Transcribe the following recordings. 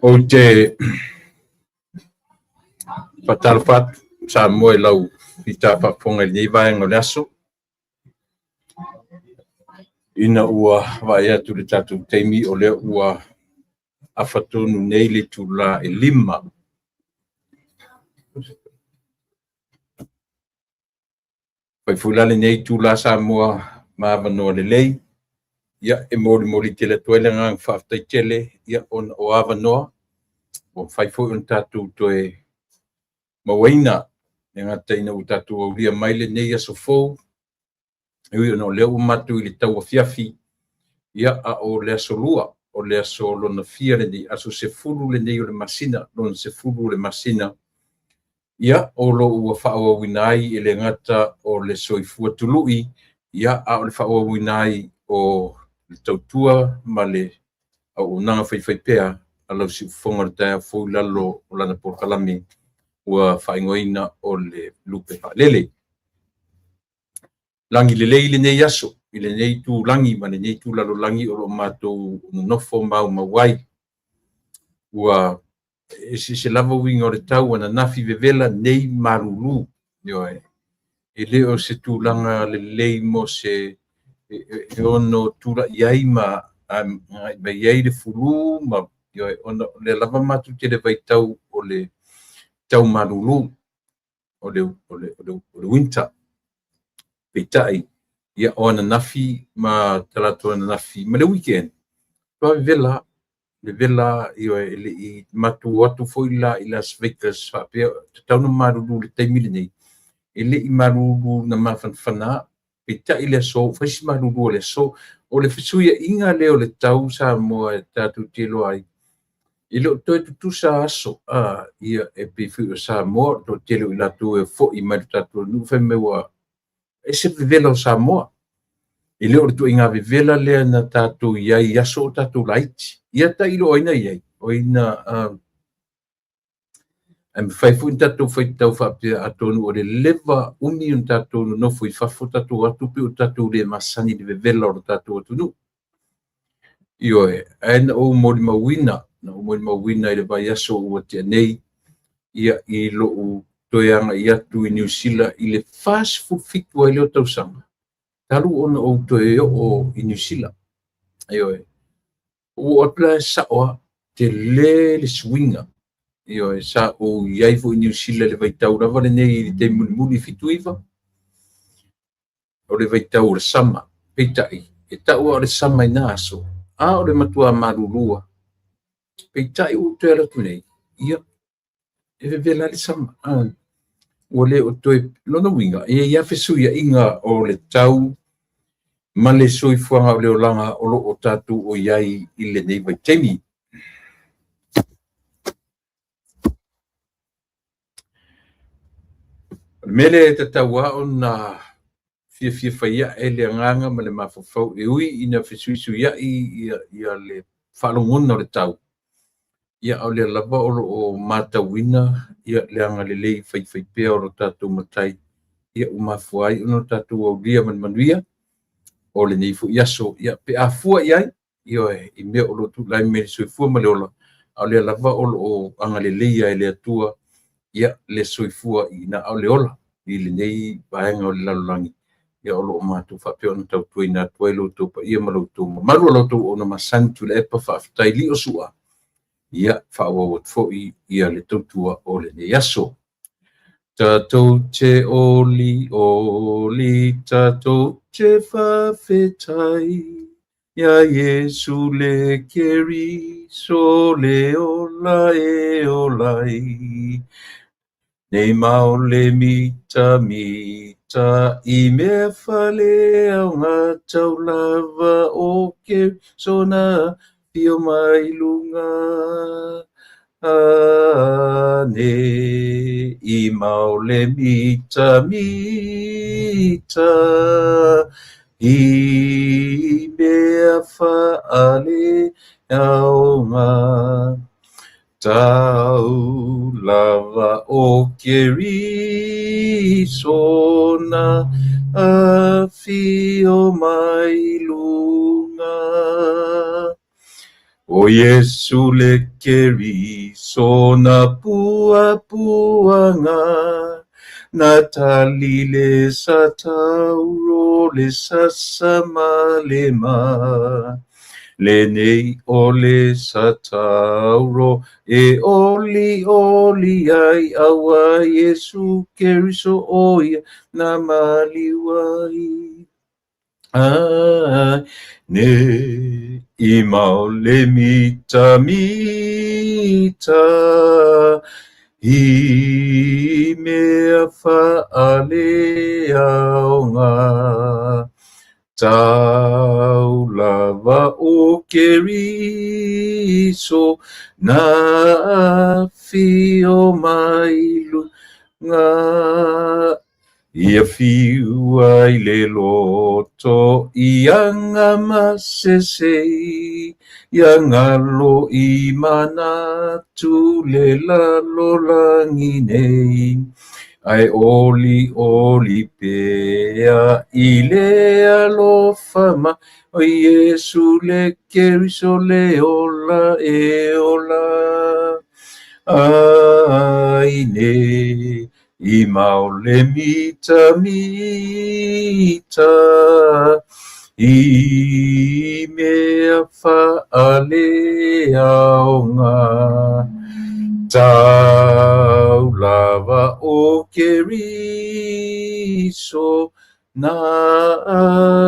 Ou te faatalofa atu Samoa i lau fita faafofoga i lenei vaega o le aso, ina ua vaai atu i le tatou taimi o lea ua afa tonu nei le itula e 5. Fai foi la lenei itula Samoa ma avanoa lelei, ia e molimoli tele atu ai le agaga faafetai tele, ia ona o avanoa ua mafai foi ona tatou toe mauaina, e le gata ina ua tatou aulia mai lenei aso fou, e ui ona o lea ua matou i le tauafiafi, ia a o le aso lua, o le aso lona fia lenei, aso 10 lenei o le masina, lona 10 o le masina, ia o lo o ua faaauauina ai e le gata o le soifua tului, ia a o le faaauauina ai o le tautua ma le auaunaga faifaipea a lau siufofoga o le taeao fou i lalo o lana polokalame ua faaigoaina o le Lupe Faalele. Lagi lelei lenei aso i lenei itulagi ma lenei itulalolagi o lo o matou nonofo maumau ai. Ua eseese lava uiga o le tau, ananafi vevela, nei malulu. Ioe, e le o se tulaga lelei mo se e ono tulai ai ma agai mai ai le fulu ma, ioe, ona o lea lava matou te le vaitau o le tau malulu o le winter. Peitai, ia, o ananafi ma talaatu ananafi ma le weekend, matua vevela, vevela, ioe, e le i matou o atu foi la i Las Vegas faapea tatau ona malulu i le taimi lenei, e le i malulu na mafanafana. Peitai le aso, ua fai si malulu o le aso. O le fesuiaiga lea o le tau Samoa e tatou te iloa ai, e le o toe tutusa aso, ia, e pei foi o Samoa, o le toatele o i latou e foi mai le tatou atunuu fai mai ua ese le vevela o Samoa. E le o le ituaiga vevela lea na tatou i ai i aso o tatou laiti. Ia tailo o ai na i ai, o ai na ae mafai foi ona tatou faitau faapea atonu o le leva umi ona tatou nonofo i fafo, tatou atu pei o tatou le masani i le vevela o le tatou atunuu. Ioe, ae na ou molimauina, na ou molimauina i le vaiaso ua tea nei, ia i lou toe agai atu i Niu Sila i le 47 ai lea o tausaga, talu ona ou toe oo i Niu Sila. Ioe, ua oo atu la e sao lava, tele le suiga. Ioe, sa ou i ai foi i Niu Sila i le vaitau lava lenei i le taimi mulimuli i 79, o le vaitau o le sama. Peitai, e tau lava o le sama i na aso, a o le matua malulua. Peitai ua ou toe alu atu nei, ia, e vevela le sama. Ua le o toe lona uiga, e i ai lava fesuiaiga o le tau ma le soifuaga o le olaga o lo o tatou o i ai i lenei vaitaimi. O le mea lea e tatau lava ona fiafia fai ae le agaga ma le mafaufau e ui ina fesuisuiai ia le faalogona o le tau, ia a o lea lava o lo o matauina ia le agalelei faifaipea o lo tatou Matai, ia ua mafua ai ona tatou aulia ma le manuia o lenei foi aso. Ia pe a fua i ai, ioe, i mea o lo o tulai mai le soifua ma le ola, a o lea lava o lo o agalelei e le Atua ia le soifua ina a o le ola i lenei vaega o le lalolagi, ia o lo o matou faapea ona tautuaina atu ai lo outou paia ma lo outou mamalu o lo outou auauna masani Tuilaepa, faafetai lio sua, ia faaauau atu foi ia le tautua o lenei aso. Tatou te oli oli, tatou te faafetai ia Iesu le Keriso le ola e ola ai. Nei ma o le mita mita i mea fale au ngā tau lava o Keriso na fio mai lunga. Ane i mau le mita mita i mea whaale au ngā tau lava o Keriso na awhio mai lunga. O Iesu le Keriso na puapuaga, na tali le satauro le sasa ma le ma. Lenei o le satauro e oli oli ai, aua Iesu Keriso o ia na maliu ai. Ai ne i mau le mita mita, i mea faaleaoga. Tau lava o Keriso na afio mai luga. Ia fiu ai le loto i aga masese, ia galo i manatu le lalolagi nei. Ae oli oli pea i le alofa mai o Iesu le Keriso le ola e ola. Ai ne i mau le mita mita, i mea faaleaoga. Tau lava o Keriso na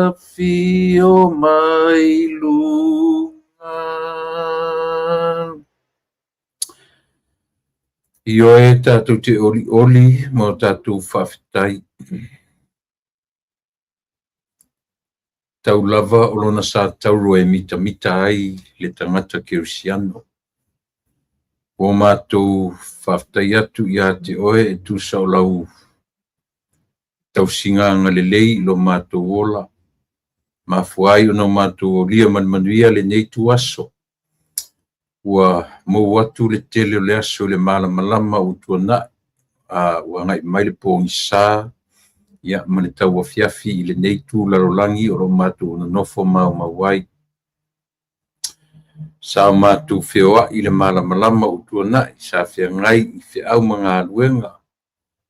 afio mai luga. Ioe tātou te oli oli ma o tātou faafetai. Tau lava o lona sa tauro e mitamita ai le tagata kerisiano. Ua mātou faafetai atu ia te oe e tusa o lau tausiga agalelei i lo matou ola. Mafua ai ona o matou aulia ma le manuia lenei ituaso. Ua mou atu le tele o le aso i le malamalama ua tuanai, a ua agai mai le pogisa ia ma le tauafiafi i lenei itu lalolagi o lo matou nonofo maumau ai. Sa o matou feoai i le malamalama ua tuanai, sa feagai i feau ma galuega,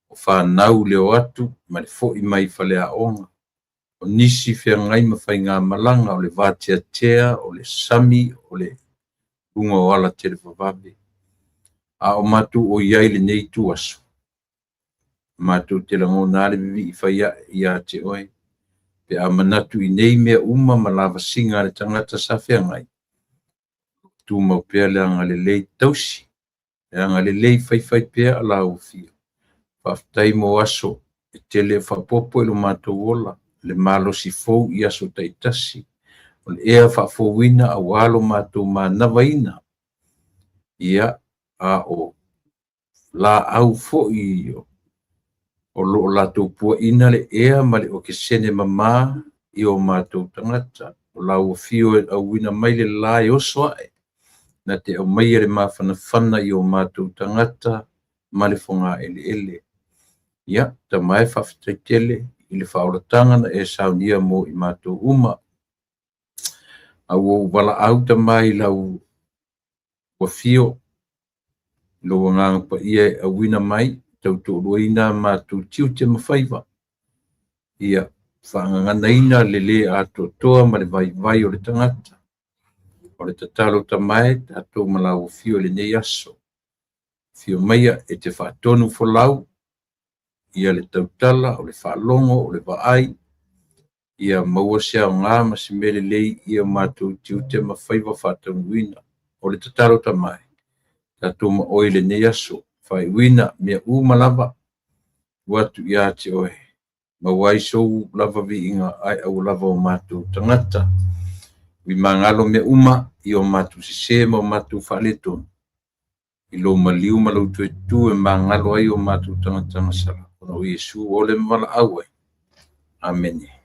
o fanau le o atu ma le foi mai faleaoga. O nisi feagai ma faigamalaga o le vateatea, o le sami, o le luga o ala televavave. A o matou o iai lenei ituaso, matou te lagona le vivii faiae ia te oe. Pe a manatu i nei mea uma ma lavasiga a le tagata sa feagai, tumau pea le agalelei tausi, le agalelei faifai pea a lau afio. Faafetai mo aso e tele faaopoopo i lo matou ola, le malosi fou i aso taitasi, o le ea faafouina auā lo matou manavaina. Ia, a o laau foi o loo latou puaina le ea ma le okesene mamā i o matou tagata. O lau afio e auina mai le la e oso ae, na te aumaia le mafanafana i o matou tagata ma le fogaeleele. Ia, Tama e faafetai tele i le faaolataga na e saunia mo i matou uma. A ua ou valaau Tama i lau afio, lou agaga paia e auina mai, tautoaluaina matou tiute ma faiva. Ia, faagaganaina le le atoatoa ma le vaivai o le tagata. O le tatalo Tama e tatou ma lau afio i lenei aso. Afio maia e te faatonu folau, ia le tautala, o le faalogo, o le vaai, ia maua se aoga ma se mea lelei i o matou tiute ma faiva faataunuuina. O le tatalo Tama e, tatou ma oe i lenei aso, faaiuina mea uma lava, tuu atu ia te oe. Maua ai sou lava viiga ae aua lava o matou tagata. Uimagalo mea uma i o matou sese ma o matou faaletonu. I lou maliu ma lou toe tu e magalo ai o matou tagata gasala. Ona o Iesu o le valaau ai. Amene.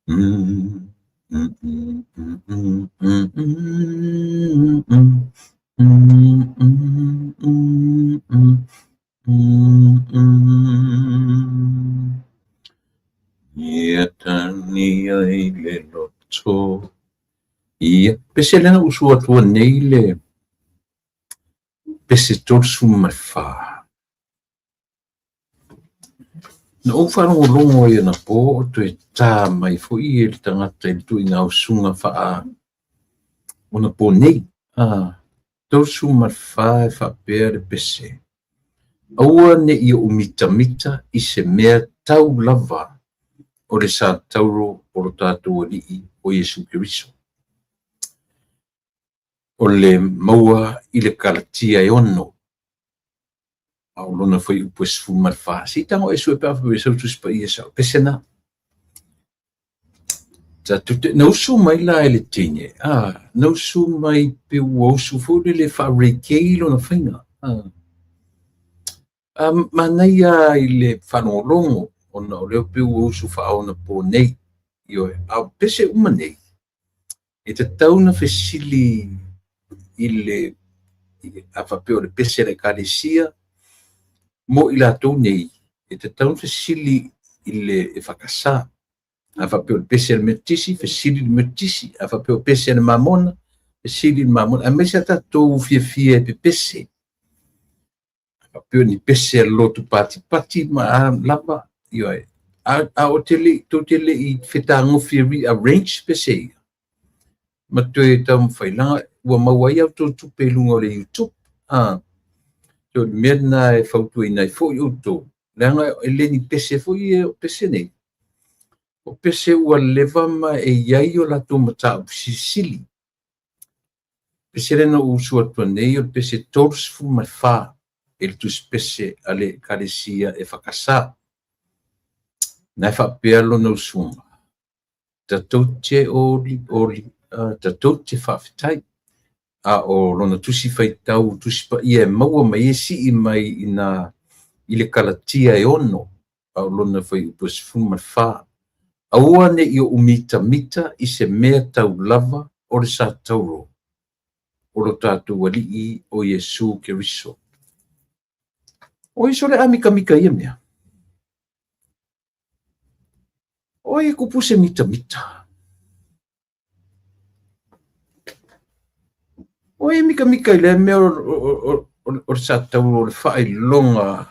Ia tani ai le loto. Ia, pese lea na usu atua nei le pese 34. Na ou faalogologo ai anapo o toe tā mai foi e le tagata i le tuuina usuga faa onapo nei. 34 e faapea le pese. Aua ne i ou mitamita i se mea tau lava o le satauro o lo tatou Alii o Iesu Keriso. O le maua i le Kalatia e 6. A o lona fuaiupu e 14. Se i tago e sue pe a faapea sau Tusi Paia sao. Pese na. Na usu mai la e le teine. Na usu mai pe ua usu foi lele faa-reggae lona faiga. Manaia i le faalogologo ona o lea pe ua usu faaona po nei. Ioe, a o pese uma nei, e tatau na fesili i le a faapea o le pese a le Ekalesia mo i latou nei, e tatau na fesili i le EFKS. A faapea o le pese a le Metotisi, fesili i le Metotisi. A faapea o pese a le Mamona, fesili i le Mamona. Aemaise a tatou fiafia e pepese. A faapea o ni pese a le lotu patipati ma a lava, ioe. A o te le, tou te le i fetagofi e rearrange pese ia, ma toe taumafai, leaga ua maua ai a outou tupe i luga o le YouTube. So le mea lena e fautuaina ai foi outou, leaga e le ni pese foi ia o pese nei. O pese ua leva ma e i ai o latou mataupu silisili. Pese lea na ou usu atua nei o le pese 34 e le tusipese a le Ekalesia EFKS. Na e faapea lona usuga. Tatou te oli oli, tatou te faafetai. A o lona tusi faitau, Tusi Paia e maua mai e sii mai ina i le Kalatia e 6, a o lona fuaiupu e 14. Aua ne i ou mitamita i se mea tau lava o le satauro o lo tatou Alii o Iesu Keriso. O ai sole a mikamika ia mea? O ai e kupu se mitamita? O ai e mikamika i lea mea o le satauro o le faailoga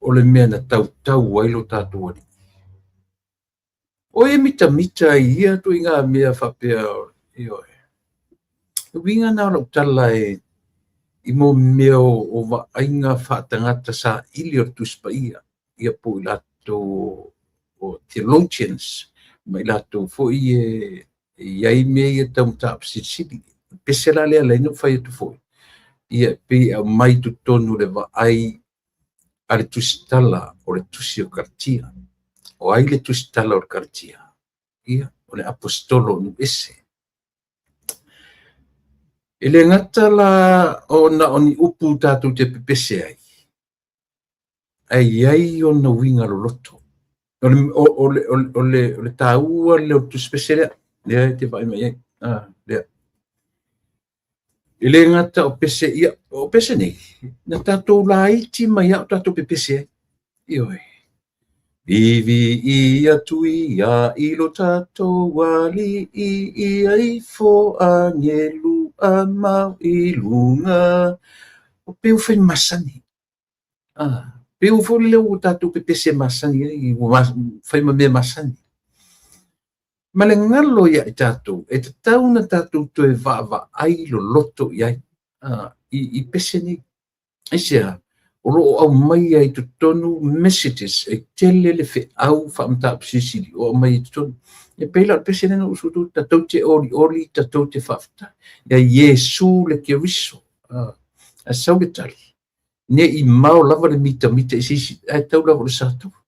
o le mea na tautau ai lo tatou Alii. O ai e mitamita i ia ituaiga mea faapea, ioe. E uiga na o lau tala e i mo mea o vaaiga faatagata saili o le Tusi Paia, ia po i latou o theologians, ma i latou foi e i ai mea ia tau mataupu silisili. Pese la lea lai na fai atu foi, ia pei e aumai totonu le vaai a le tusitala o le tusi o Kalatia. O ai le tusitala o le Kalatia? Ia, o le apostolo o nuu ese. E le gata la ona o ni upu tatou te pepese ai, ae i ai ona uiga loloto. O le taua lea o le tusipese lea, lea e te vaai mai ai. Lea. E le gata o pese, ia, o pese nei, na tatou laiti mai au tatou pepese ai. Ioe. Vivi i atu ia i lo tatou Alii ia ifo angelu a mau i luga. O peu fai masani. Peu foi lea ua tatou pepese masani ai, ua fai ma mea masani. Ma le galo ia i tatou, e tatau na tatou toe vaavaai loloto i ai, i pese nei. Aisea, o lo o aumai ai totonu messages e tele le feau faamataupu silisili o aumai i totonu. E pei la o le pese lea na usu atu, tatou te oli oli, tatou te faafetai. Ia Iesu le Keriso. A sau le tali. Ne i mao lava le mitamita i se isi, ae tau lava o le satauro.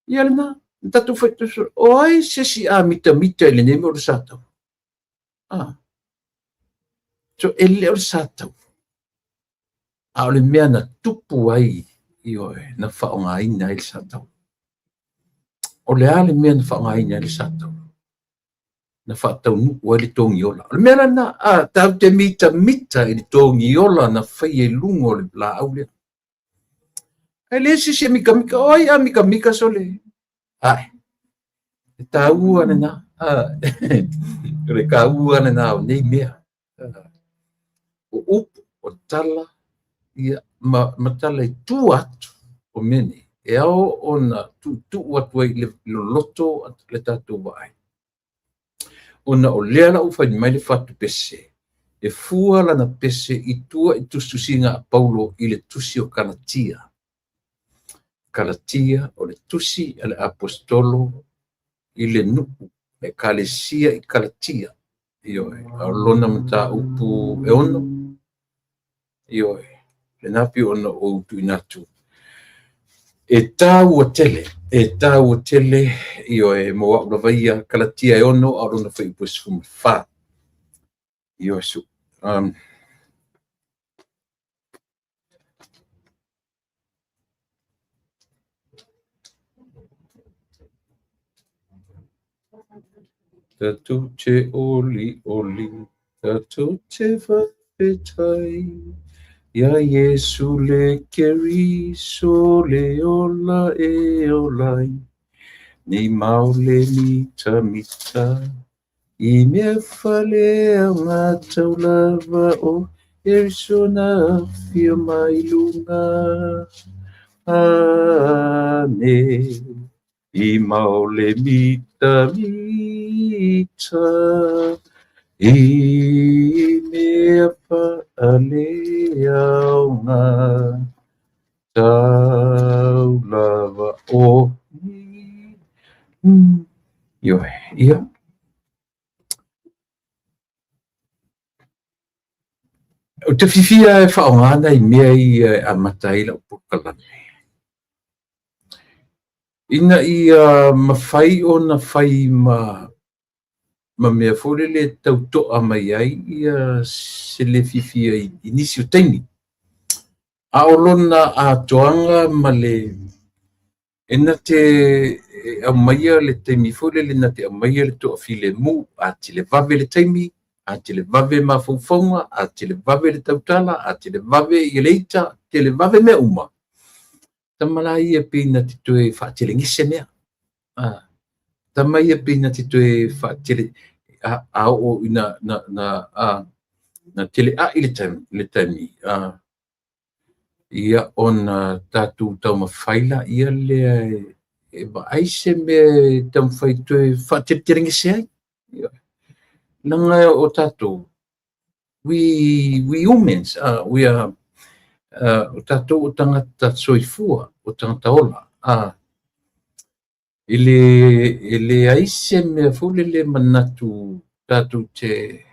Ia lena, na tatou fai, o ai se isi a mitamita i lenei mea o le satauro? So, e le o le satauro. A o le mea na tupu ai, ioe, na faaaogaina ai le satauro. O le a le mea na faaaogaina ai le sa taula na faataunuu ai le togiola. O le mea lena, tatou te mitamita i le togiola na faia i luga o le laau lea. Ae leai se isi e mikamika, o ai a mikamika sole? Ae, e taua lena, o le taua lena o nei mea. O upu, o tala, ia, ma tala i tua atu o mea nei, e ao ona tuutuu atu ai i le loloto le tatou vaai. Ona o lea la ua fai mai le fatu pese, e fua lana pese i tua i tusitusiga a Paulo i le tusi o Kalatia. Kalatia o le tusi a le aposetolo i le nuu, le ekalesia i Kalatia. Ioe, a o lona mataupu e 6. Ioe, lena pei ona ou tuuina atu. E taua tele, e taua tele, ioe, mo au lava ia, Kalatia e 6, a o lona fuaiupu e 14. Ioe, su. Tatou te oli oli, tatou te faafetai, ia Iesu le Keriso le ola e ola ai, nei mao le mitamita, i mea faaleaoga taulava o Keriso na afio mai luga. Ane, i mao le mitamita, i mea faaleaoga taulava o Ioe, ia. Ou te fiafia e faaaoga nai mea ia e amata ai lau polokalame, ina ia mafai ona fai ma mea foi lele tautoa mai ai ia se le fiafia i nisi o taimi. A o lona atoaga ma le e na te aumaia le taimi foi lele na te aumaia le toafilemu, a televave le taimi, a televave mafaufauga, a televave le tautala, a televave ia le ita, televave mea uma. Tama la ia pei na te toe faatelegese mea. Tama ia pei na te toe faatele a oo ina na teleai le taimi. Ia ona tatou taumafai laia lea e vaai se mea e taumafai toe faateletelegese ai. Ia. Leaga o tatou, we humans, we are, o tatou o tagata soifua, o tagata ola. E leai se mea foi lele manatu tatou te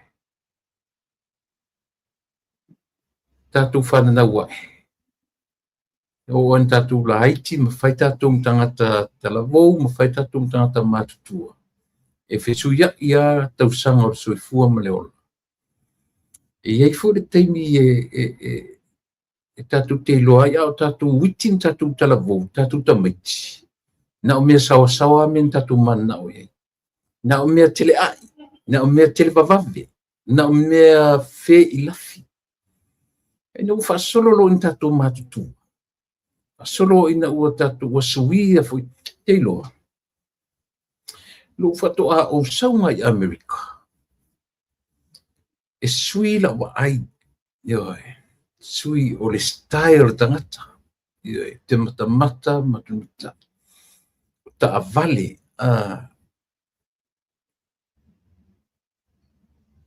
tatou fananau ae. O ana tatou laiti, ma fai tatou ma tagata talavou, ma fai tatou ma tagata matutua. E fesuiai ia tausaga o le soifua ma le ola. E iai foi le taimi e tatou te iloa ai, a o tatou uiti ma tatou talavou, tatou tamaiti. Na o mea saoasaoa mea na tatou mananao i ai. Na o mea teleai, na o mea televavave, na o mea feilafi. Ina ua faasolo loa ina tatou matutua. Faasolo ina ua tatou ua suia foi. Te iloa, lou faatoa ou sauga i Amerika, e sui lau vaai, ioe, sui o le style o le tagata, ioe, te matamata ma te taavale,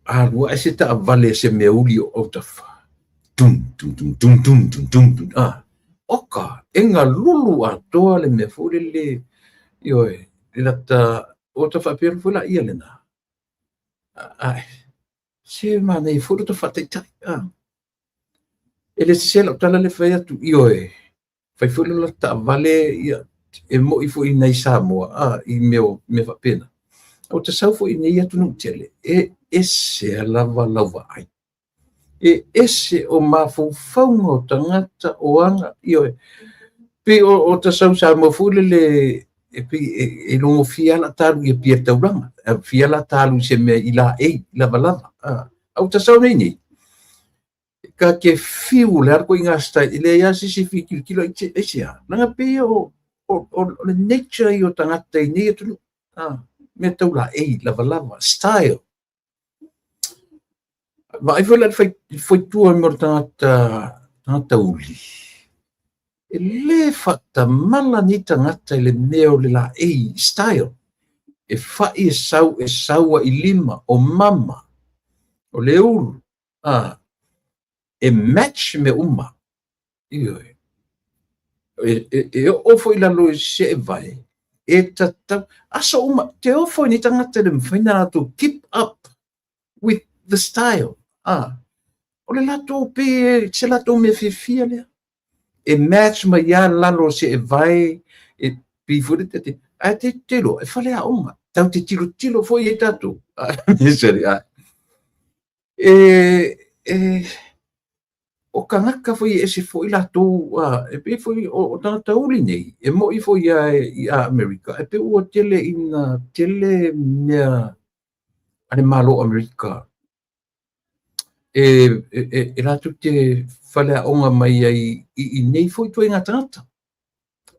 alua ai se taavale se mea uli o autafa. Tum, tum, tum, tum, tum, tum, tum, tum. Oka, e ngalulu atoa le mea foi lele, ioe, le lata, o ta faapea foi la ia lena. Ai, se manaia foi lo ta faataitai. E le sese lau tala le fai atu, ioe, fai foi lo taavale, ia, e moi foi nei Samoa, i mea faapena. O ta sau foi nei atunuu tele, e ese lava lau vaai. E ese o mafaufauga o tagata o aga, ioe. Pei o ta sau Samoa foi lele, e pei e logofia lava la ta alu i Apia i le taulaga, e fia la ta alu i se mea i laei, lavalava. A ua ta sau nei nei, ta te fiu o le a le ituaiga style, e leai lava se isi e fia tilotilo aisea? Leaga e pei o le nature ia o tagata i nei atunuu, mea tau laei, lavalava, style. Vaai foi la i le faitua mo le tagata uli, e le faatamala nei tagata i le mea o le laei, style. E fai e sau, e sau lava i lima, o mama, o le ulu, e match mea uma. Ioe. E oo foi i lalo i seevae, e tatau, aso uma, te ofo i nei tagata e le mafai ona latou keep up with the style. O le latou pe se latou mea fiafia lea. E match mai lava lalo o seevae, e pei foi le te, ae te te iloa, e faleaoga. Tatou te tilotilo foi i ai tatou. E, o tagata foi e ese foi latou, e pei foi o tagata uli nei, e mo'i foi lava i Amerika, e pei ua tele ina tele mea a le Malo o Amerika e latou te faleaoga mai ai i nei foi ituaiga tagata,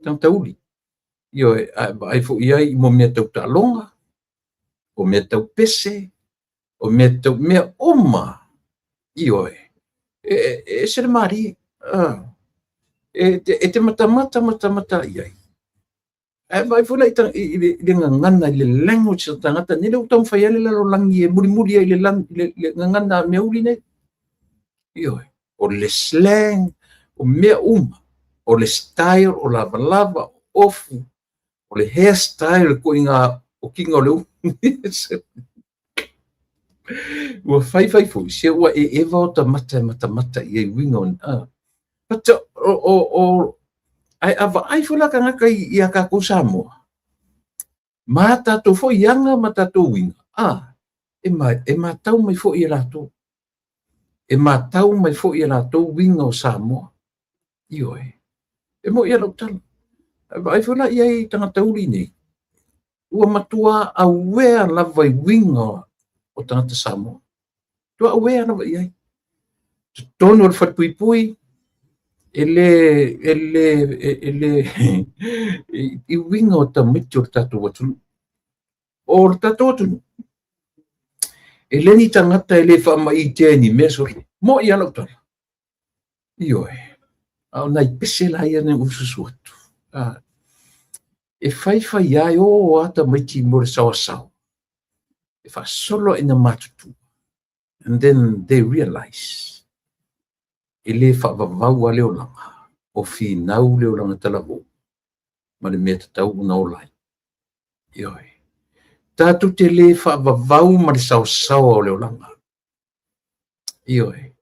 tagata uli. Ioe, ae vaai foi i ai i mea tau taaloga, o mea tau pese, o mea tau mea uma. Ioe, e ese le malie. E te matamata matamata i ai. Ae vaai foi la i le gagana, i le language o tagata nei, lea ua taumafai ai le lalolagi e mulimuli ai i le gagana a mea uli nei. Ioe, o le slang, o mea uma, o le style, o lavalava, o ofu, o le hairstyle, le ituaiga okiga o le ulu. Ua faifai foi, se ua e eva o ta mata e matamata i ai uiga o. But o ae a vaai foi la tagata ia tatou Samoa, ma tatou foi aga ma tatou uiga, e matau mai foi e latou. E matau mai foi e latou uiga o Samoa. Ioe. E mo'i a lau tala. Vaai foi la i ai tagata uli nei, ua matua aware lava i uiga o tagata Samoa. Tua aware lava i ai. Totonu o le falepuipui, e le, e le, e le, i uiga o tamaiti o le tatou atunuu. O le tatou atunuu, e le ni tagata e le faamaitea i ni mea sole. Mo'i a lau tala. Ioe. A o nai pese la ia na ususu atu. E faifai ai o a tamaiti mo le saoasaoa. E faasolo ina matutua. And then they realize, e le faavavau a le olaga, o finau le olaga talavou, ma le mea tatau ona ola ai. Ioe. Tatou te le faavavau ma le saosaoa o le olaga. Ioe.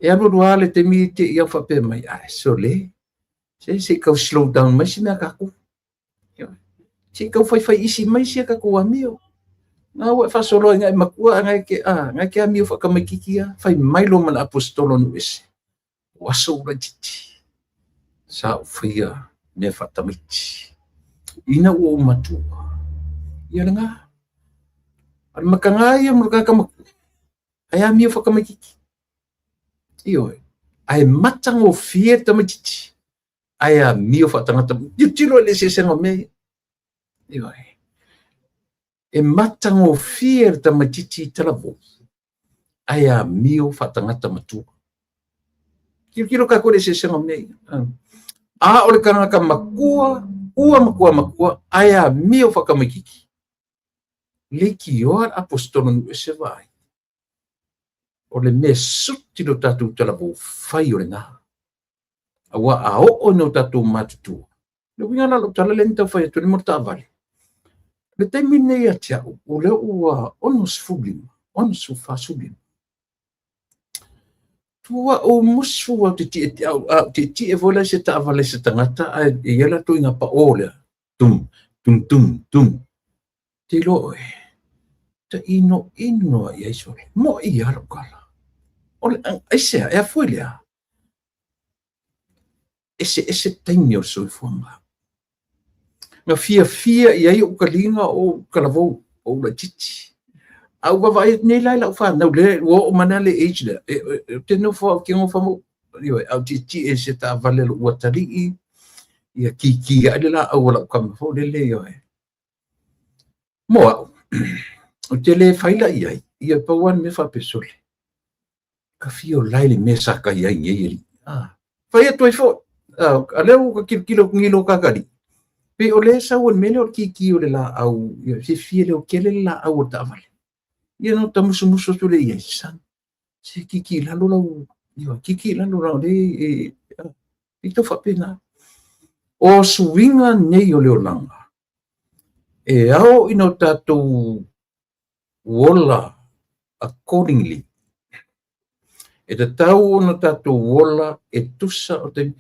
E alu alu lava le taimi te i au faapea mai, ai, sole, se i tau slow down mai se mea tatou. Ioe. Se i tau faifai isi mai sia tatou amio. Ngā ua e faasoloa i ngai matua, ngai ke amio whakamaititi a, fai mai lo mana apostolo nu ese. O aso ura titi. Sa o whaia mea whatamaiti. Ina ua o matua. Ia le ngā. A le makanga ia mo le kāka matua. Ai amio whakamaititi. Ioe. Ai matangofie tamaititi. Ai amio whatangata. Tilotilo i le eseesega o mea ia. Ioe. E matangofie le tamaititi i talavou, ae amio faatagata matua. Tilotilo tatou i le eseesega o mea ia. A o le tagata matua, ua matua matua, ae amio faatamaititi. Leitioa le apostolo nu ese vaai. O le mea suti lo tatou talavou, fai o lena. Aua a oo ina o tatou matutua, le uiga la lau tala lea na taufai atu ai mo le taavale. Le taimi lenei ia te au, o lea ua 65, 45. Tua ou musu au te tie, au te tie foi la se taavale se tagata, ae e i ai latou i ngā paō lea. Tum, tum, tum, tum. Te iloa oe, ta ino ino a i ai sole. Mo'i a lau tala. O le, aisea, e afua i le a? Eseese taimi o le soifuaga. Na fiafia i ai ou taliga o ou talavou, o ou laitiiti. A ou vaavaai atu nei la i lau fanau, lea ua oo mai la le age lea, ou te nofo lava, ou te nofo ma ioe, a ou tietie i se taavale a lou atalii, ia kiki ae le laau a lau tama foi lele, ioe. Mo au, ou te le fai la i ai, ia pau lava le mea faapea, sole, ta fia ola i le mea sa ta i ai nei, alii. Fai atu ai foi, a lea ua ta tilotilo atu nei i lo ta atalii, pei o lea e sau ai le mea lea o le kiki o le laau, ia fiafia leotele le laau o le taavale. Ia ona ta musumusu atu lea i ai, son, se kiki i lalo lau, ioe, kiki i lalo lau, le, e, e tau faapena. O suiga nei o le olaga, e ao ina o tatou ola accordingly. E tatau ona tatou ola e tusa o taimi.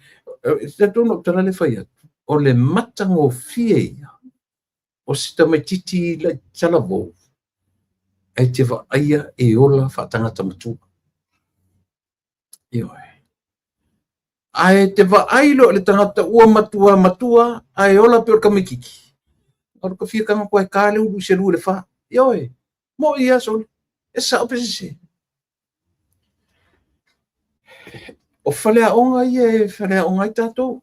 E talitonu lou tala lea e fai atu, o le matagofie ia o se tamaitiiti talavou ae te vaaia e ola faatagata matua. Ioe. Ae te vaai loa i le tagata ua matua matua ae ola pei o le tamaitiiti, o le fia tago atu e ta le ulu i se 2 i le 4. Ioe, mo'i ia sole, e sao pe sese. O faleaoga ia e faleaoga ai tatou.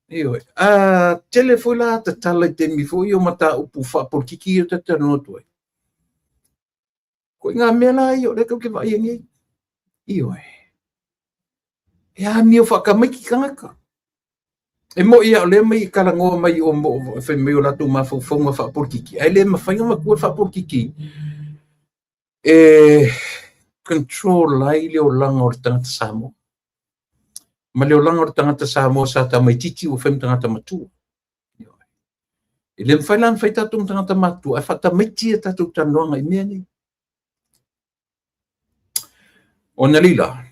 Ioe. A tele foi la tatala i taimi foi o mataupu faapolokiki ia ou te talanoa atu ai. Ko ngā mea la ia o lea tatou te vaaia nei. Ioe. E amio faatamaiti tagata. E mo'i lava o lea mai e talanoa mai o mo fai mai o latou mafaufauga faapolokiki, ae le mafai ona matua le faapolokiki e control ai le olaga o le tagata Samoa. Ma le olaga o le tagata Samoa sa tamaitiiti ua fai ma tagata matua. E le mafai la ona fai tatou ma tagata matua, ae faatamaiti a tatou talanoaga i mea nei. Ona leila,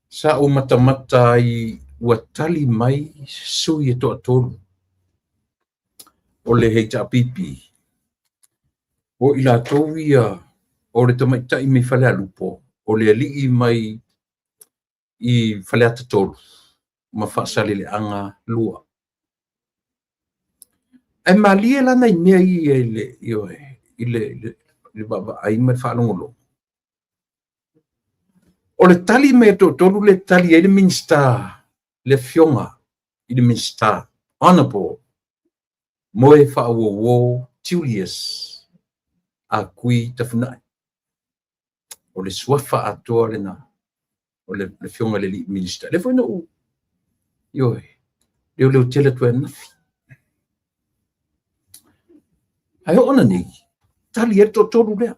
sa ou matamata ai ua tali mai sui e toatolu o le HRPP, o i latou ia o le tamaitai mai Falealupo, o le alii mai i Faleata 3 ma Faasaleleaga 2. Ae malie la nai mea ia i le, ioe, i le vaavaai ma le faalogologo. O le tali mai a toatolu le tali ai le Minisita, le afioga i le Minisita, Honorable Moefaauouo Julius Akui Tafuna'i. O le suafa atoa lena o le afioga i le alii Minisita. Lea foi na ou, ioe, leoleo tele atu ai ananafi. Ae oo ina nei, tali ai le toatolu lea.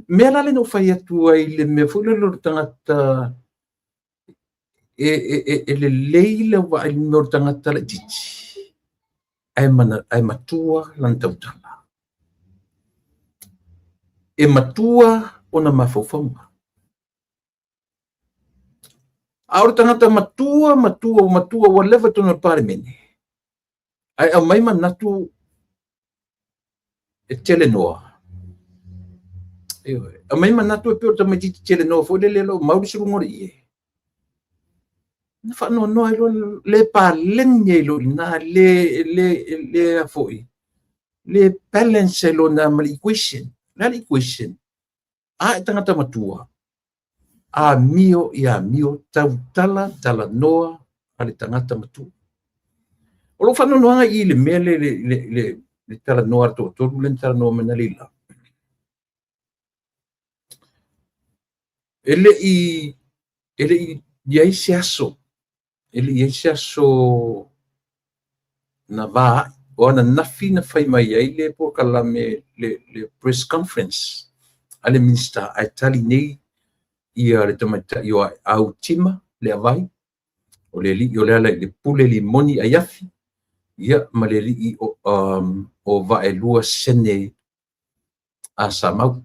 Mea la lea na ou fai atu ai le mea foi lele o le tagata e lelei le vaai i le mea o le tagata laitiiti, ae matua lana tautala. E matua ona mafaufauga. A o le tagata matua, matua, matua, ua leva i totonu o le Palemene, ae aumai manatu e telenoa. Ioe. Aumai manatu e pei o le tamaitiiti telenoa foi lele o lo o mau le suluga o le ie. Na faanoanoa ai loa le paleni ai loa i ina, le a foi, le balance ai loa na ma le equation. O le a le equation? A e tagata matua, amio i amio, tautala talanoa a le tagata matua. O lou faanoanoaga i le mea le, le, le, le, le talanoa a le toatolu le na talanoa mai na leila. E le i i ai se aso, e le i ai se aso na va ai, o ananafi na fai mai ai le polokalame, le press conference a le Minisita, ae tali nei ia le tamaitai o Aeau Tima le Avai, o le alii o le ala i le pule limoni aiafi, ia ma le alii o Vaelua Sene a Samau.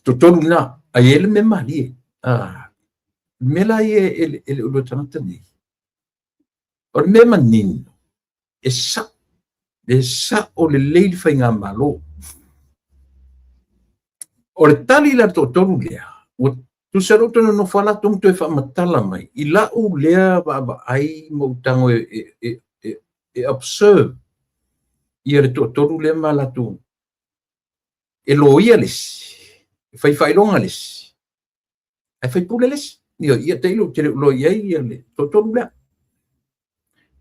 Totolu na, ai e le mea malie. Mea la ia e le ulua tagata nei. O le mea manino, e sa'o, e sa'o lelei le faigamalo. O le tali la le toatolu lea, ua Tusa lou toe nonofo lava latou ma toe faamatala mai i lau lea vaavaai ma ou tago e observe ia le toatolu lea ma latou e loia le isi, e fai faailoga le isi, ae faipule le isi. Ia, tailo ou te le o iloa i ai ia le toatolu lea.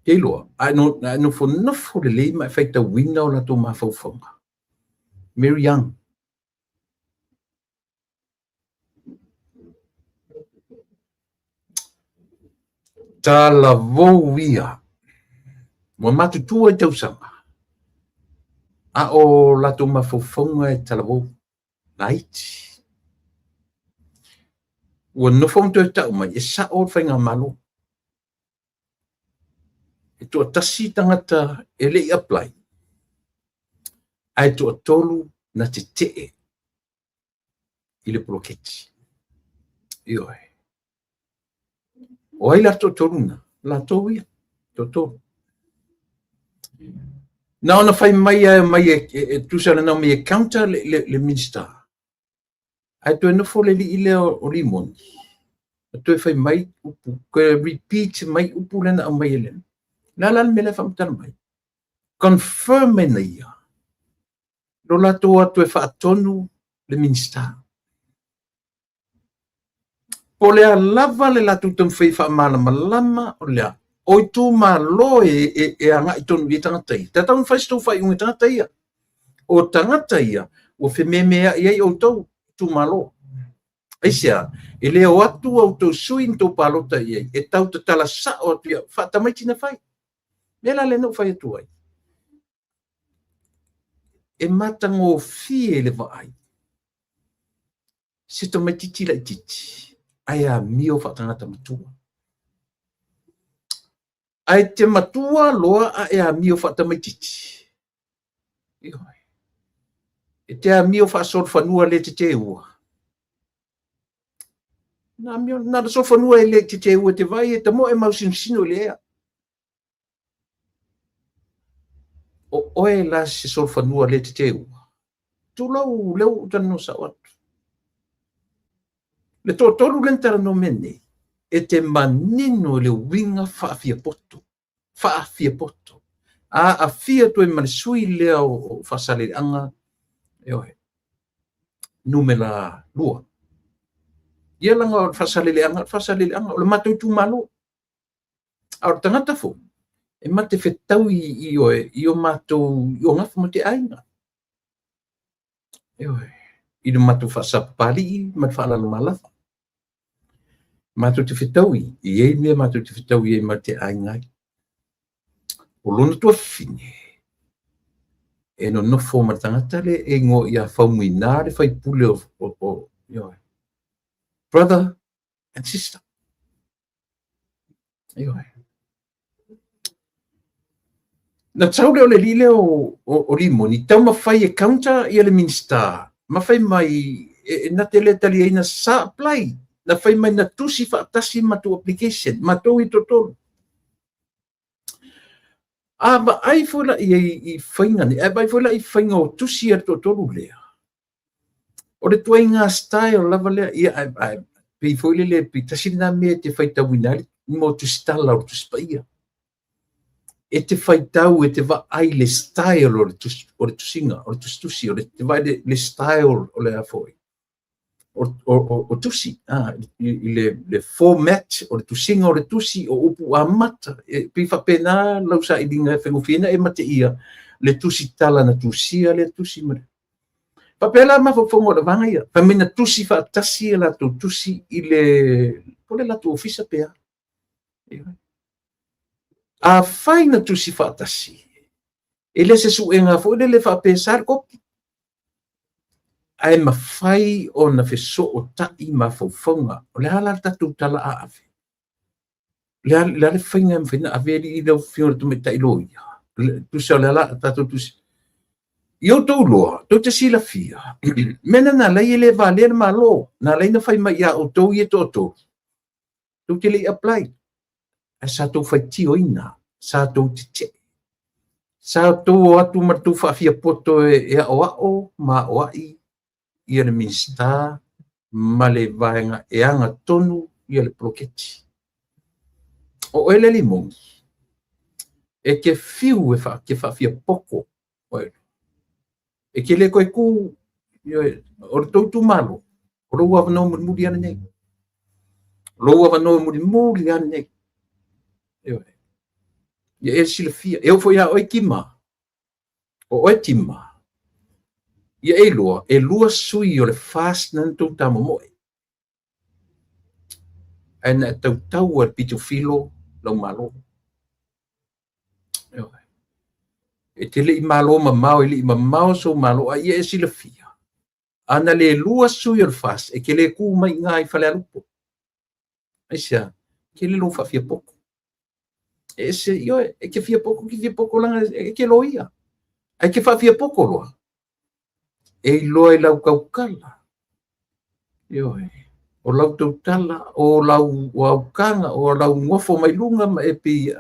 Te iloa, a e nofonofo lelei ma e faitauina o latou mafaufauga. Mary Young. Talavou ia. Ua matutua i tausaga, a o latou mafaufauga e talavou, laiti. Ua nofo ma toe tau mai, e sao le faigamalo. E toatasi tagata e le i apply, ae toatolu na tetee i le poloketi. Ioe. O ai la toatolu na? Latou ia, toatolu. Na ona fai mai e mai e tusa na mai e counter le Minisita. Ae toe nofo le alii lea o Limoni, ma toe fai mai upu, toe repeat mai upu lea na aumai e le. Le a la le mea lea e faamatala mai? Confirm e na ia, lo latou atu e faatonu le Minisita. Po o le a lava le latou taumafai e faamalamalama o le a, o itumalo e agai tonu i ai tagata ia. Tatau ona fai se tou faaiuga i tagata ia. O tagata ia, ua fememeai ai outou itumalo. Aisea, e le o atu a outou sui na tou palota i ai, e tau tatala sao atu ia, faatamaiti na fai. Mea la lea na ou fai atu ai. E matagofie le vaai se tamaitiiti laitiiti ae amio faatagata matua. Ae te matua loa a e amio faatamaitiiti. E te amio faasolofanua le teteua. Na amio, na o le solofanua e le teteua e te vaai e tamoe mausinosino i le ea. O oe la se solofanua le teteua. Tulou, lea ua ou talanoa sao atu. Le toatolu lea na talanoa mea nei, e te manino i le uiga faafiapoto. Faafiapoto. A aafia atu ai ma le sui lea o Faasaleleaga, ioe, numera 2. Ia laga o le Faasaleleaga, o le matou itumalo. A o le tagata foi, e ma te fetau i oe, i o matou, i o gafa ma te aiga. Ioe, i le matou faasapapalii ma le faalalomalafa. Matou te fetau i ei mea matou te fetau i ei ma te aiga ai. O lona tuafafine, e nonofo ma le tagata le e igoa ia Faumuina le faipule o ioe. Brother and sister. Ioe. Na tau lea o le alii lea o Limoni, taumafai e counter ia le Minisita, ma fai mai, e na te le taliaina sa apply, na fai mai na tusi faatasi matou application, matou i toatolu. A vaai foi la i ai i faiga nei, a vaai foi la i faiga o tusi a le toatolu lea, o le tuaiga style lava lea, ia, ae pei foi lele, pei tasi lena mea e te faitauina ai mo tusitala o le Tusi Paia. E te faitau, e te vaai le style o le tusiga, o le tusitusi, o le te vaai le style o le a foi, o tusi, i le format o le tusiga o le tusi, o upu amata, e pei faapena lau sailiga e faigofie e mateia le tusi tala na tusia le tusi ma le. Faapea la mafaufauga o le vaga ia, fai mai na tusi faatasi e latou tusi i le, po le latou ofisa pe a. A fai na tusi faatasi, e le se suega foi lele faapea sa le kopi. Ae mafai ona fesootai mafaufauga. O le a la le tatou tala a ave? Le a le faiga e mafai ona ave i lau afioga i le tamaitai loia? Tusa o le a la tatou tusi. I outou loa, tou te silafia, mea na na alai e le valea le Malo, na alai na fai mai ia outou ia toatolu, tou te le i apply. Ae sa tou faitioina, sa tou tetee. Sa tou o atu ma le tou faafiapoto e aoao ma aoai ia le Minisita ma le vaega e agatonu ia le poloketi. O oe le Limoni, e te fiu e te faafiapoko oe. E te le toe tu, o le tou itumalo, o lou avanoa mulimuli lava lenei. O lou avanoa mulimuli lava lenei. Ioe. Ia e silafia, e oo foi ia oe Tima, o oe Tima, ia e iloa, e 2 sui o le FAST na tou tamomoe. Ae na e tautau a le pitofilo lau malo. Ioe. E te le i malo mamao, e le i mamao sou malo, a ia e silafia. Ana le 2 sui o le FAST, e te le tu mai ngā i Falealupo. Aisea, ke le lou faafiapoko. E se, ioe, e te fiapoko, ke fiapoko langa, e te loia. Ai ke faafiapoko loa. E iloa i lau tautala. Ioe. O lau tautala, o lau o aukanga, o lau ngofo mai lunga ma e pi,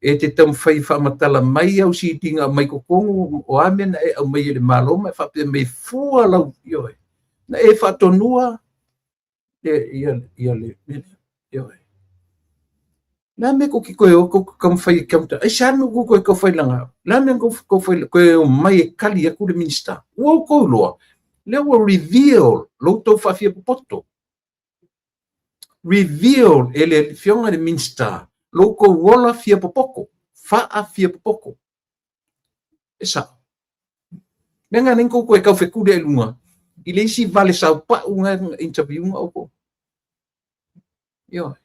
e te taumafai faamatala mai au siitiga mai totonu o a mea na e aumai e le Malo ma e faapea mai fua lau, ioe, na e faatonua ia le mea, ioe. Le a mea kou te toe o kou taumafai e counter, ai se a mea kou toe taufai laga, le a mea kou taufai toe o mai e kali atu le Minista. Ua outou iloa, lea ua reveal lou tou faafiapopoto. Reveal e le afioga i le Minista lou tou ola fiapopoko, faafiapopoko. E sao. Mea na nei kou toe taufetuli ai i luga, i le isi vale saupau na interview na outou. Ioe.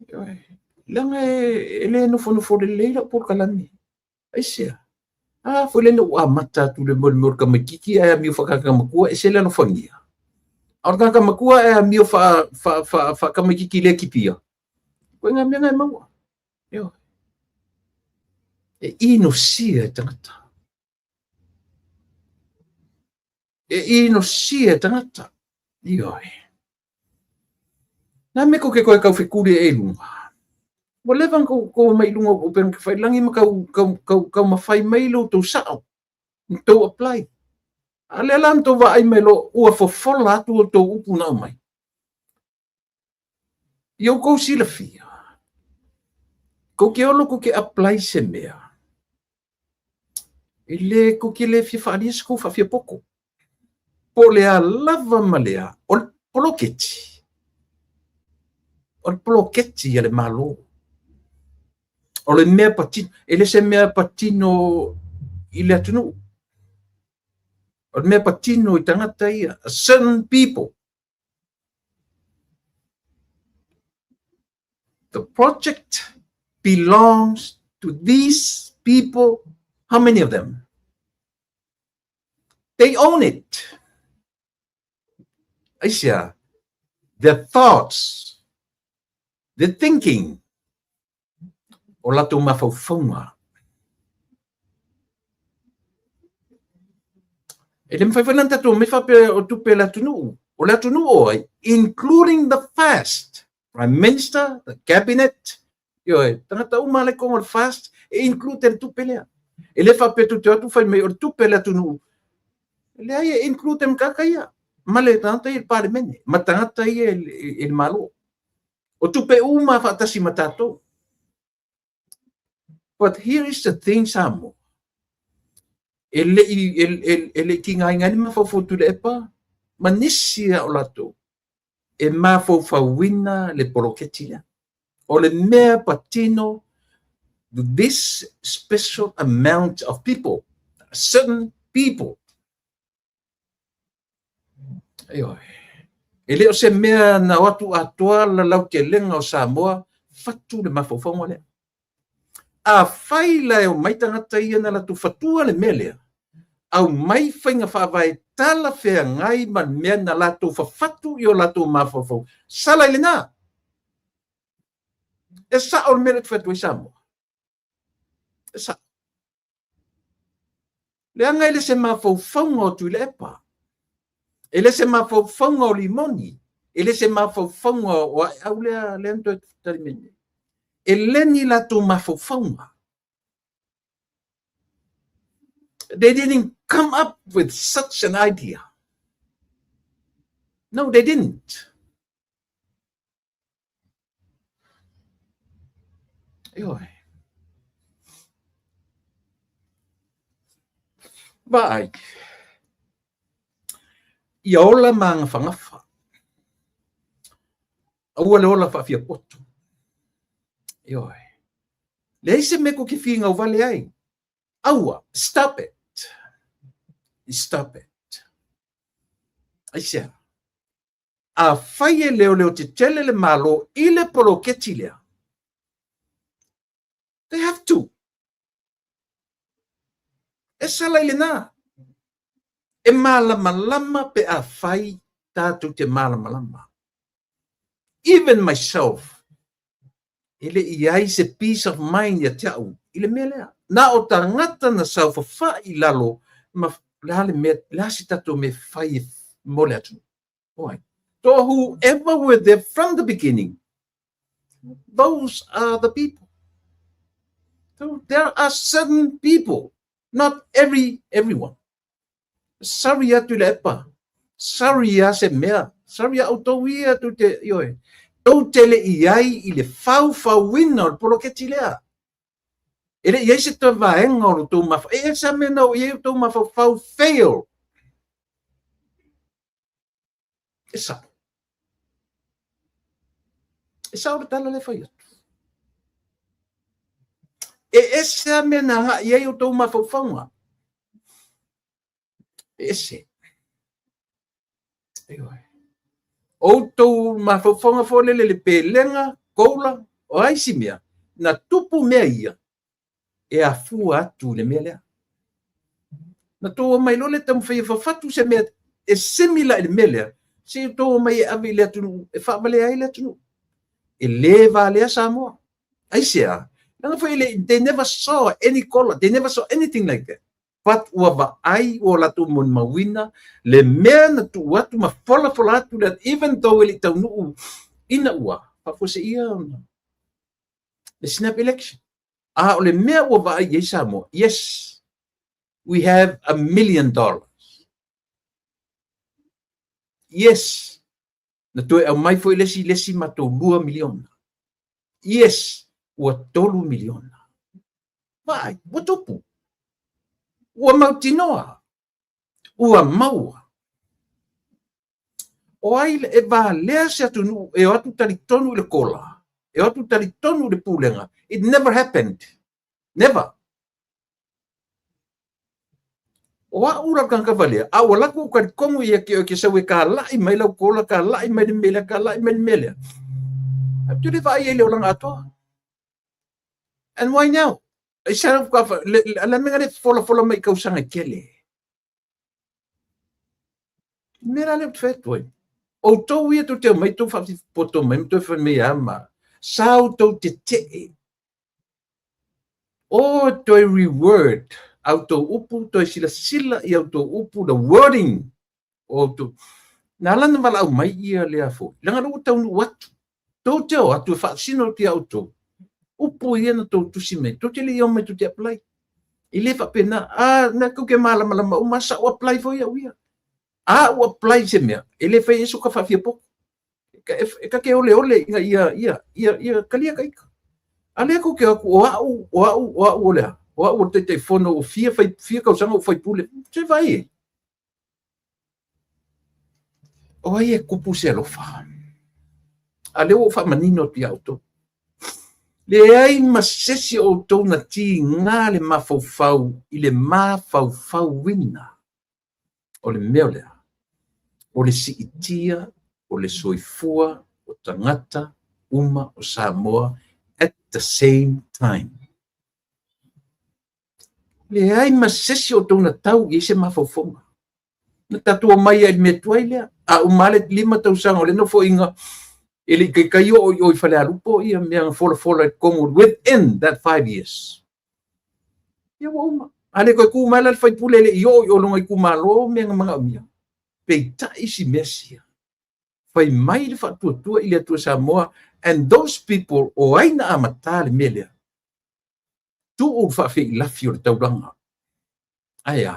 Ioe. Leaga e le nofonofo lelei lau polokalame. Aisea. A foi le na ua amata atu le mo le mea o le tamaitiiti ae amio faatagata matua e se le alofagia. A o le tagata matua e amio faatamaitiiti le kipia. Koe ngā mea ngā e maua. Ioe. E inosia e tagata. E inosia e tagata. Ioe. Nā me ko ke koe kaufetuli e lunga. Ua leva na kou mai lunga o upega tafailangi ma kau mawhai mai lo tou sao. Na tou apply. A lea la na tou vaai mai lo ua fofola atu o tou upu na aumai. I outou silafia, kou te olo kou te apply se mea, e le kou te le fia faalia se kou faafiapoko. Po le a lava ma le a, o le poloketi. O le poloketi a le malo. O le mea patino, e le se mea patino i le atunuu. O le mea patino i tagata ia, a certain people. The project belongs to these people. How many of them? They own it. Aisea, their thoughts, their thinking, o latou mafaufauga. E le mawhai whai tatou mai whapea o tupe le atunuu. O le atunuu o ai, including the FAST, Prime Minister, the Cabinet, ioe, tagata uma le kongo le FAST, e include le tupe lea. E le whapea tu te atu whai mai o le tupe le atunuu. Le ai e include mkaka ia. Ma le tagata ia le palemene, ma tagata ia e le malo. O tupe uma whaatasi ma tātou. But here is the thing, Samoa. E le ki ngai ngai ni mafaufau Tuilaepa, ma nisi a o latou, e mafaufauina le poloketi lea. O le mea patino, this special amount of people, certain people. Ioe. E le o se mea na o atu atoa la lautelega o Samoa, fatu le mafaufauga lea. A fai la e o mai tagata ia na latou fatua le mea lea, au mai faiga faavae tala feagai ma le mea na latou fafatu i o latou mafaufau. Sala i lena. E sao le mea lea te fai atu ai Samoa. E sao. Leaga e le se mafaufauga o Tuilaepa. E le se mafaufauga o Limoni. E le se mafaufauga o Aeau lea na toe tali mai nei. E le ni latou mafaufauga. They didn't come up with such an idea. No, they didn't. Ioe. Vaai. Ia ola magafagafa. Aua le ola faafiapoto. Ioe. Leai se mea kou te finau vale ai. Aua, stop it. Stop it. Aisea? Afai e leoleo tetele le Malo i le poloketi lea, they have to. E sala i lena. E malamalama pe afai tatou te malamalama. Even myself, e le i ai se peace of mind ia te au i le mea lea. Na o tagata na saofafai i lalo ma le a le mea, le a se tatou mea e fai mo le atunuu. Oi. So whoever were there from the beginning, those are the people. So there are certain people, not every everyone. Sorry atu i le epa. Sorry a se mea. Sorry a outou ia tou te, ioe, tou te le i ai i le faufauina o le poloketi lea. E le i ai se toe vaega o lo tou mafa. E ese a mea na o i ai o tou mafaufau fail. E sao. E sao le tala lea e fai atu. E ese a mea na agai ai o tou mafaufauga. E ese. Ioe. Outou mafaufauga foi lele le pelega, koula, o a isi mea, na tupu mea ia, e afua atu i le mea lea. Na tou omai loa lea taumafai e fafatu se mea e similar i le mea lea, se i tou omai e ave i le atunuu e faavalea ai le atunuu. E le valea Samoa. Aisea? Leaga foi e le, they never saw any kola, they never saw anything like that. But ua vaai ua latou molimauina le mea na tuu atu ma folafola atu le, even though e le i taunuu ina ua faafuaseia ona le snap election. A o le mea ua vaai i ai Samoa, yes, we have $1 million. Yes, na toe aumai foi le isi, le isi matou 2 miliona. Yes, ua 3 miliona. Vaai, ua tupu. Ua mautinoa. Ua maua. O ai e valea se atunuu e o atu talitonu i le kola, e o atu talitonu i le pulega. It never happened. Never. O au la le tagata valea, a ua alu atu ou talitonu ia te oe e te sau e kalai mai lau kola, kalai mai le mea lea, kalai mai le mea lea. Ou te le vaai ai i le olaga atoa. And why now? E sa le, le mea le folafola mai i tausaga e tele. Mea la lea ou te fai atu ai. Outou ia tou te omai tou faafipoto mai ma toe fai mai a ma sa outou tetee. O toe reword a outou upu, toe silasila i a outou upu, the wording o outou. Na ala ona valaau mai ia lea foi. Leaga lea ua taunuu atu. Tou te o atu e faasino atu ia outou. Upu ia na tou tusi mai. Tou te le i omai tou te apply. E le faapena. A, na tou te malamalama uma, sa ou apply foi au ia. A ua apply se mea, e le fai ai so ka faafiapoto. E ka te oleole ina ia, ia, ia, ia kalia ka ita. A lea tou te o atu, o au, o au, o au o le a? O au o le Taitaifono o fia, fai, fia tausaga ou faipule. Se vaai e. O ai e kupu se alofa? A lea ua ou faamanino atu iā outou. Leai ma se isi o outou na tiga le mafaufau i le mafaufauina o le mea lea, o le siitia o le soifua o tagata uma o Samoa at the same time. Leai ma se isi o outou na tau i ai se mafaufauga. Na tatou omai ai i le mea tuai lea. A uma lava le 5 tausaga o le nofoaiga, e le i taitai oo i o i Falealupo ia mea na folafola i totonu within that 5 years. Ia ua uma. A le toe tu mai la le faipule e le i oo i o lona itumalo mea na manaomia. Peitai si mea sia. Fai mai le faatuatua i le Atua Samoa and those people o ai na amata le mea lea. Tuu le faafeilafi o le taulaga. Ae a?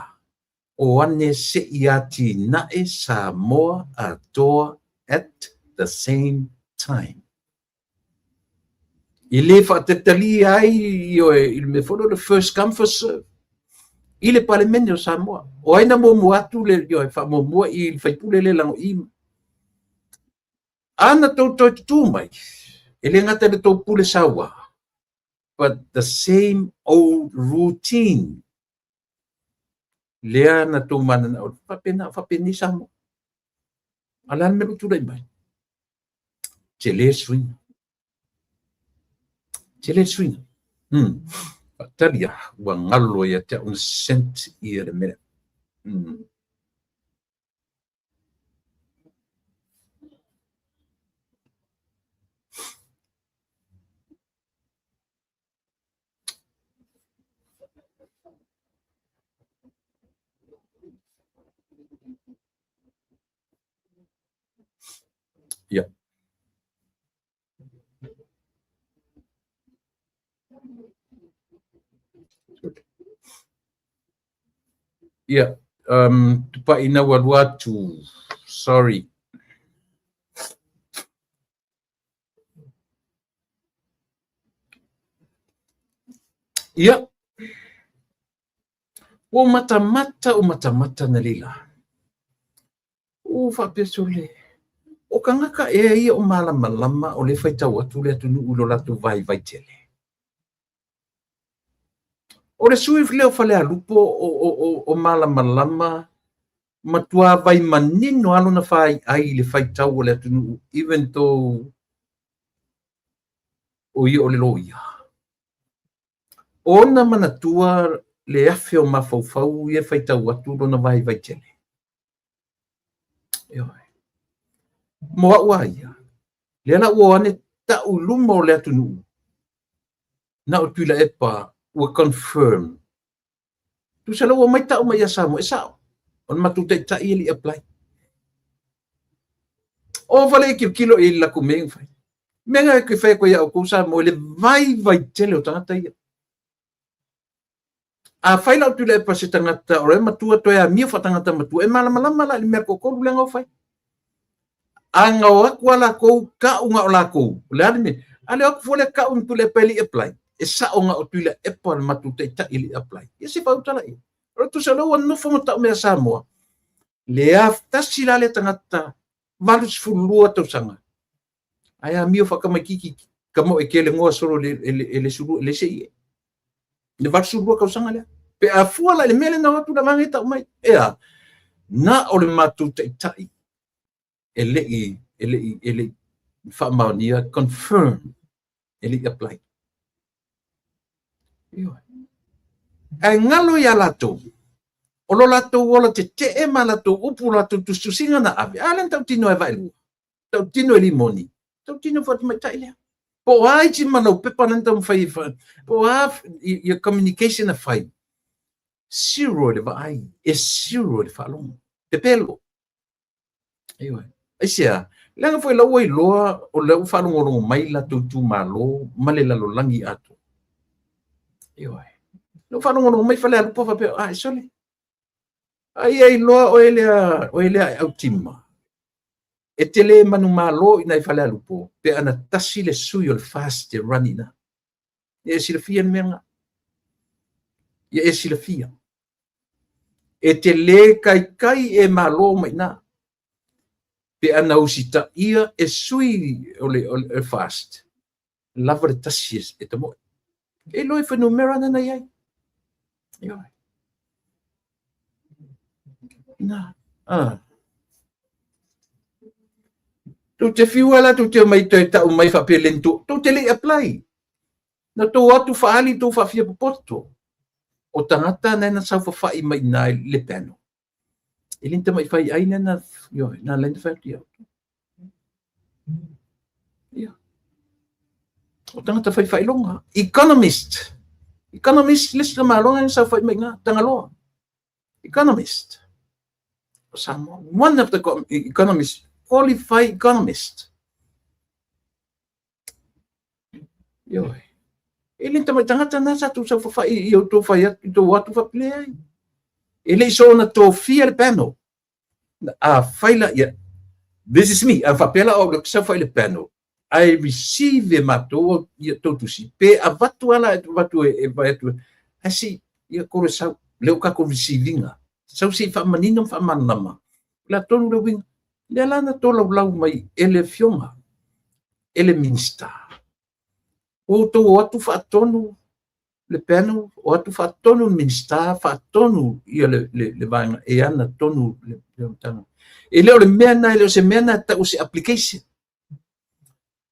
O ane seʻi atinae Samoa atoa at the same time. E le faataitalia ai ioe i le mea foi lea o le first come first serve i le Palemene o Samoa. O ai na muamua atu le ioe faamuamua i le faipule le lagoii. A na tou toe tutū mai, e le gata i le tou pule saua, but the same old routine. Lea na tou mananao faapena, faapenei Samoa. A o le a le mea ua tulai mai? Tele le suiga. Tele le suiga. Faatali a, ua galo ia te au na sent ia le mea. Ia. Ia, tupai ina ua alu atu. Sorry. Ia, ua matamata, ua matamata na leila. Ua faapea sole, o kangaka ea ia o malamalama o le faitau atu le atunuu i lo latou vaivai tele. O le sui lea o Falealupo o malamalama matua vai manino lava lona faiai i le faitau o le atunuu even though o ia o le loia. O ona manatua le afe o mafaufau ia e faitau atu lona vaivai tele. Ioe. Mo au a ia, lea la ua o ane tau i luma o le atunuu, na o Tuilaepa ua confirm. Tusa la ua omai tau mai ia Samoa, e sao. O le matou taitai e le i apply. O fale e tilotilo i le latou mea e fai. Mea na e fai atu ia outou Samoa i le vaivai tele o tagata ia. A fai lau Tuilaepa se tagata o le matua toe amio faatagata matua, e malamalama la i le mea toatolu lea na o fai. A na o atu a latou tau na o latou, o le a le mea? A le o atu foi le tau na Tuilaepa e le i apply, e sao na o Tuilaepa le matou taitai e le i apply. Ia se faautala ia. O le tusa lea ua nofo ma tau mea Samoa, le tasi la le tagata 82 tausaga. Ae amio faatamaititi ka mo e kele ngoa solo le le sulu le se i. Le 82 tausaga lea. Pe a fua la i le mea lea na o atu le vaega e tau mai. E a, na o le matou taitai e le i faamaonia confirm e le i apply. Ioe. Ae galo ia latou, o lo latou ola tetee ma latou upu, latou tusitusiga na ave, a lea na tautino e vaelua, tautino e limoni, tautino foi tamaitai lea. Po o a isi ma lau pepa na taumafai e po o a ia communication na fai, zero le vaai, e zero le faalogo. Pepelo. Ioe. Aisea, leaga foi la ua iloa o lea ua faalogologo mai latou itumalo ma le lalolagi atoa. Ioe. Lea ua faalogologo mai Falealupo faapea, a, sole. Ai ia iloa oe lea, oe lea e autima. E te le manumalo i nai Falealupo pe ana tasi le sui o le FAST e run ina. Ia e silafia le mea lena. Ia e silafia. E te le kaikai e malo mai ina. Pe ana usitaia e sui o le FAST, lava le tasi e tamoe. E iloa e fuainumera na na i ai. Ioe. Na. Ah. Tou te fiu lava la tou te omai toe tau mai faapea le tou, tou te le i apply. Na tou atu faali tou faafia popoto. O tagata na na saofafai mai ina i le panel. E le ni tamai fai ai na na, ioe, na ala ai na fai atu ia outou. Ia. O tagata fai faailoga. Economist. Economist le isi tamaloa na saofai mai ina, Tagaloa. Economist. O Samoa. One of the economists, qualified economist. Ioe. E le tamai tagata na sa tou saofafai i outou fai atu, i tou atu faapea ai. E le i soona tofia le panel. Afai la, ia, this is me, a faapea la au ou te saofai i le panel, ae receive e matou ia tou tusi, pe avatu lava la, avatu e vaai atu, ae se i, ia kolo e sau, lea ua tatou receive ina, sau se i faamanino ma faamalamalama, o le a tonu le uiga? Lea la na tolaulau mai e le Afioga e le Minisita, ua outou o atu faatonu le panel, o atu faatonu le Minisita, faatonu ia le vaega e ana tonu le amataga. E le o le mea lena, e le o se mea lena e tau o se application.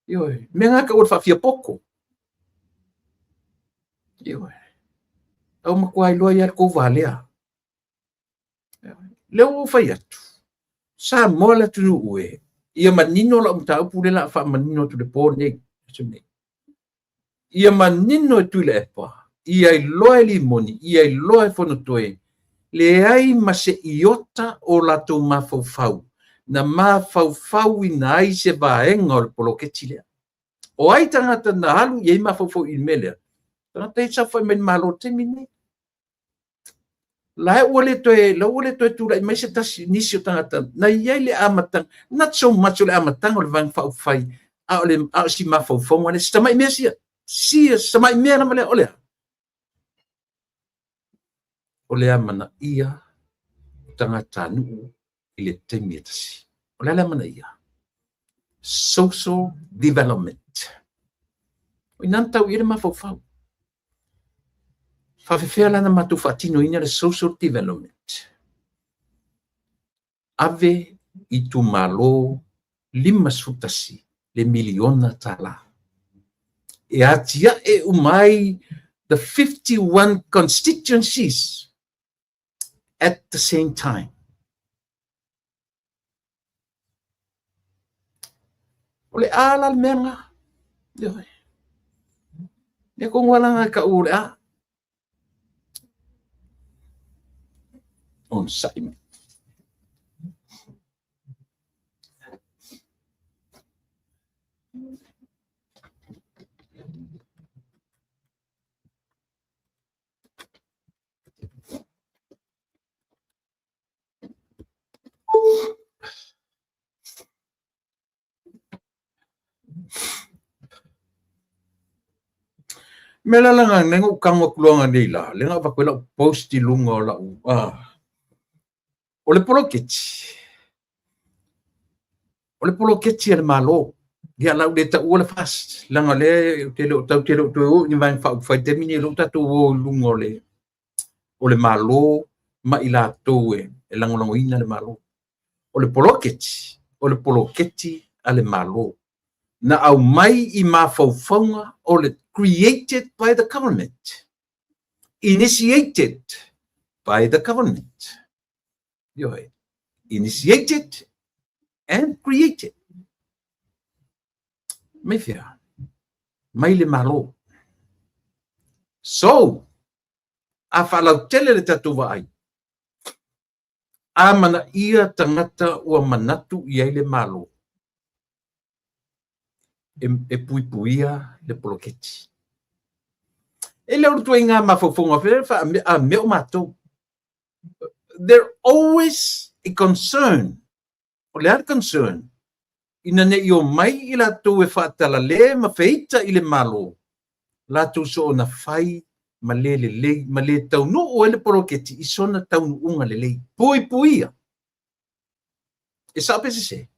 Ioe, mea lena e tau o le faafiapoto. Ioe. A ua matua iloa ai lava le tou valea. Lea ua ou fai atu, Samoa le atunuu e, ia manino lau mataupu lea o le a faamanino atu i le po lenei. Ia manino e Tuilaepa, ia iloa e Limoni, ia iloa e Fonotoe, leai ma se iota o latou mafaufau na mafaufauina ai se vaega o le poloketi lea. O ai tagata na alu i ai mafaufau i le mea lea? Tagata ia e saofai mai i le Malo i le taimi lenei. La ua le toe, la ua le toe tulai mai se tasi, nisi o tagata na i ai le amataga, not so much o le amataga o le Vaega Faaupufai, a o le, a o si mafaufauga lea, si tamai mea sia, sia, si tamai mea lava lea, o le a? O le amanaia o tagatanuu i le taimi e tasi. O le a le amanaia? Social development. O i ina na tau i ai le mafaufau. Faafefea la ona matou faatinoina le social development? Ave i itumalo 51 le miliona tala. E atiae uma ai the 51 constituencies at the same time. O le a la le mea lena? Ioe. Mea tonu lava lena e tau o le a. Onosai mai. Mea la lana nei ou tago atu loa nei la, lea na avatu ai lau post i luga o lau o le poloketi. O le poloketi a le Malo. Ia la ou le taua le FAST, leaga o lea ou te le o tatou te le o toe o i ni Vaega Faaupufai i le taimi lenei, o lea ua tatou o i luga o le o le Malo ma i latou e lagolagoina le Malo. O le poloketi, o le poloketi a le Malo na aumai i mafaufauga o le created by the government, initiated by the government. Ioe, initiated and created. Mai fea? Mai le Malo. So, a faalautele le tatou vaai, amanaia tagata ua manatu i ai le Malo e puipuia le poloketi. E le o le ituaiga mafaufauga foi a mea o matou. There always a concern. O le a le concern? Ina ne i omai i latou e faatalale ma feita i le Malo, latou soona fai ma le lelei ma le taunuu ai le poloketi i sona taunuuga lelei. Puipuia! E sao pe sese?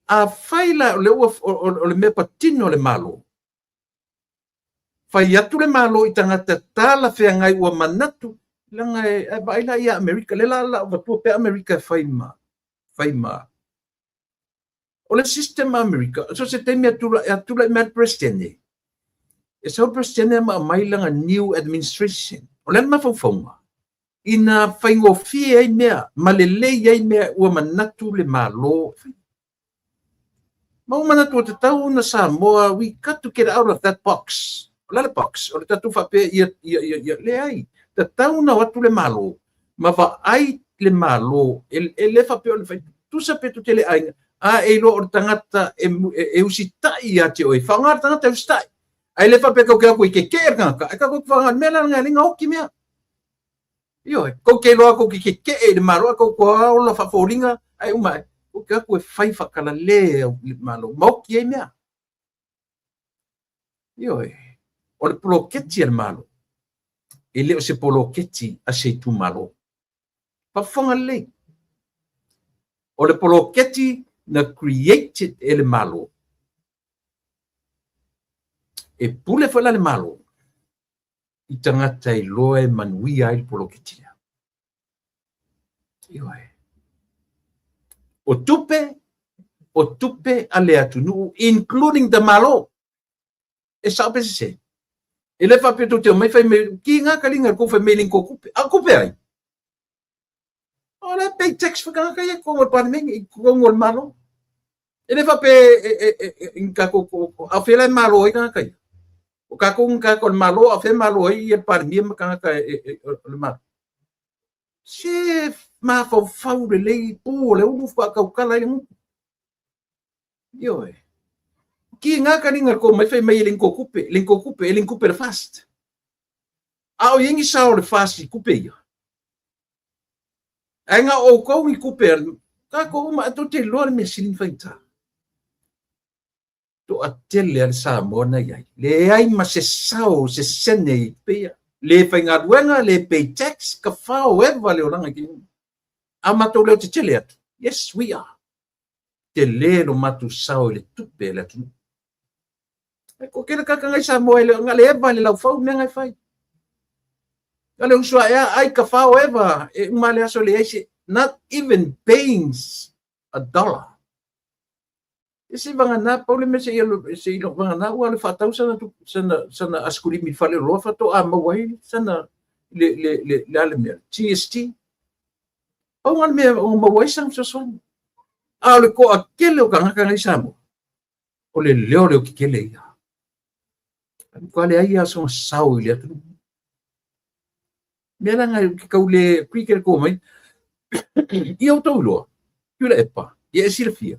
Afai la o le, ua, o le mea patino a le Malo, fai atu le Malo i tagata talafeagai ua manatu, leaga e vaai la ia Amerika, lea la la avatua pea Amerika e fai ma, fai ma. O le system a Amerika, so se taimi a tulai mai le Peresetene, e sau le Peresetene ma aumai lana new administration. O le a le mafaufauga? Ina faigofie ai mea, ma lelei ai mea ua manatu le Malo e fai. Ma ua manatu ua tatau ona Samoa, we got to get out of that box. O le a le box? O le tatou faapea ia, ia, ia, ia, leai. Tatau ona o atu le Malo, ma vaai le Malo, e, e le faapea o le fai, tusa pe tou te le aiga, a e iloa o le tagata e, e, e usitai ia te oe, faaaoga le tagata e usitai. Ae le faapea kou te o atu e kekeʻe le tagata, ae tatou te faaaoga i le mea lea leaga e le gaoti mea. Ioe, kou te iloa kou te kekeʻe i le Malo ae kou te ola faafoliga ae uma ae, kou te o atu e fai faakalale i le Malo, maoti ai mea. Ioe, o le poloketi a le Malo, e le o se poloketi a se itumalo. Faafofoga lelei. O le poloketi na created e le Malo, e pule foi la le Malo i tagata e iloa e manuia ai le poloketi lea. Ioe. O tupe, o tupe a le atunuu, including the Malo. E sao pe sese? E le faapea tou te omai fai mai, ki ngā kalinga kou fai mai le ko kupe. A kupe ai? O le pay tax foi tagata ia i totonu o le Palemene, i totonu o le Malo. E le faapea e ni tatou, a o fea la e malo ai tagata ia? O tatou ni tagata o le Malo, a o fea e malo ai ia le Palemia ma tagata o le Malo? Se mafaufau lelei pu o le ulu faatoa tautala ai le gutu. Ioe. Ki ngā kalinga le kou mai fai mai e le ni kou kupe, le ni kou kupe, e le ni kupe le FAST. A o i ai ni sao o le FAST i kupe ia? Ae na o outou ni kupe a tatou uma, tou te iloa le mea sili ona faigata. Toatele a le Samoa na i ai. Leai ma se sao, se sene i kupe ia. Le faigaluega, le pay tax, ka fao eva le olaga i ke A matou leo tetele atu. Yes, we are. Tele lo matou sao i le tupe a le atunuu. E ko kele kaka ngai Samoa e le nga le eva le laufau mea ngai fai. Nga le uso ae a ai ka fao eva e uma le aso le ai se not even paying a dollar. E se vagana pau le mea se ia se ilo vagana ua le faatau sana sana sana askulimi fale loa faatoa maua ai sana le le le le a le mea GST. Pau nga le mea o maua ai sana fesoasoani. A o le toatele o tagata ngai Samoa o le leo leo kekele ia. Ae matua leai lava sona sao i le atunuu. Mea la na ke kau le kui ke ko mai. Ia outou iloa, Tuilaepa, ia e silafia.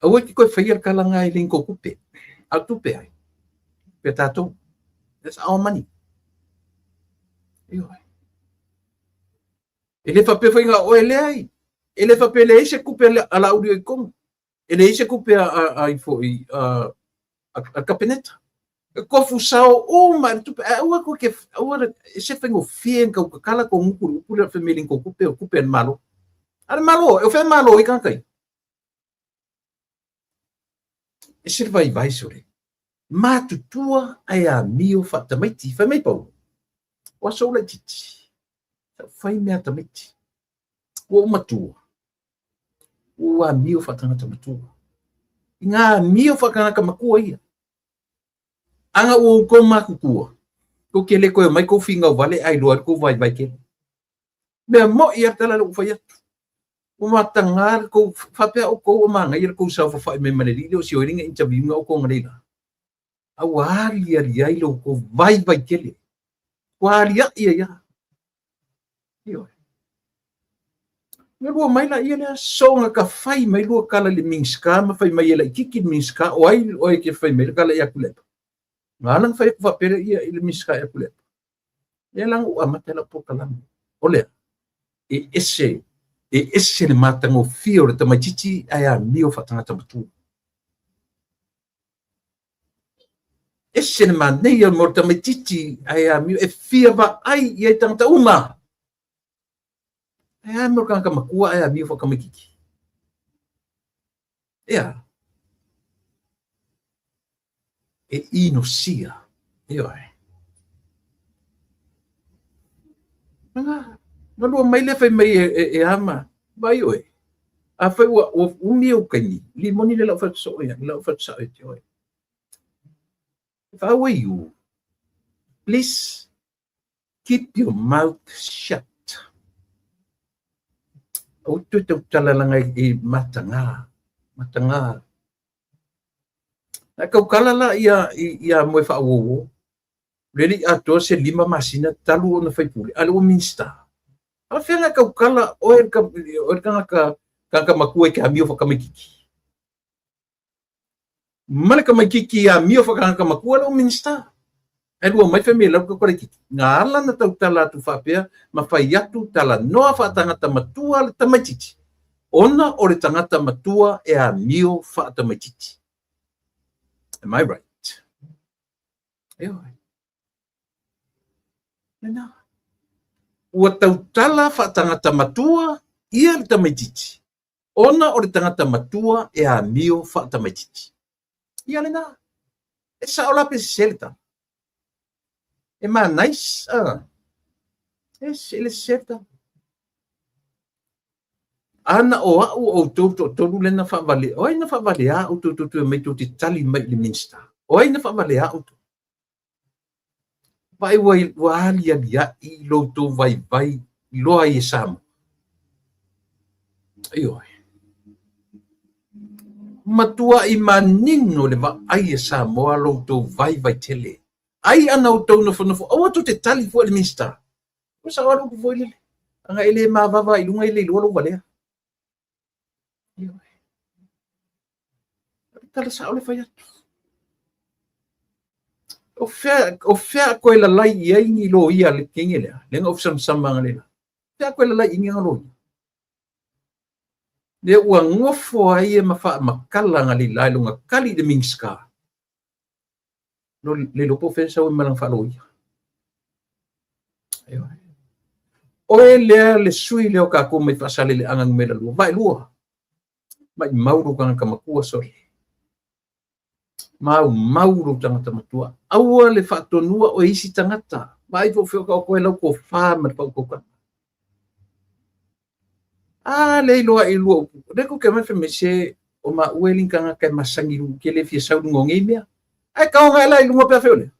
Aua e te toe faia le tala na e le ni tou tupe. A o tupe ai? Tupe a tatou. That's our money. Ioe. E le faapea foi na o oe leai. E le faapea e leai se tupe a Laauli o i totonu. E leai se tupe a ifo i a a Kapeneta. E kofu sao uma i le tupe. Ae aua koe ke aua e se faigofie ona tau tatala tou gutu i le upu lea o le fai mai e le ni tou tupe o tupe a le Malo. A le Malo, e o fea e malo ai tagata ia? E se le vaivai sole. Matutua ae amio faatamaiti. Fai mai Paulo, o aso ou laitiiti, sa ou fai mea a tamaiti. Ua ou matua, ua ou amio faatagata matua. I ngā amio faatagata matua ia. Aga ua outou matutua, tou te le toe omai tou finau vale ae iloa ai le tou vaivai tele. Mea moʻi a le tala lea ua fai atu. Ua mataga le tou, faapea outou ua manaia le tou saofafai mai ma le alii lea o Sioeli na interview ina outou analeila. A ua aliali ai lo outou vaivai tele. Ua aliaʻi ai lava. Ioe. Na lua mai laia lea soga ka fai mai lua tala i le Minisita ma fai mai e laitiiti le Minisita, o ai oe e te fai mai le tala ia Tuilaepa? Na ala ona fai atu faapea lea i le Minisita ia Tuilaepa. Lea la na ou amata ai lau polokalame. O lea, e ese, e ese le matagofie o le tamaitiiti ae amio faatagata matua. Ese le manaia mo le tamaitiiti ae amio e fia vaai i ai tagata uma. Ae a mo le tagata matua ae amio faatamaitiiti. Ea. E inosia. Ioe. Na, na lua mai lea fai mai e, e, e ama, vai oe. A fai ua, ua umi ou taimi, limoni le lau fai atu ia, lau fai atu e te oe. If I were you, please keep your mouth shut. Aua toe tautala langa i matagā, matagā. Ae tautala la ia ia moe faauouo. Le le i atoa se 5 masina talu ona faipule, a o lea ua Minista. Faafefea ona e tautala oe le tagata, tagata matua i te amio faatamaitiiti. Ma le tamaititi amio faatagata matua lou Minisita. Ae lua mai fai mai e lau tauta laititi. Na ala na tautala atu faapea ma fai atu talanoa faatagata matua le tamaititi, ona o le tagata matua e amio faatamaititi. Am I right? Ioe. Lena. Ua tautala faatagata matua ia le tamaititi, ona o le tagata matua e amio faatamaititi. Ia lena. E sao la pe sese le tala. E manais. E se le sese le tala. Ana o a'u o outou toatolu lea na faavale, o ai na faavaleā outou tou te omai tou te tali mai i le Minisita? O ai na faavaleā outou? Vaai ua alialia'i lo outou vaivai loa ai e Samoa. Ioe. Matua'i manino le vaai e Samoa lo outou vaivai tele. Ai ana outou nofonofo, aua tou te tali fua i le Minisita. Ua sao lava le upu foi lele. Ana e le mavava i luga e le iloa lou valea. Ioe. O le tala sao le fai atu. O fea koe lalai i ai ni loia le kenge lea, le nga ofisamsama nga lela. Fea koe lalai i nga loia. Le ua ngofo ai e ma faamakala nga leilai longa kali i le Minisita. Le iloa po o fea e sau ai ma lana faaloia. Ioe. Oe lea le sui lea o kākou mai Faasaleleaga numera 2. Vaelua. Maimau lou tagata matua sole. Maumau lou tagata matua. Aua le faatonua oe isi tagata. Vaai po o fea o taoto ai lau tofa ma le faautautaga. A le iloa i lua upu. Le kou te mai fai mai se o maua e ni tagata e masani lu ke le fia sau luga o nei mea. Ae taoga e la i luga pe a fai o lea.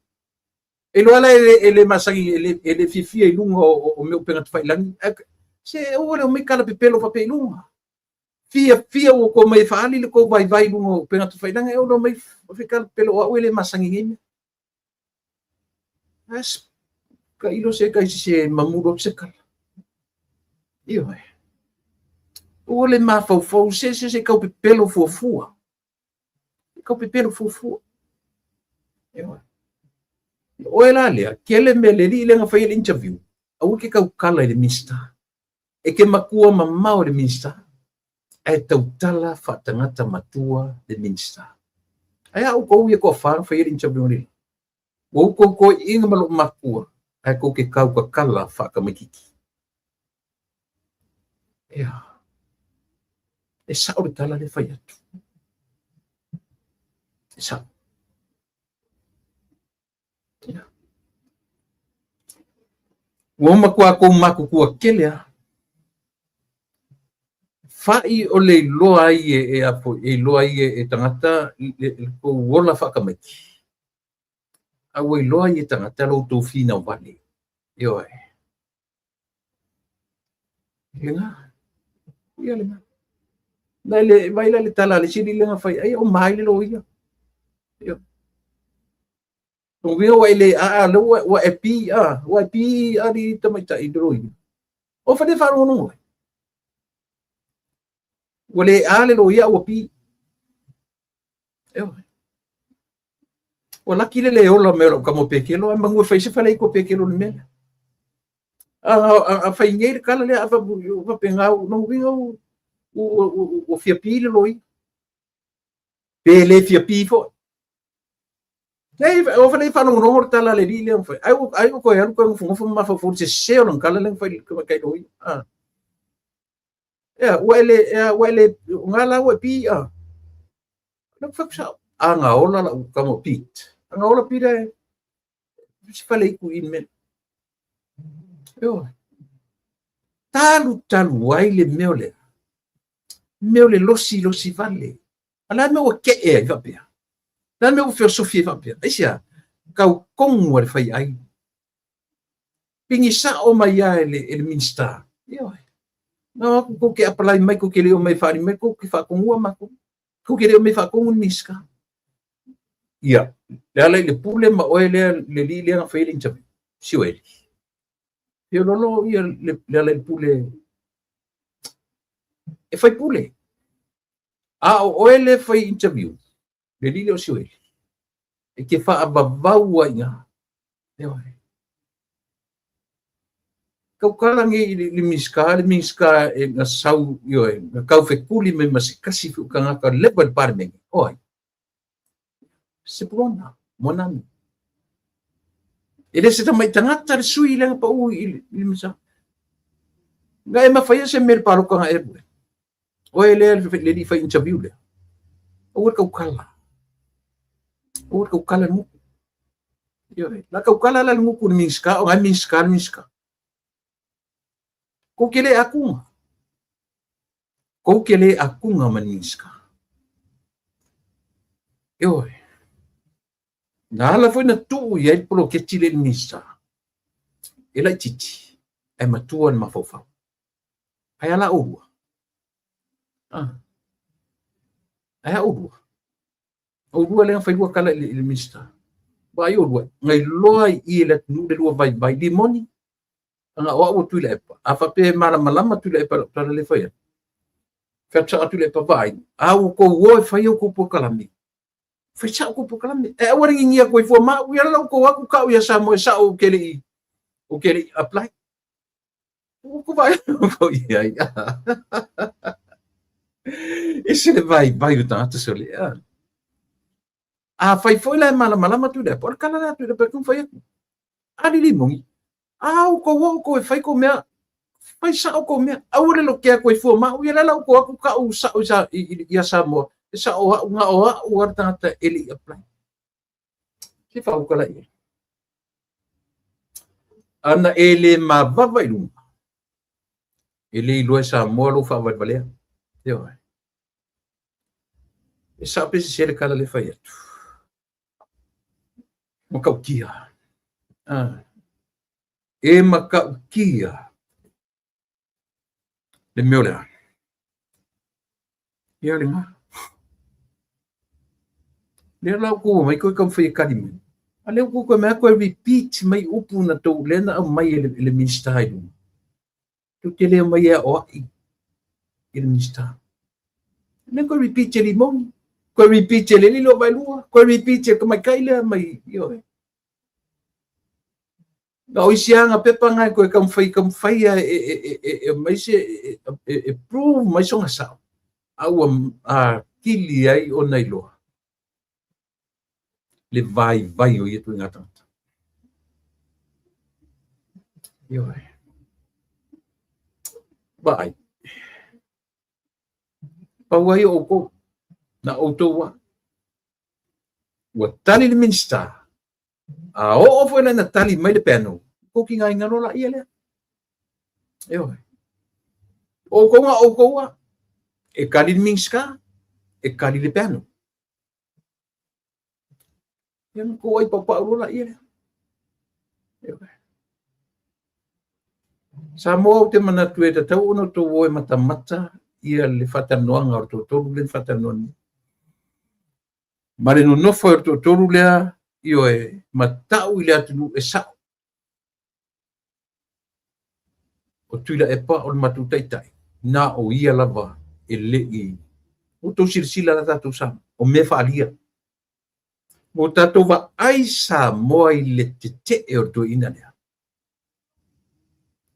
E iloa la e le masani e le fiafia i luga o mea upega tafailagi. Se aua le omai tala pepelo faapea i luga. Fiafia ua outou omai e faaali le tou vaivai i luga o upega tafailagi, ae aua le omai fai tala pepelo o au e le masani i nei mea. As tailo se taisi se mamulu atu se tala. Ioe. Ua le mafaufau se se se tau pepelo fuafua. Tau pepelo fuafua. Ioe. Oe la lea, kele mea le alii lea na fai ai le interview, aua ke tautala i le Minisita. E ke matua mamao i le Minisita, ae tautala faatagata matua le Minisita. Ae a outou ia toafa na fai ai le interview ma le Ua outou toeaiina ma lou matua, ae tou te tautatala faatamaititi. Ea, e sao le tala lea e fai atu. E sao. Ea. Ua matua tou matutua tele lava. Fa'i o le iloa ai e a foi, e iloa ai e tagata le tou ola faatamaiti. A ua iloa ai e tagata lo outou finau vale. Ioe. Lena. Ia lena. Na le vai la le tala le isi alii lea na fai ai o mai le loia. Ioe. Lona uiga ua e le aa lea ua e pi a, ua e pi a li tamaitai i le loia. O fale faalogologo ai. Ua le a le loia ua pi. Ioe. Ua laki le le ola mai o lau tama o Pekelo, ae manu e fai se fale iko Pekelo le mea lea. A fai nei le tala lea, a faapena, lona uiga ua fia pi le loia. Pe le fia pi foi. Nei, ua fale faalogologo le tala a le alii lea na fai. Ai ua toe alu toe nofonofo ma mafaufau i le sese o lana tala lea na fai i le tamaitai loia. Ea, ua e le, ea, ua e le, o ngā la ua e pi, a. Lau fai sao, a ngā ola lau tama o Pete. A ngā ola Pete e, se fale iku i mea. Ioe. Talu talu ai le mea o lea. Mea o le losi losi vale. A le a le mea ua kee ai faapea? Le a le mea ua feosofi ai faapea? Aisea? Kau kogu a le faiai. Pigi sao mai lava e le Minisita. Ioe. Na o atu tou te apply mai, tou te le omai e faaali mai, tou te faatogua matou. Tou te le omai e faatogu le Minisita. Ia, le ala i le pule ma oe lea, le alii lea na fai le interview. Sioeli. Feoloolo ia le ala i le pule e fai pule. A o oe lea e fai interview. Le alii lea o Sioeli, e te faavavau ai i ina. Ioe. Tautala nei i le Minisita, le Minisita e na sau, ioe, na taufetuli mai ma se tasi foi o tagata leva i le Palemene. O ai? Sepulona Moananu. E le se tamai tagata le sui lea na pau i le Minisita. Na e mafaia se mea i le palota na e alu ai. Oe lea le alii fai interview lea. Aua le tautala. Aua le tautala le gutu. Ioe. La tautala la le gutu i le Minisita, o na e Minisita le Minisita. Kou te le akuga. Kou te le akuga ma le Minisita. Ioe. Na ala foi na tuu i ai le poloketi lea i le Minisita. E laitiiti, ae matua le mafaufau. Ae a la oulua? Ah. Ae a oulua? Oulua lea na failua tala i le Minisita. Vaai oulua, na iloa i i e le atunuu le lua vaivai. Limoni, ana o au o Tuilaepa. A faapea e malamalama Tuilaepa i lau tala lea e fai atu. Fai atu sao Tuilaepa, vaai, a ua tou o e fai outou polokalame, fai sao tou polokalame. Ae aua le ninia atu ai fua ma au, ia la ua tou atu tau ia Samoa e sao ou te le i, ou te le i apply. Ua tou vaai tou i ai. Ese le vaivai o tagata sole. A fai foi la e malamalama Tuilaepa, o le tala lea a Tuilaepa e taumafai atu. A Lilimoni, a outou o outou e fai tou mea, fai sao tou mea. Aua le lotea atu ai fua ma au, ia la la outou atu tau sao ia Samoa, e sao au, na o au lava le tagata e le i apply. Se faautala i ai. Ana e le mavava i luga, e le iloa e Samoa lou faavalevalea. Ioe. E sao pe sese le tala lea e fai atu. Matautia. Ah. E matautia le mea o le a? Ia lena. Lea la ua omai toe taumafai e tali mai. A lea ua toe omai toe repeat mai upu na tou lea na aumai e le Minisita i luga. Tou te le omai e aoai i le Minisita. Lea toe repeat e Limoni, toe repeat e le alii lea o Vaelua, toe repeat e le tamaitai lea mai, ioe. Na o isi lava pepa na e toe taumafai taumafai lava e aumai se e prove mai sona sao, a ua atili ai ona iloa le vaivai o ia ituaiga tagata. Ioe. Vaai. Pau ai o outou, na outou lava. Ua tali le Minisita, A oo foi la ina tali mai le panel, tou tigaina loa laia lea. Ioe. O outou na outou a, e tali le Minisita, e tali le panel. Ia na tou ai paupau loa laia lea. Ioe. Samoa ou te manatu e tatau ona outou o e matamata ia le faatalanoaga o le toatolu lea na faatalanoa nei. Ma le nonofo ai o le toatolu lea, ioe, ma tau i le atunuu e sao. O Tuilaepa o le matou taitai, na o ia lava e le i... Ua outou silasila la tatou Samoa, o mea faaalia. Ua tatou vaai Samoa i le tetee o le toeaina lea.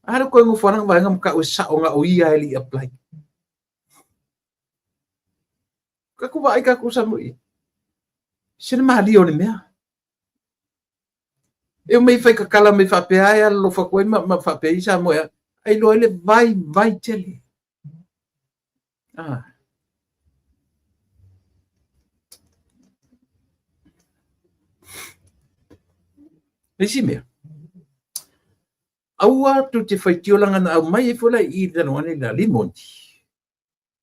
A lea koe nofo lana vaega ma tau e sao na o ia e le i apply. Tatou vaai tatou Samoa i se le malie o le mea. E omai fai tatala mai faapea e alolofa atu ai ma faapea i Samoa e ai loa ai le vaivai tele. Ah. Le isi mea, aua tou te faitio leaga na aumai ai foi la i i le talanoaga nei la Limoni.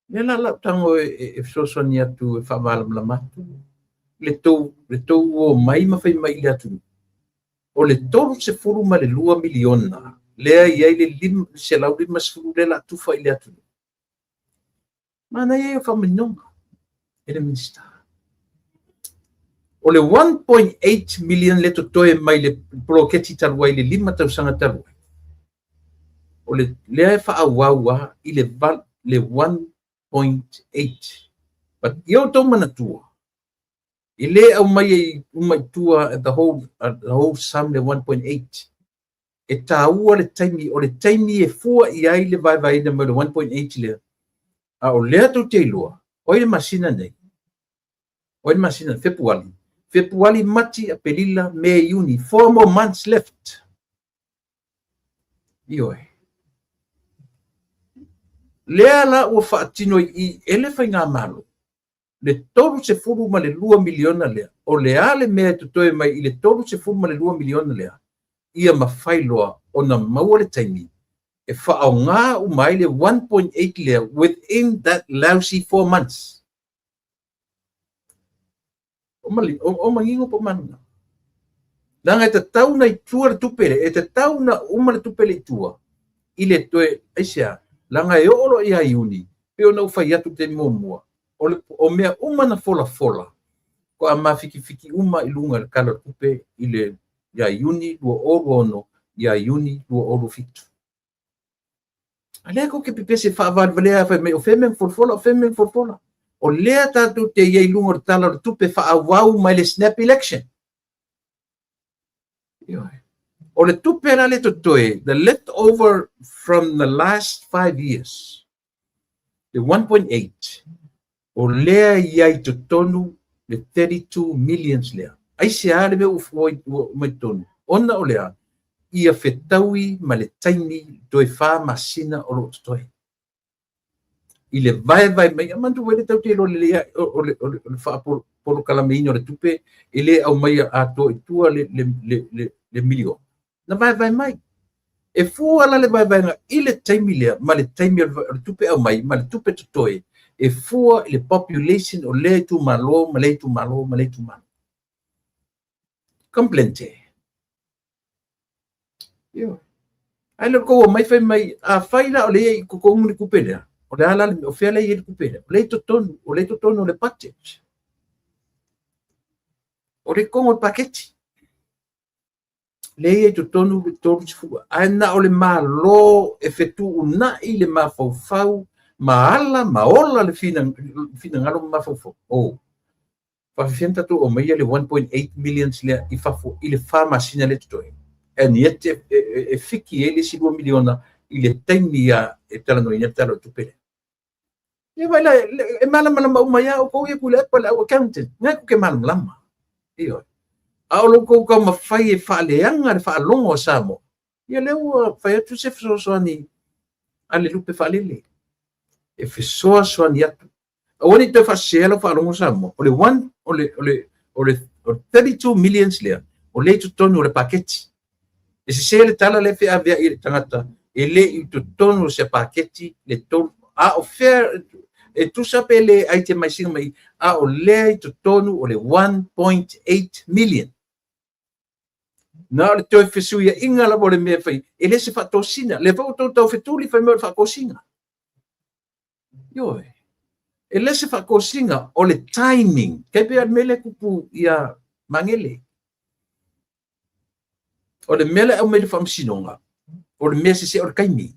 Lea la lau tago e fesoasoani atu e faamalamalama atu le tou, le tou omai ma fai mai i le atunuu, o le $32 miliona lea e i ai le 150 lea o le a tufa i le atunuu. Manaia ia o faamaninoga e le Minisita. O le 1.8 million lea totoe mai le poloketi talu ai le 5 tausaga talu ai, o le lea e faaauau lava i le 1.8. But ia outou manatua, E le aumaia i uma i tua the whole sum le 1.8. E taua le taimi, o le taimi e fua i ai le vaevaeina mai o le 1.8 lea. A o lea tou te iloa, o ai le masina nei? O ai le masina? Fepuali. Fepuali, Mati, Aperila, Me, Iuni. 4 more months left. Ioe. Lea la ua faatino i e le faigamalo le 32 miliona lea. O le a le mea e totoe mai i le 32 miliona lea? Ia mafai loa ona maua le taimi e faaaoga uma ai le 1.8 lea within that lousy 4 months. O manino po mana. Leaga e tatau na i tua le tupe le, e tatau na uma le tupe le i tua i le toe, aisea, leaga e oo loa ia Iuni, pe ona ou fai atu te muamua, o mea uma na folafola, ko a mafikifiki uma i luga i le Tala o le Tupe i le ia Iuni 2026, ia Iuni 2027. A lea kou te pepese faavalevalea fai mai o fea mea na folafola, o fea mea na folafola. O lea tatou te i ai i luga o le Tala o le Tupe faaauau mai le snap election. Ioe. O le tupe la le totoe, the leftover from the last 5 years, the 1.8, o lea i ai totonu le 32 millions lea. Aisea le mea ua mai totonu? Ona o lea, ia fetaui ma le taimi toe 4 masina o loo totoe. I le vaevae mai, manatua foi le tau te iloa lelei o le faapolokalameina o le tupe e le aumaia atoa i tua le miliona. Na vaevae mai. E fua la le vaevaega i le taimi lea ma le taimi o le tupe aumai ma le tupe totoe e fua i le population o lea itumalo ma lea itumalo ma lea itumalo. Complainte. Io. Ai le kou mai fai mai a fai la o le i totonu le tupe lea. O le ala o fea le i le tupe lea. O le totonu, o le totonu o le budget. O le kongo le paketi. Le i totonu le 30. Ae na o le malo e fetuunai le mafaufau ma ala ma ola le finagalo ma mafaufau. Oh. Faafefea na tatou aumaia le 1.8 millions lea i fafo i le 4 masina le totoe? And yet e fiki ai le isi 2 miliona i le taimi ia e talanoaina le Tala o le Tupe lea. Ia vai la, e malamalama uma ia o kou ia Tuilaepa le au accountant. Ngai ku ke malamalama. Ioe. A o lo kou taumafai e faaleaga le faalogo a Samoa, ia lea ua fai atu se fesoasoani a le lupe faalele. E fesoasoani atu. Aua ne i toe faasesea lau faalogo Samoa. O le one, o le 32 millions lea, o lea i totonu o le paketi. E sese le tala lea feaveai i le tagata, e le i totonu o se paketi le tolu. A o fea, e tusa pe le itemize ina mai, a o lea i totonu o le 1.8 million. Na o le toe fesuiaiga lava o le mea e fai, e le se faatosina. Le foi ua outou tau fetuli fai mai o le faatosina. Ioe. E le se faatosina, o le timing. Kai pe le mea lea tupu ia Magele. O le mea lea aumai le faamasinoga, o le mea sese o le taimi.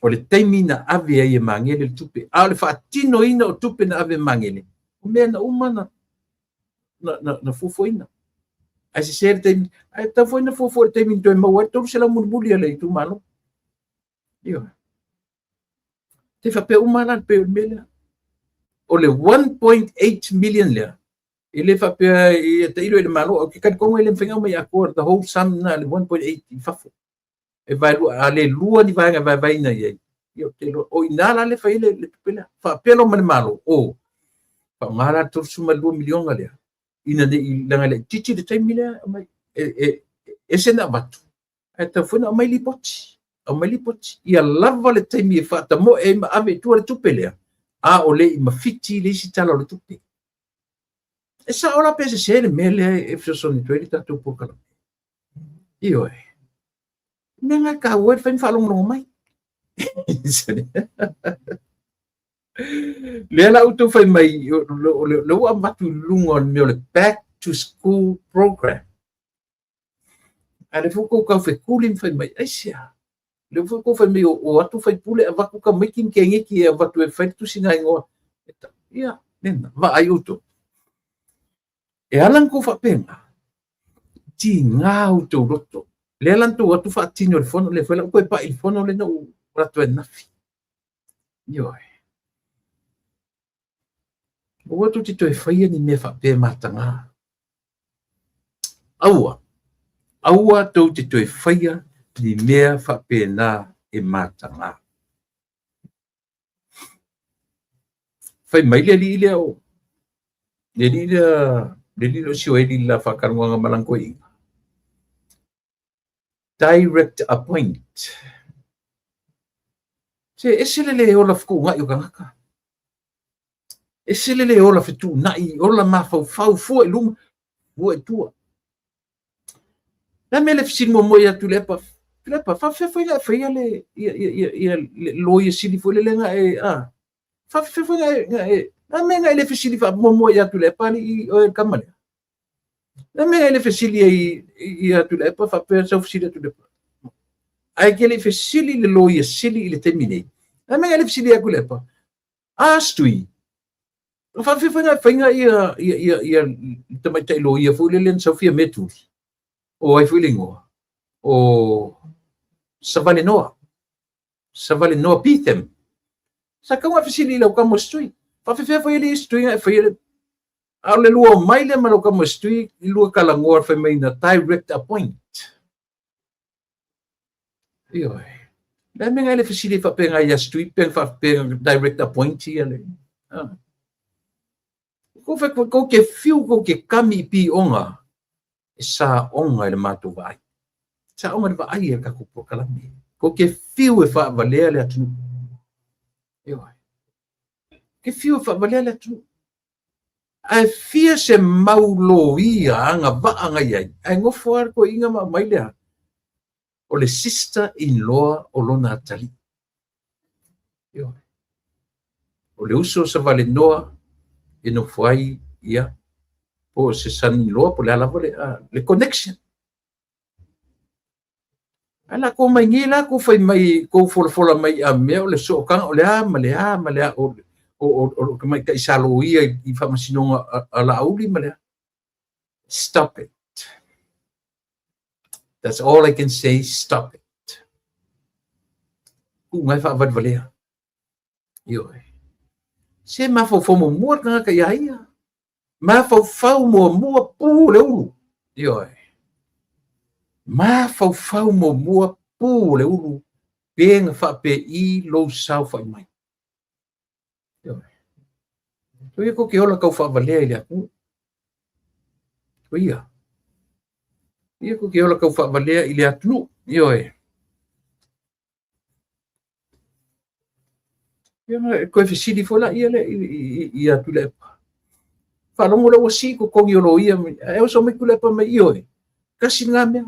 O le taimi na ave ai e Magele le tupe. A o le faatinoina o tupe na ave e Magele, o mea na uma na fuafuaina. Ae sese le taimi, ae tatau foi na fuafua le taimi na toe maua ai le 300 mulimuli a le itumalo. Ioe. Te faapea uma la pei o le mea lea. O le 1.8 million lea, e le faapea e tailo i le Malo, o ke talitonu e le mafai ona aumai atoa the whole sum na le 1.8 i fafo. E vaelua, a le lua ni vaega e vaevaeina i ai. Ia, ou te iloa, o i ina la le fai le tupe lea. Faapea loa ma le Malo, o, faaaoga la le 32 miliona lea, ina ne i leaga e laitiiti le taimi lea, aumai, e ese na avatu, ae tatau foi ona aumai lipoti. Aumai lipoti. Ia lava le taimi e faatamoe ai ma ave i tua le tupe lea, a o le i mafiti le isi tala o le tupe. E sao la pe sese le mea lea e fesoasoani atu ai le tatou polokalame. Ioe. Mea nga e taua ai le fai ma faalogologo mai. Lea la outou fai mai, o le ua avatu i luga o le mea o le back to school program. A le foi tou tau fetuli ma fai mai, aisea? Le foi tou fai mai o atu faipule avatu tamaiti ma teineiti e avatu e fai le tusi igoa. Ia, lena, vaai outou. E ala ona tou faapena, tiga outou loto. Lea la na tou o atu faatino i le fono, lea foi la ua toe pai i le fono lea na ou alu atu ai ananafi. Ioe. Aua tou te toe faia ni mea faapea mataga. Aua, aua tou te toe faia ni mea faapena e mataga. Fai mai le alii lea o le alii lea, le alii lea o Sioeli i le la faatalanoaga ma lana toeaina. Direct appoint. Se ese le le ola fetuunai o tagata. Ese le le ola fetuunai, ola mafaufau, fua i luma, fua i tua. Le a mea le fesili muamua ia Tuilaepa, Tuilaepa, faafefea foi na e faia le, ia, ia, ia, ia, le loia sili foi lele na e, a, faafefea foi na e, na e, le a mea na e le fesili faamuamua ia Tuilaepa alii oe le tama lea? Le a mea na e le fesili ai ia Tuilaepa faapea sau fesili ia Tuilaepa? Ae e te le i fesili i le loia sili i le taimi nei. Le a mea na e le fesili ia Tuilaepa? A Stui, faafefea foi na e faiga ia, ia, ia, ia le tamaitai loia foi lele na sau Fiame Tuli? O ai foi le igoa? O Savalenoa. Savalenoa Betham. Sa tatau ona fesili i lau tama o Stui. Faafefea foi alii Stui na e faia le... A o le lua omai lea ma lau tama o Stui i lua talanoa fai mai na direct appoint. Ioe. Le a mea na e le fesili ai faapena ia Stui pe faapea direct appoint ia le... Ah. Kou fai kou ke fiu kou ke kami i pioga e saoga i le matou vaai. Saoga i le vaai a le tatou polokalame. Kou ke fiu e faavalea le atunuu. Ioe. Ke fiu e faavalea le atunuu. Ae fia se mau loia agavaa na i ai, ae nofo lava le toeaina ma aumai lea, o le sister in law o lona atalii. Ioe. O le uso o Savalenoa e nofo ai, ia, po o se son in law, po o le a lava le, le connection. Ae la kou mai nei la kou fai mai, kou folafola mai a mea o le sootaga o le a ma le a ma le a o o o o tamaitai sa loia i faamasinoga a Laauli ma le a. Stop it. That's all I can say, stop it. Kuʻu e faavalevalea. Ioe. Se mafaufau muamua le tagata iā ia. Mafaufau muamua pu o le ulu. Ioe. Mafaufau muamua pu o le ulu pe na faapei lou saofai mai. Ioe. Oi ko ke ola kau faavalea i le atunuu. Ia. Ia ko ke ola kau faavalea i le atunuu. Ioe. Ia e koe fesili foi laia lea ia Tuilaepa. Faalogo lea ua sii totogi o loia, ae oso mai Tuilaepa mai, ioe, tasi lena mea.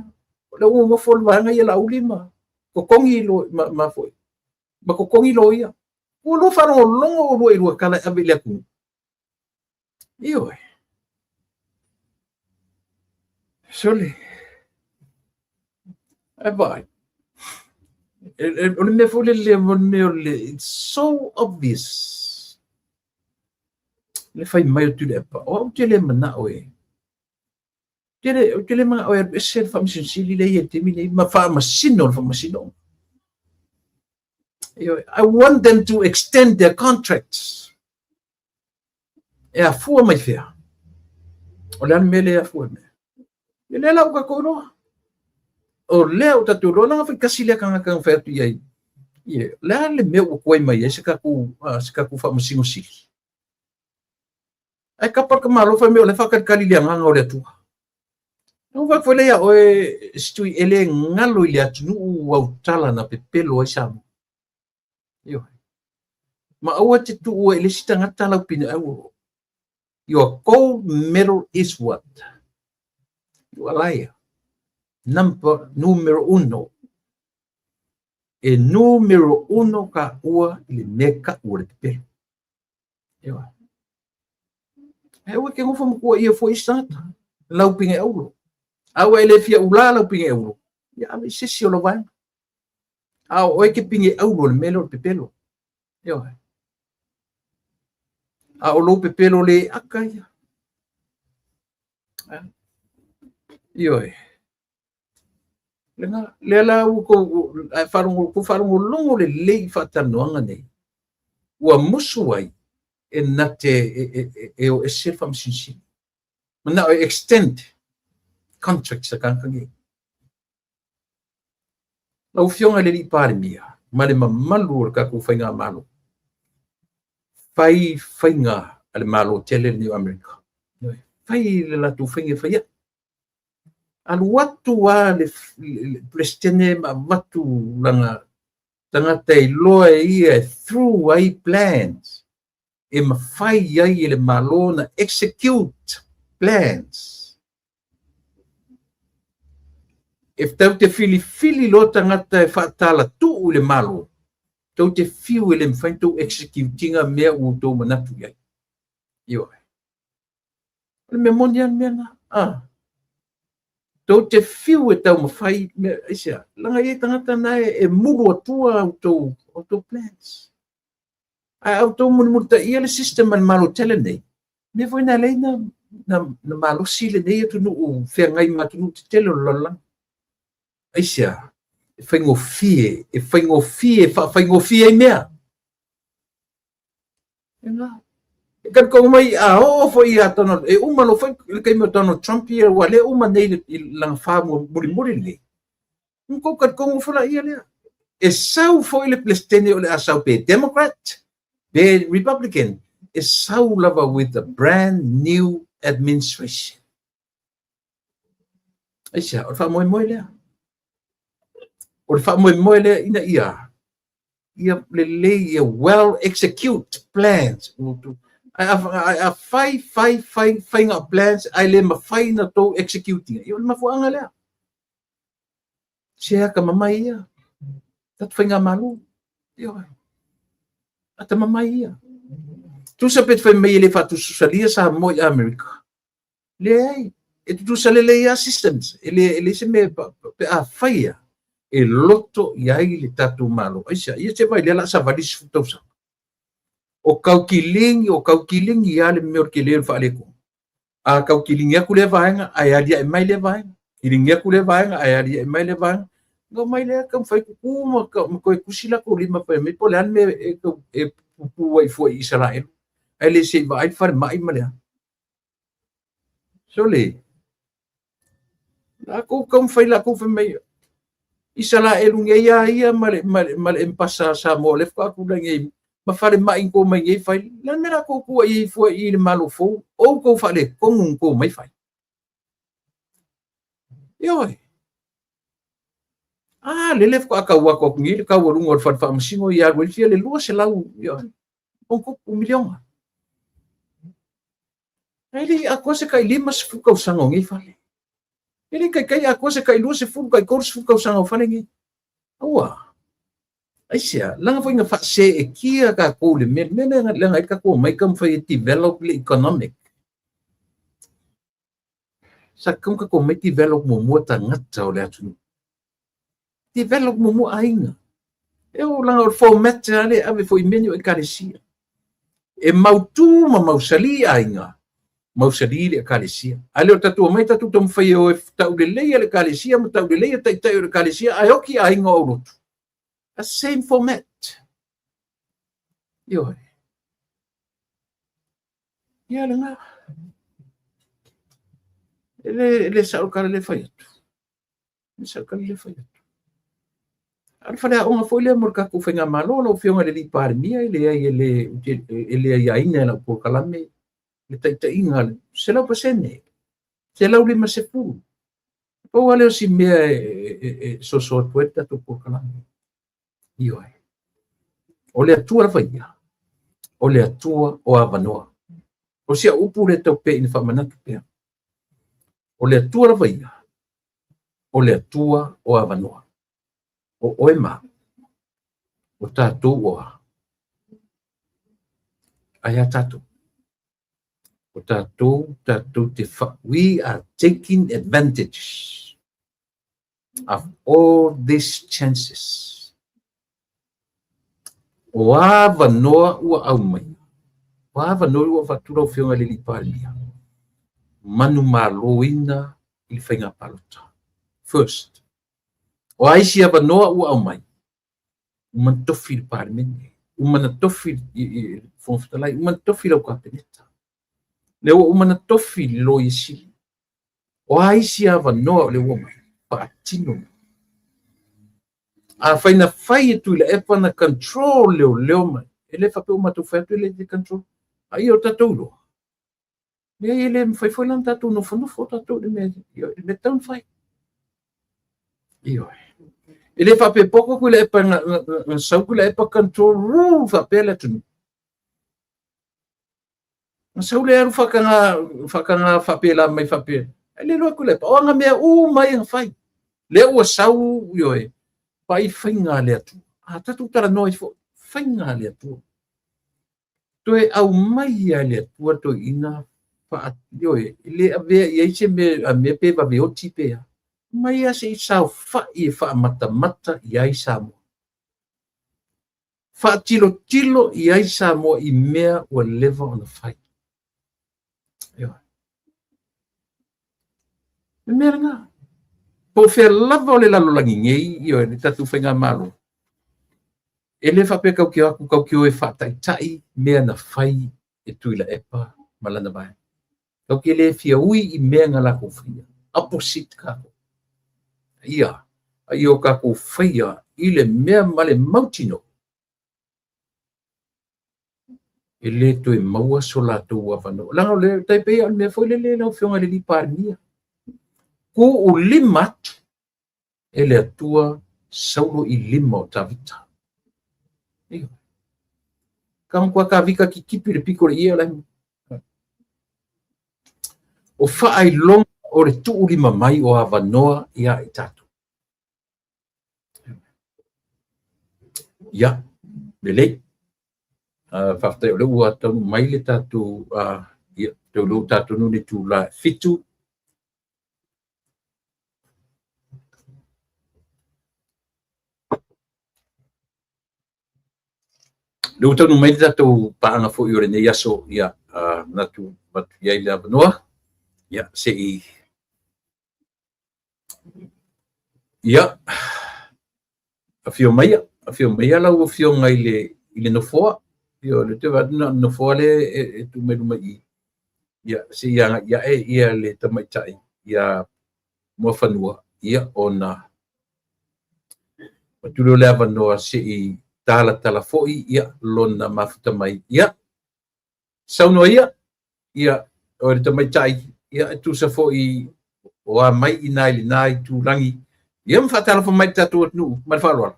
O lea ua nofo le vaega ia Laauli ma totogi lo, ma, ma foi, ma totogi loia. Ua lua faalogologo oulua i lua tala e ave i le atunuu. Ioe. Sole. Ae vaai. O le mea foi lele, o le mea o le, it's so obvious. Le fai mai o Tuilaepa, o au te le manao e, ou te le manao e alu ese le Faamasino Sili lea e i ai i le taimi nei, ma faamasino le faamasinoga. I want them to extend their contracts. E afua mai fea? O le a le mea lea e afua mai? Ia lea la ua tatou iloa. O lea ua tatou iloa, leaga faitasi lea tagata na fai atu i ai. Ia, le a le mea ua tuai mai ai se tatou, se tatou faamasino sili? Ae kapa le tamaloa fai mai o lea e faatalitali i le agaga o le Atua. Na ou vaai foi lea ia oe, Stui, e le galo i le atunuu au tala na pepelo ai Samoa. Ioe. Ma aua te tuua i le isi tagata lau pine au. Your gold medal is what? You are liar. Number, numero uno. E numero uno ka ua i le mea kau o le pepelo. Ioe. E aua ke nofo ma tuuaia fua isi tagata. Lau pine aulo. Aua e le fia ulā lau pine aulo. Ia ave i se isi o lau vaega. A o oe ke pine aulo o le mea lea o le pepelo. Ioe. A o lou pepelo le aka ia. Ioe. Lena, lea la ua tou, ae faalogo, tou faalogologo lelei i faatalanoaga nei, ua musu ai e na te e o ese le Faamasino Sili. Manao e extend contracts a tagata nei. Lau Afioga i le Alii Palemia ma le mamalu o le tatou faigamalo, fai faiga a le Malo tele lenei o Amerika. Fai le latou faiga e fai ai. Alu atu lava le Peresetene ma avatu lana tagata e iloa e ia e through ai plans e mafai ai e le Malo na execute plans. E tatou te filifili loa tagata e faatalatuu i le Malo, tou te fiu e le mafai ona tou execute ina mea ua outou manatu i ai. Ioe. O le mea moni lava le mea lena. Ah. Tou te fiu e taumafai mea, aisea, leaga e i ai tagata na e mulu atua outou plans. Ae a outou mulimulitaia le system a le Malo tele lenei, mea foi na alai na malosi lenei atunuu feagai ma atunuu tetele o le lalolagi. Aisea? E faigofie, e faigofie, e faafaigofie ai mea. E talitonu mai a oo foi ia Donald, e uma loa foi le taimi o Donald Trump ia, ua le uma nei i lana fa mulimuli lenei. Ona tou talitonu foi laia lea. E sau foi le Peresetene o le a sau pe Democrat, pe Republican, e sau lava with a brand new administration. Aisea? O le faamoemoe lea. O le faamoemoe lea ina ia ia lelei, ia well execute plans. Ae a fai, fai, fai, faiga o plans, ae le mafai na tou execute ina, ia o le mafuaaga lea. Se atamamai ia. Tatou faigamalo. Ioe. Atamamai ia. Tusa pe te fai mai e le faatusatusalia Samoa i Amerika. Leai, e tutusa lelei lava systems. E le, e leai se mea pe a faia e loto i ai le tatou Malo. Aisea? Ia se vaai lea o le a savali 10 tausaga. O taukiligi, o taukiligi lava le mea o le tele o le faaletonu. A taukiligi atu lea vaega, ae aliae mai lea vaega. Kiligi atu lea vaega, ae aliae mai lea vaega. Ona omai lea taumafai tutu ma toe tusi latou lima fai mai po o le a le mea e, e pupu ai fua i Isaraelu. Ae le se i vaai le falemai ma le a. Sole, latou taumafai latou fai mai, Isaraelu nei a ia ma le, ma le, ma le empasa a Samoa o lea faatoa tulai nei ma falemai na tou omai nei fai. Le a le mea la tou tuuai ai fua i le Malo fou, outou faaletonu na tou omai fai. Ioe. A lele faatoa tau atu atu nei le taualuga o le fale faamasino ia alu ai fia le 200, ioe, ono miliona. Ae le i atoa se tai 50 tausaga o nei fale. E le i taitai atoa se tai 20, tai 30 tausaga o fale nei. Aua. Aisea, leaga foi na faaseetia tatou i le mea, le mea lea leaga ai tatou omai taumafai e develop le economic. Sa tatau ona tatou omai develop muamua tagata o le atunuu. Develop muamua aiga. E o leaga o le format lava lea e ave foi i mea nei o ekalesia. E mautu ma mausali aiga, mausali le ekalesia. Ae le o tatou omai tatou taumafai e o e tauleleia le ekalesia ma tauleleia taitai o le ekalesia, ae oki aiga o aulotu. The same format. Ioe. Ia lena. E le sao le tala lea e fai atu. E le sao le tala lea e fai atu. A o le faleaoga foi lea mo le tatou faigamalo, lau Afioga i le Alii Palemia, e leai e le, e le aiaina e lau polokalame le taitaiga 100%, 150. Pau lava lea o si mea e soso atu ai le tatou polokalame. Ioe. O le Atua lava ia, o le Atua o avanoa. O si au upu lea tau pea ina faamanatu pea. O le Atua lava ia, o le Atua o avanoa. O oe ma au, o tatou o a? Ai a tatou? O tatou, tatou te fa, we are taking advantage of all these chances. O avanoa ua aumaia, o avanoa ua avatu lau Afioga i le Alii Palemia. Manumaloina i le faiga palota. First. O a isi avanoa ua aumai, uma ona tofi le Palemene, uma ona tofi le Fofoga Fetalai, uma ona tofi lau Kapeneta, lea ua uma ona tofi le Loia Sili. O a isi avanoa o lea ua aumai, faatino. Afai na fai e Tuilaepa na control leoleo ma, e le faapea ua matou fai atu e le control, a ia o tatou iloa. Leai, e le mafai foi la ona tatou nofonofo tatou i le mea, le mea tatau ona fai. Ioe. E le faapea poto Tuilaepa na sau Tuilaepa control rule faapea le atunuu. Na sau le alu faataga, faataga faapela mai faapea. E le iloa Tuilaepa. O ana mea uma ia na fai. Lea ua sau, ioe, vaai faiga a le Atua. A tatou talanoa ai foi, faiga a le Atua. Toe aumai lava e le Atua toeaiina ioe, e le avea i ai se mea, a mea pe vave oti pe a. Aumai lava se i saofai e faamatamata i ai Samoa. Faatilotilo i ai Samoa i mea ua leva ona fai. Ioe. Le mea lena. Po o fea lava o le lalolagi nei, ioe, le tatou faigamalo, e le faapea tatou te o atu tatou te o e faataitai mea na fai e Tuilaepa ma lana vaega. Tatou te le fia ui i mea na latou faia. Opposite tatou. Ia, a ia o tatou faia i le mea ma le mautinoa, e le toe maua so latou avanoa. Leaga o le tai pei o le mea foi lele lau Afioga i le alii Palemia, tuulima atu e le Atua Saulo i lima o Tavita. Ioe. Ka matua Tavita kitipi le pito o le ie o la e O faailoga o le tuulima mai o avanoa ia i tatou. Ia, lelei. Faafetai o lea ua taunuu mai le tatou, ia, o lea ua tatou taunuu i le itula e 7. Lea ua taunuu mai le tatou paaga foi o lenei aso, ia, manatu avatu i ai le avanoa, ia, se i, ia, afio maia, afio maia lau Afioga i le nofoa. Ia, o lea ou te vaai atu na o le nofoa lea e tuu mai luma i i. Ia, se i agai ae ia le tamaitai ia Muafanua, ia, ona avatu lea o le avanoa se i talatala foi ia lona mafuta mai. Ia, saunoa ia, ia, o le tamaitai, ia, e tusa foi o a mai i ina i lena itulagi, ia ma faatalofa mai i le tatou atunuu. Ma le faaaloalo.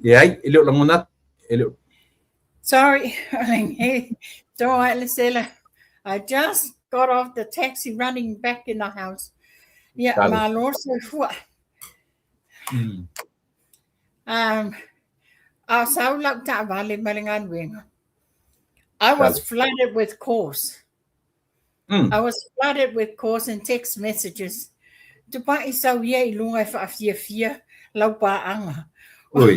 Leai, e le o lagona atu. E le o... Sorry, I just got off the taxi running back in the house. Yeah, malo soifua. A sau lau taavale ma le galuega. I was flooded with calls. I was flooded with calls and text messages. Tupai sau ia i luga e whaafiafia lau paaga. Oi.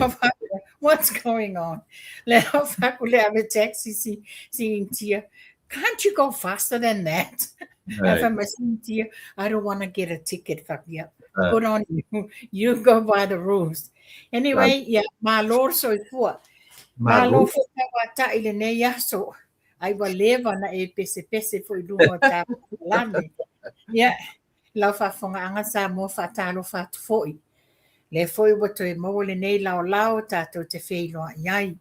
What's going on? Le au faku le ave taxi si, si Intia. Can't you go faster than that? Right. Fai mai si Intia, I don't want to get a ticket. Fuck yeah. Good on you. You go by the rules. Anyway, yeah, malo soifua. Malo Malo. foi tauata'i i lenei aso. Ai ua leva ona e pesepese foi i luga o tatou. Ia, lau faafofogaaga Samoa faatalofa atu foi. Lea foi ua toe maua lenei laolao tatou te feiloai ai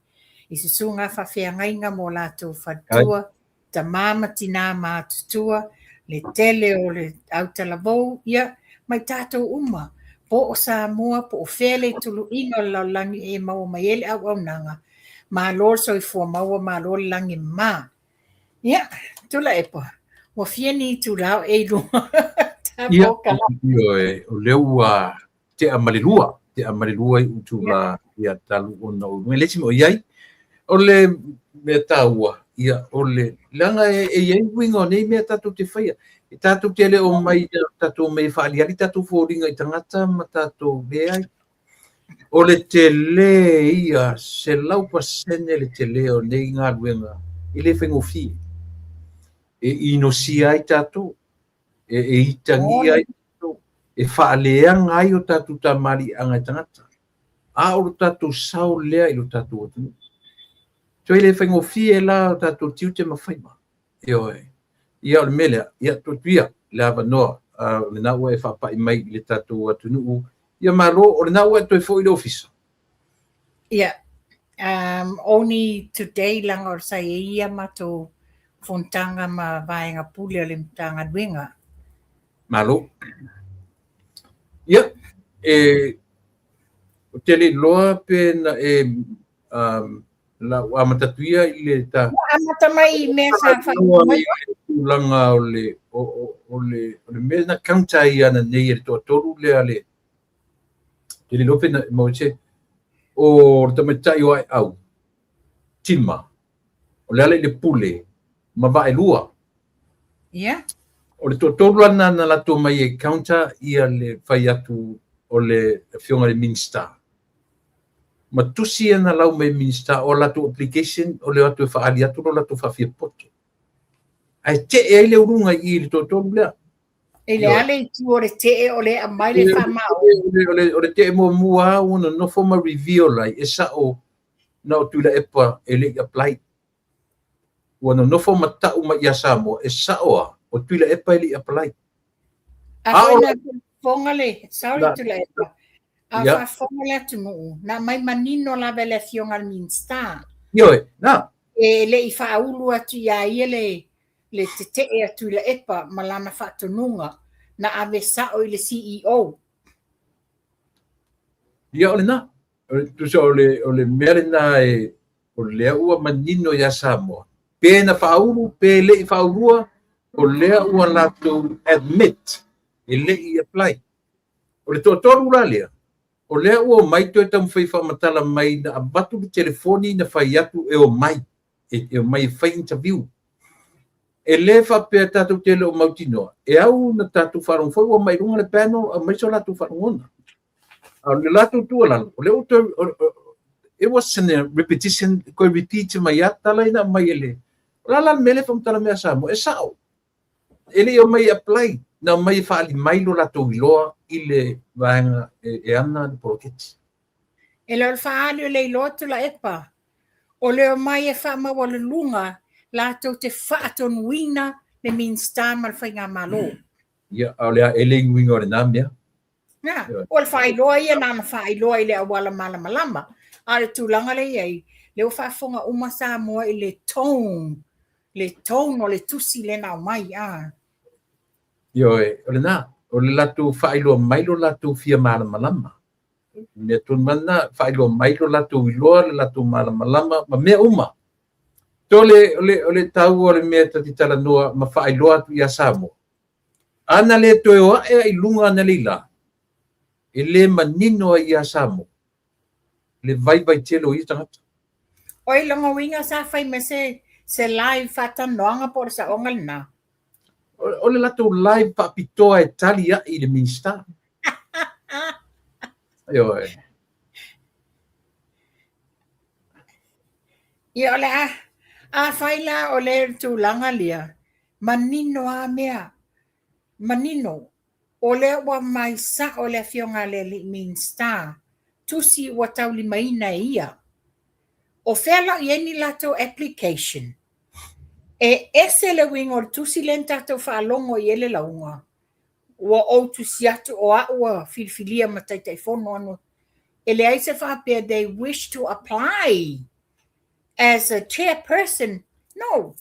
i susuga faafeagaiga mo latou faletua, tama ma tinā matutua, le tele o le autalavou, ia, ma i tatou uma, po o Samoa, po o fea le ituluiga o le lalolagi e maua mai ai le auaunaga, malo le soifua maua, malo le lagi e mama. Ia, Tuilaepa, ua fia ni itula o e i luga Ia, ioe, o lea ua tea ma le lua, tea ma le lua i itula, ia talu ona o luga. Le isi mea o i ai, o le mea taua, ia, o le, leaga e i ai uiga o nei mea tatou te faia. E tatou te le o mai, tatou omai e faaliali tatou foliga i tagata ma tatou leai. O le tele ia, 100% le tele o nei galuega e le faigofie. E inosia ai tatou, e itagia ai tatou, e faaleaga ai o tatou tamaliiaga e tagata. A o lo tatou sao lea i lo tatou atunuu. Toe le faigofie la o tatou tiute ma faiva. Ioe. Ia o le mea lea, ia tuu atu ia le avanoa, o lena ua e faapai mai i le tatou atunuu. Ia malo, o lena ua e toe foi i le ofisa. Ia, only today leaga o sa i ai ia matou fonotaga ma vaega pule o le Matagaluega. Malo. Ia, e, ou te le iloa pe na e la ua amata atu ia i le ta. Ua amata mai i mea sa faailoa mai. Tulaga o le o, o, o le o le mea na counter ai ana nei e le toatolu lea le te le iloa pe na maua se o le tamaitai o Aeau Tima o Lealailepule ma Vaaelua. Ia. O le toatolu la lena na latou mai e counter ia le fai atu o le afioga i le Minisita. Ma tusi ia na lau mai e Minisita o latou application o le o atu e faaali atu lo latou faafiapoto. Ae tee ai le uluga i i le toatolu lea. E le a le itu o le tee o le aumai le faamaoni. O le tee muamua lava ua nonofo ma reveal ai e sao na o Tuilaepa e le i apply. Ua nonofo ma tau mai ia Samoa e sao a o Tuilaepa e le i apply. A foi na faafofoga le, sorry Tuilaepa, a faafofoga le atunuu, na aumai manino lava e le afioga i le Minisita. Ioe, na. E le i faaulu atu ia ia le tetee a Tuilaepa ma lana faatonuga, na ave sao i le CEO. Ia o lena. Tusa o le mea lena e o lea ua manino ia Samoa. Pe na faaulu, pe le i faaulua, o lea ua latou admit e le i apply. O le toatolu la lea, o lea ua omai toe taumafai faamatala mai na avatu le telefoni na fai atu e omai, e omai e fai interview. E le faapea tatou te le o mautinoa, e au na tatou faalogo foi ua mai luga le panel, aumai so latou faalogona. A o le latou tuualalo, o lea ua toe, it was a repetition, koe repeat mai a tala ina mai e le, o la la le mea lea faamatala mea a Samoa, e sao. E le i omai e apply, na omai e faaali mai lo latou iloa i le vaega e ana le poloketi. E le o le faaali o le iloa Tuilaepa, o le omai e faamaualuluga latou te faatonuina le Minisita ma le Faigamalo. Ia, a o le a e le uiga o lena mea. Na, o le faailoa ia na ona faailoa i le auala malamalama. A o le tulaga lea i ai, lea ua faafofoga uma Samoa i le tone, le tone o le tusi lea na aumai. A. Ioe, o lena, o le latou faailoa mai lo latou fia malamalama. Mea tonu lava lena, faailoa mai lo latou iloa, le latou malamalama, ma mea uma. To o le taua o le mea ta te talanoa ma faailoa atu ia Samoa. Ana le toe o ae i luga ana le ila, e le manino ai ia Samoa, le vaivai tele o ia tagata. O i lona uiga sa fai mai se live faatalanoaga po o le saoga lena? O le latou live faapitoa e tali ai i le Minisita. Ioe. Ia o le a, afai la o le tulaga lea, manino a mea, manino, o lea ua mai sao le afioga a le alii Minisita, tusi ua taulimaina e ia. O fea la i ai ni latou application? E ese le uiga o le tusi lea na tatou faalogo i ai le lauga. Ua ou tusi atu o au ua filifilia ma Taitaifono anu. E leai se faapea they wish to apply as a chairperson. No,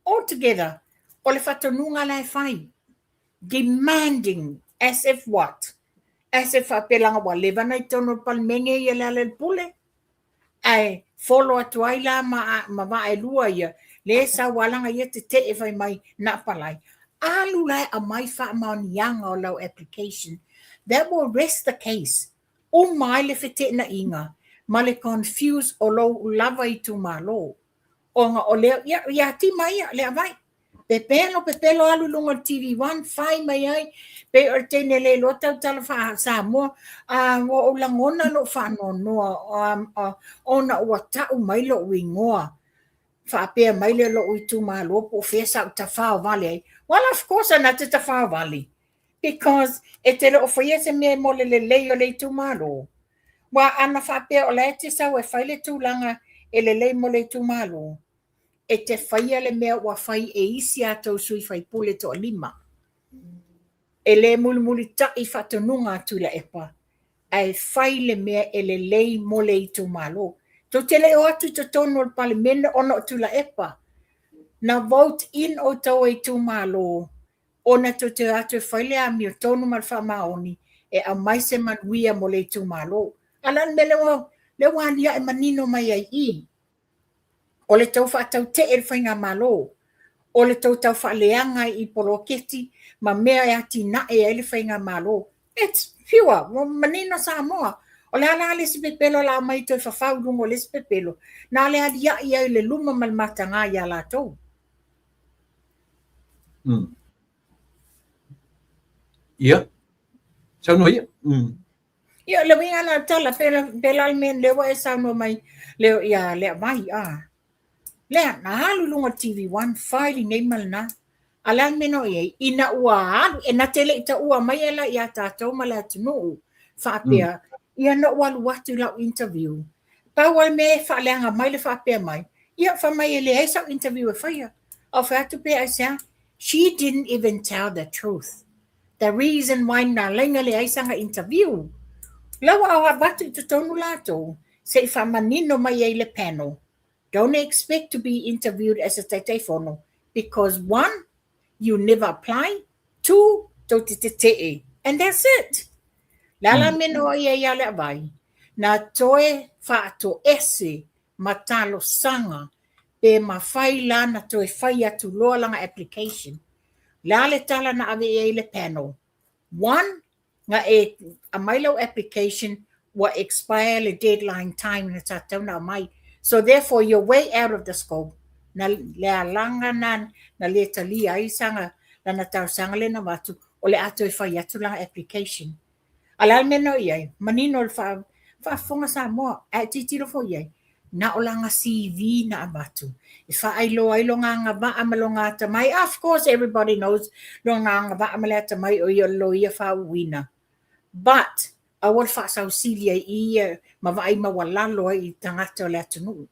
altogether, o le faatonuga la e fai. Demanding, as if what? As if faapea leaga ua leva na i totonu o le Palemene ia Lealailepule. Ae follow atu ai la ma Vaaelua ia, le sau lava leaga ia tetee fai mai na apply. Alu la e aumai faamaoniaga o lau application. That will rest the case. Uma ai le feteenaiga ma le confuse o lou lava itumalo. Ona o lea, ia, ia tima ia, le avai. Pepelo, pepelo alu i luga o le TV1, fai mai ai, pei o le teine le iloa tautala faa-Samoa, a ua ou lagona lou faanoanoa ona ua tau mai lou igoa, faapea mai lea o lou itumalo po o fea sa ou tafaovale ai. Well, of course na te tafaovale, because e te le o faia se mea mo le lelei o le itumalo. Aua ana faapea o la e te sau e fai le tulaga e lelei mo le itumalo, e te faia le mea ua fai e isi a tou sui faipule toalima. E le mulimulita'i faatonuga a Tuilaepa, ae fai le mea e lelei mo le itumalo. Tou te le o atu i totonu o le Palemene ona o Tuilaepa. Na vote in outou e itumalo ona tou te o atu e fai le amiotonu ma le faamaoni e aumai se manuia mo le itumalo. A o le a le mea lea ua aliae manino mai ai i i? O le tou faatautee i le faigamalo, o le tou tau faaleaga i poloketi ma mea e atinae ai le faigamalo. It's pure, ua manino Samoa. O le a la le isi pepelo o le a aumai toe fafau i luga o le isi pepelo? Na o le aliae ai i le luma ma le mataga ia latou. Ia, saunoa ia. Ia, le uiga la o le tala, pela le mea lea ua e saunoa mai leo ia Leavai, a. Lea, na alu i luga o le TV1, fai lenei ma lena. A le a le mea na oo i ai? Ina ua alu, e na te le i taua mai e la ia tatou ma le atunuu, faapea, ia na ou alu atu i lau interview. Pau lava le mea e faaleaga mai le faapea mai, ia fai mai e leai sau interview e faia. A ou fai atu pe aisea? She didn't even tell the truth. The reason why na laina leai sana interview. La ua avatu i totonu latou, se i faamanino mai ai le panel. Don't expect to be interviewed as a Taitaifono because one, you never apply, two, tou te tetee. And that's it. Le a la mea na oo i ai ia Leavai, na toe faatoese ma talosaga pe mafai la na toe fai atu loa lana application. Le a le tala na ave i ai le panel? One, na e aumai lau application ua expire le deadline time na sa tatau ona aumai. So therefore you're way out of the scope. Na le alaga na na le talia ai sana lana talosaga lea na avatu o le a toe fai atu lana application. A o le a le mea na oo i ai? Manino le faafofoga Samoa, ae tilotilo foi i ai, na o lana CV na avatu e faailoa ai lona agavaa ma lona atamai. Of course everybody knows lona agavaa ma le atamai o ia o le loia faauuina. But aua le faasausili ai i ia ma vaai maualalo ai i tagata o le atunuu.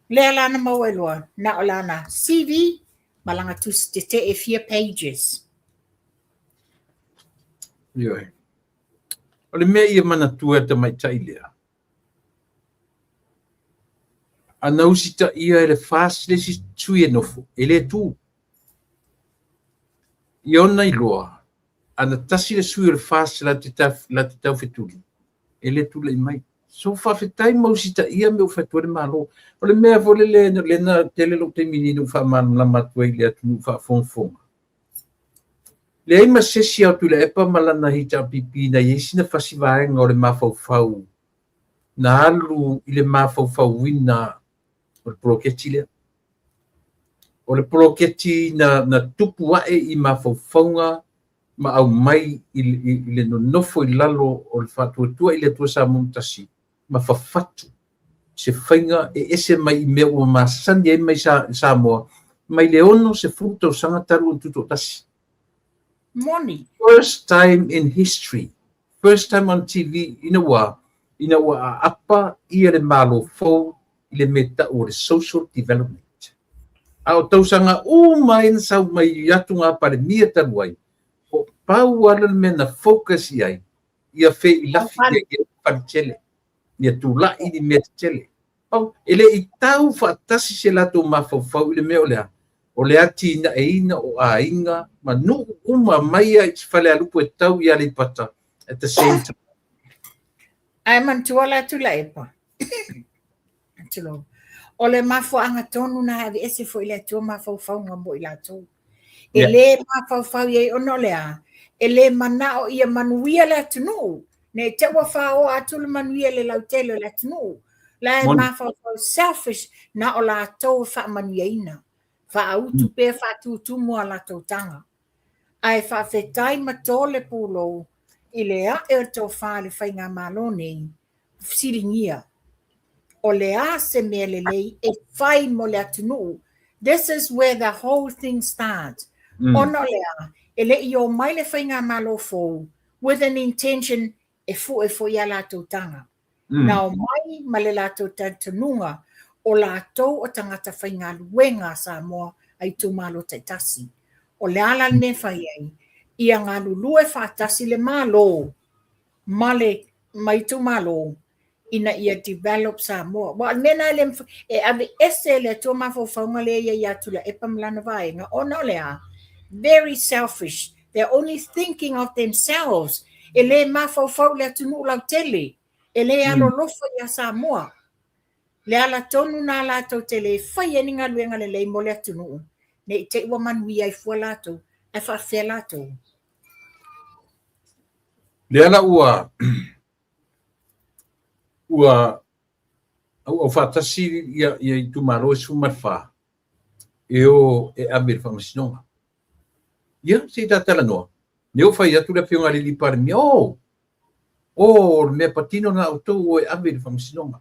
Lea la na maua ai loa, na o lana CV ma lana tusi tetee e fia pages. Ioe. O le mea ia manatua e le tamaitai lea, ana usitaia e le FAST le isi sui e nofo, e le tu. Ia ona iloa, ana tasi le sui o le FAST la te taufetuli, e le tulai mai. So faafetai ma usitaia mea ua fai atu ai le Malo. O le mea foi lele lea na tele lou taimi nei na ou faamalamalama atu ai i le atunuu faafogafoga. Leai ma se isi o Tuilaepa ma lana HRPP na i ai sina fasi vaega o le mafaufau na alu i le mafaufauina o le poloketi lea. O le poloketi na tupu ae i mafaufauga ma aumai i le nonofo i lalo o le Faatuatua i le Atua Samoa ua Tasi ma fafatu se faiga e ese mai i mea ua masani ai mai Samoa mai le 60 tausaga talu ona tutoatasi. Moni. First time in history, first time on TV ina ua ina ua aapa ia le Malo fou i le mea tau o le social development. A o tausaga uma ai na sau mai atu ngā Palemia talu ai, o pau lava le mea na focus i ai, ia feilafi ia fale tele, ia tulai ni mea tetele. Pau, e le i tau faatasi se latou mafaufau i le mea o le a? O le atinaeina o aiga ma nuu uma mai lava i Falealupo e tau i Aleipata at the same time. Ae manatua la Tuilaepa, tulou, o le mafuaaga tonu na e aveese foi le Atua mafaufauga mo i latou. E le mafaufau i ai ona o le a? E le manao ia manuia le atunuu, ne i te i ua faoa atu le manuia i le lautele o le atunuu. La e mafaufau selfish na o latou e faamanuiaina. Faaautu pea faatutumu a latou taga. Ae faafetai ma to le pulou i le ae o le tofa a le Faigamalo nei, fesiligia, o le a se mea lelei e fai mo le atunuu? This is where the whole thing starts. Ona o le a? E le i omai le Faigamalo fou with an intention e fue foi a latou taga. Na omai ma le latou talitonuga o latou o tagata faigaluega a Samoa a itumalo taitasi. O le a la le mea e fai ai? Ia galulue faatasi le Malo ma le ma itumalo ina ia develop Samoa. Aua o le mea lena e le mafai, e aveese e le Atua mafaufauga lea e i ai ia Tuilaepa ma lana vaega, ona o le a? Very selfish. They are only thinking of themselves. E le mafaufau i le atunuu lautele. E le alolofa ia Samoa. Le ala tonu lena latou te le fai ai ni galuega lelei mo le atunuu, ne i te i ua manuia ai fua latou, ae faafefea latou? Lea la ua ua auaufaatasi ia itumalo e 14 e o e ave i le faamasinoga. Ia, se i ta talanoa. Lea ua fai atu le Afioga i le Palemia, oh, oh, o le mea patino lena a outou o e ave i le faamasinoga.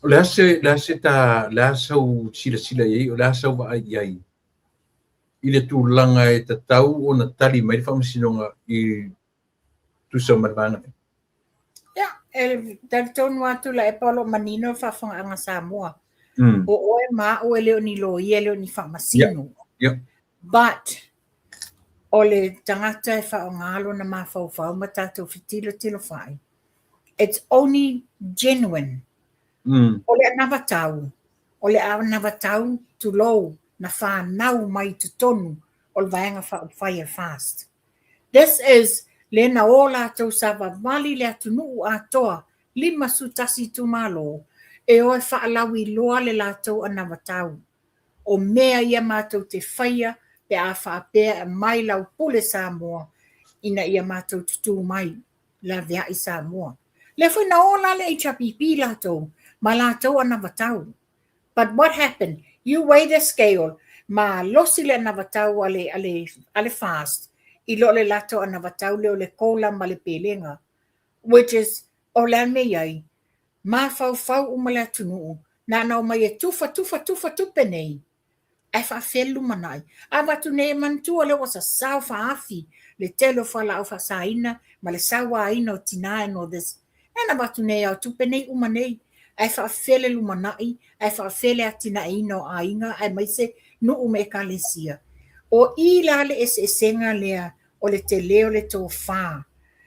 O le a se, le a se ta, le a sau silasila i ai, o le a sau vaai i ai i le tulaga e tatau ona tali mai le faamasinoga e tusa ma le vaega lea? Ia, e talitonu atu Tuilaepa o lo o manino le faafofogaaga a Samoa. O oe ma au e le o ni loia, e le o ni faamasino. But, o le tagata e faaaoga lona mafaufau ma tatou fetilotilo fai, it's only genuine. O le anavatau, o le anavatau, tulou, na fanau mai i totonu o le Vaega Faaupufai a le FAST. This is lea na o latou savavali le atunuu atoa, 51 itumalo, e o e faalauiloa le latou anavatau. O mea ia matou te faia pe a faapea e aumai lau pule Samoa ina ia matou tutū mai, laveai Samoa. Lea foi na o la le HRPP latou ma latou anavatau. But what happened? You weigh the scale, malosi le anavatau a le, a le, a le FAST i lo le latou anavatau lea o le kola ma le pelega, which is, o le a le mea i ai? Mafaufau uma le atunuu, na ona omai e tufa, tufa, tufa tupe nei, ae faafefea le lumanai? A avatu nei e manatua lea ua sasao faaafi le tele o fualaau faasaina ma le sauaina o tina and all this. Na ona avatu nei lava o tupe nei uma nei, ae faafefea le lumanai, ae faafefea le atinaeina o aiga aemaise nuu ma ekalesia. O i la le eseesega lea o le tele o le tofa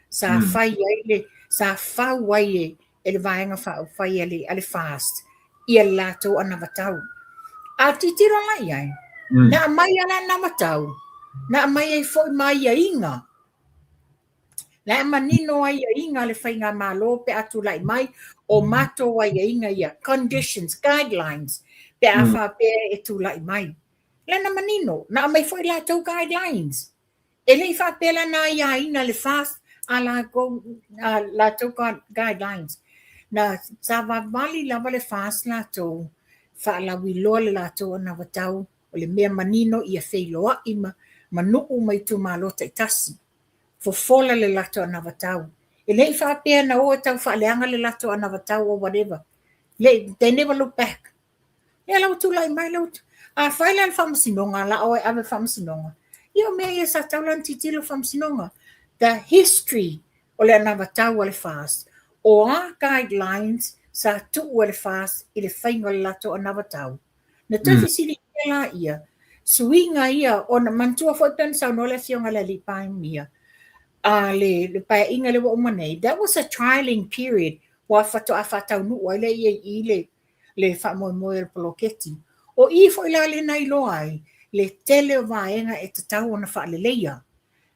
sa fai ai le, sa fau ai e e le Vaega Faaupufai a le, a le FAST ia le latou anavatau. A tilotilo la i ai, na aumai lava le anavatau, na aumai ai foi ma aiaiga. La e manino aiaiga a le Faigamalo pe a tulai mai, o matou aiaiga ia, conditions, guidelines, pe a faapea e tulai mai. La na manino, na aumai foi latou guidelines. E le i faapea la na aiaina e le FAST a latou, a latou guidelines. Na savavali lava le FAST latou, faalauiloa le latou anavatau, o le mea manino ia feiloai ma, ma nuu ma itumalo taitasi. Fofola le latou anavatau. E le i faapea na o e tau faaleaga le latou anavatau or whatever. Le, they never look back. Ia la ua tulai mai la ua afai la le faamasinoga la oe ave faamasinoga. Ia o mea ia sa tatau la ona tilotilo le faamasinoga. The history o le anavatau a le FAST. O a guidelines sa tuu e le FAST i le faiga o le latou anavatau. Na toe fesiligia laia, suiga ia ona manatua foi pei ona saunoa le Afioga i le Alii Palemia, a le, le paeaiga lea ua uma nei, that was a trialing period ua faatoa faataunuu ai le i le le faamoemoe o le poloketi. O i foi la lea na iloa ai le tele o vaega e tatau ona faaleleia.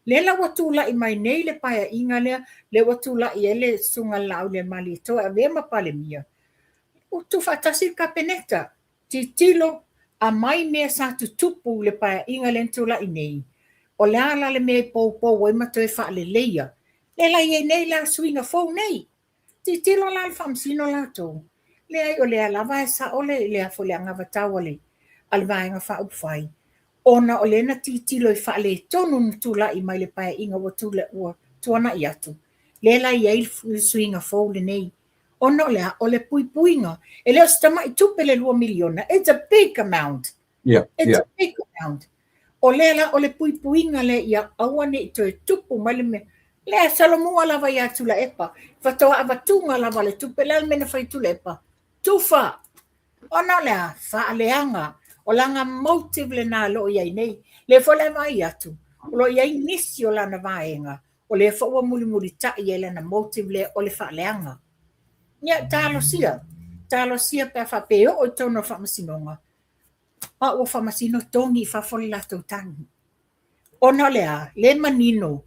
Lea la ua tulai mai nei le paeaiga lea, lea ua tulai ai le Susuga i le Laaulialemalietoa e avea ma Palemia, ua tuufaatasi le Kapeneta, tilotilo, aumai mea sa tutupu i le paeaiga lea na tulai nei, o le a la le mea e poupou ai ma toe faaleleia. Lea la e i ai nei la suiga fou nei. Tilotilo la le faamasino latou. Leai, o lea lava e sao le, le a foi le anavatau a le, a le Vaega Faaupufai, ona o lea na tilotilo i faaletonu na tulai mai le Paeaiga ua tula, ua tuanai atu, lea la e i ai le suiga fou lenei. Ona o le a? O le puipuiga. E le o se tamai tupe le $2 miliona. It's a big amount. It's a big amount. O lea la, o le puipuiga lea ia aua ne i toe tupu mai le mea. Lea, solomua lava ia Tuilaepa. Faatoa avatuga lava le tupe. O le a le mea na fai e Tuilaepa? Tufa! Ona o le a? Faaleaga. O lana motive lena o lo o i ai nei. Lea foi la e vaai atu, o lo o i ai nisi o lana vaega, o lea foi ua mulimulitai ai lana motive lea o le faaleaga. Ia, talosia, talosia pe a faapea e oo i totonu o le faamasinoga, a ua faamasino togi i fafo le latou tagi. Ona o le a? Le manino.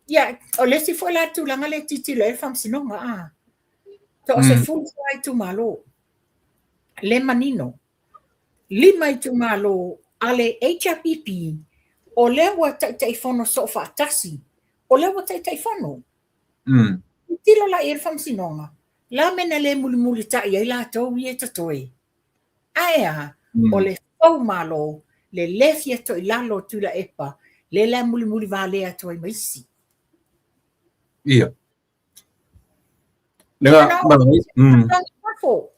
Ia, o le isi foi la tulaga lea e tilotilo i ai le faamasinoga, a. Toa-14 itumalo. Le manino. 5 itumalo a le HRPP, o lea ua Taitaifono soofaatasi, o lea ua Taitaifono. Tilotilo la i ai le faamasinoga, la mea na le mulimulitai ai latou ia e totoe. Ae a, o le fou malo, le le fia toilalo o Tuilaepa, lea la e mulimuli valea atu ai ma isi. Ia. Fafo.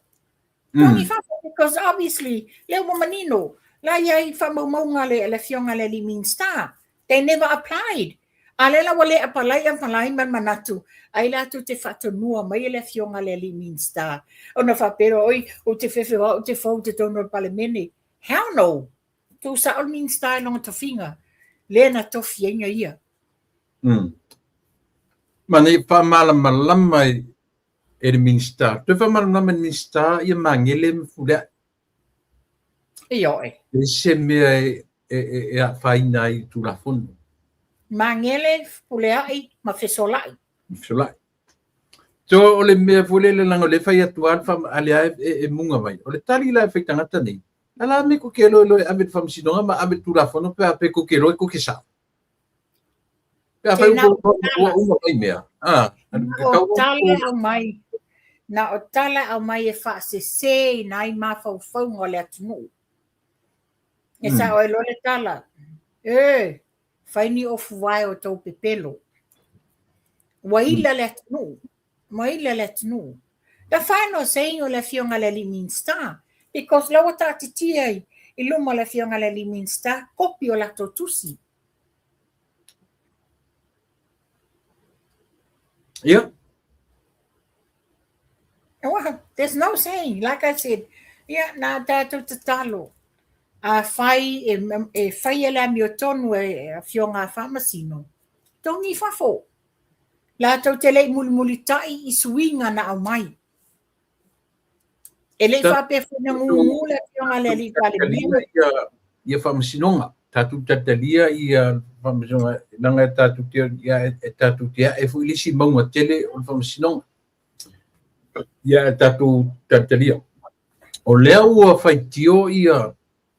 Togi fafo, because obviously, lea ua manino, la i ai faamaumauga le afioga i le alii Minista. They never applied. A lea la ua le apalai apalai ma le manatu, ai latou te faatonua mai e le afioga i le alii Minista. Ona faapea loa, oi, ou te fefe o au ou te fou i totonu o le Palemene. Hell no! Tuu sao le Minista i lona tofiga, lea na tofi ai na ia. Ma nei faamalamalama e le Minista. Toe faamalamalama e le Minista ia Magele ma Fepuleai. Ioe. E se mea e afaina ai i Tulafono. Magele, Fepuleai ma Fesolai. Fesolai. So o le mea foi lele leaga o lea e fai atu lava a lea e muga mai. O le tali la e fai tagata nei, a la me ko ke loe loe ave le faamasinoga ma ave le Tulafono pe a pe ko ke loe ko ke sao. Pe a fai ua uma mai mea. Ah, na o tala aumai, na o tala aumai e faasese ina ai mafaufauga o le atunuu. E sao ai loa le tala, e, fai ni ofu vae o tou pepelo. Ua ila le atunuu, ua ila le atunuu. The final saying o le afioga i le alii Minista, because la ua taatitia i luma o le afioga i le alii Minista kopi o latou tusi. Yeah. Well, there's no saying. Like I said, yeah, nā tātou tatalo. A whai, e whai e le amiotonu e afioga a Faamasino, togi i fafo. Latou te le i mulimulitai i suiga na aumai. E le i faapea foi na gugu le afioga a le alii Palemia. Ia faamasinoga, tatou talitalia ia faamasinoga, leaga e tatou te, ia, e tatou te ae foi le isi mauga tele o le faamasinoga. Ia e tatou talitalia. O lea ua faitio ia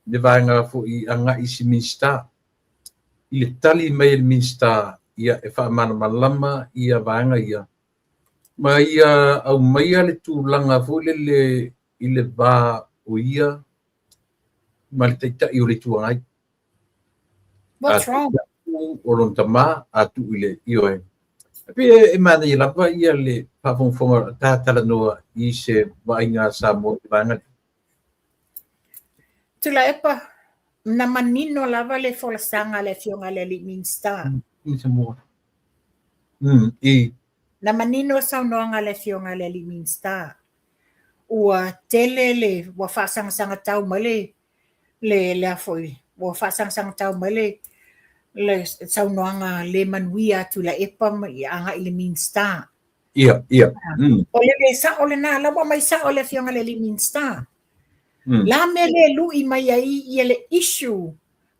le vaega foi agai i si Minista, i le tali mai e le Minista ia e faamalamalama ia vaega ia, ma ia aumaia le tulaga foi lele i le va o ia ma le Taitai o le Itu Agai. What's wrong? O lona tama, a tuu i le ioe. E pei e manaia lava ia le faafogafoga ta talanoa i se vaaiga a Samoa i le vaega lea. Tuilaepa, na manino lava le folasaga a le afioga i le alii Minista. I. Na manino saunoaga a le afioga i le alii Minista. Ua tele le, ua faasagasag tau mai le, le, le a foi, ua faasagasag tau mai le, le saunoaga le manuia a Tuilaepa agai i le Minista. Ia, ia. O le le sao lena, la ua aumai sao le afioga i le alii Minista. La mea le lui mai ai ia le issue,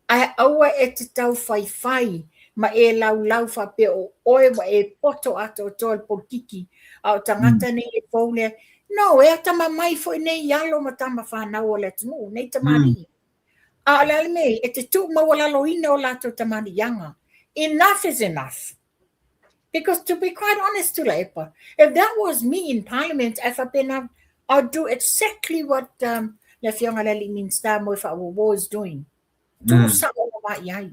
ae aua e te tau faifai ma e laulau faapea o oe ua e poto atoatoa i le polokiki, a o tagata nei e fou lea. No, e atamamai foi nei alo ma tama fanau o le atunuu, nei tamalii. A o le a le mea, e te tuumaualaloina o latou tamaliiaga. Enough is enough. Because to be quite honest, Tuilaepa, if that was me in Parliament, ae faapena, I'll do exactly what um, le afioga le alii Minista Moe Faauouo is doing. Tuu sao lava i ai.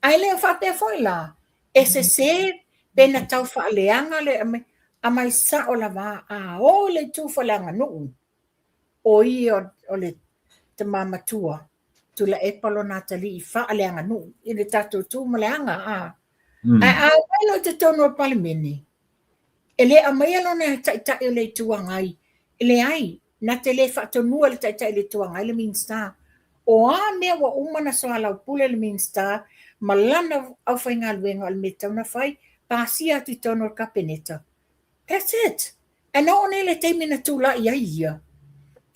Ae le o faapea foi la, e sese pe na tau faaleaga le aumai sao lava a o i le itu faaleaganuu, o ia o le tama matua, Tuilaepa lona atalii faaleaganuu i le tatou tu ma le aga, a. Ae a omai loa i totonu o le Palemene, e le aumaia lona Taitai o le Itu Agai, e leai, na te le faatonua e le Taitai o le Itu Agai le Minisita. O a mea ua uma ona soalaupule le Minisita ma lana aufaigaluega o le mea e tatau ona fai, pasia atu i totonu o le Kapeneta. That's it. Ae na oo nei le taimi na tulai ai ia.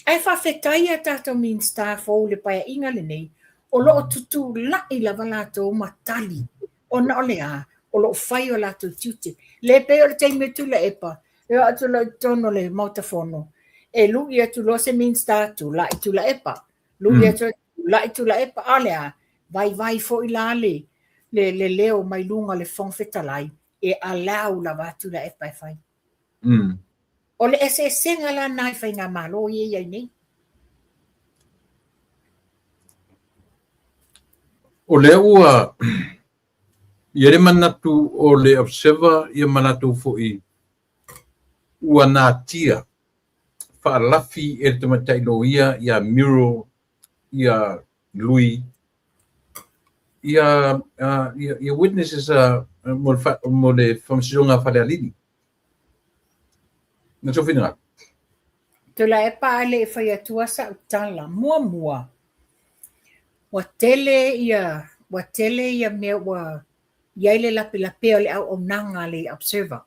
Ae faafetai a tatou Minisita fou i le Paeaiga lenei, o lo o tutulai lava latou ma tali, ona o le a? O lo o fai o latou tiute. Le pei o le taimi o Tuilaepa, e oo atu loa i totonu o le Maota Fono, e lui atu loa se Minisita, tulai Tuilaepa, lui atu, tulai Tuilaepa, a o le a? Vaivai foi la le, le, le leo mai luga o le Fofoga Fetalai, e allow lava Tuilaepa e fai. O le eseesega la na i faigamalo ia e i ai nei. O lea ua i ai le manatu o le Observer ia ma latou foi ua natia faalafi e le tamaitai loia ia Muriel ia Lui ia ia witnesses mo le mo le Faamasinoga a Falealili. Na sou finagalo. Tuilaepa ae le i fai atua sa'u tala. Muamua, ua tele ia ua tele ia mea ua i ai le lapelapea o le auaunaga a le Observer.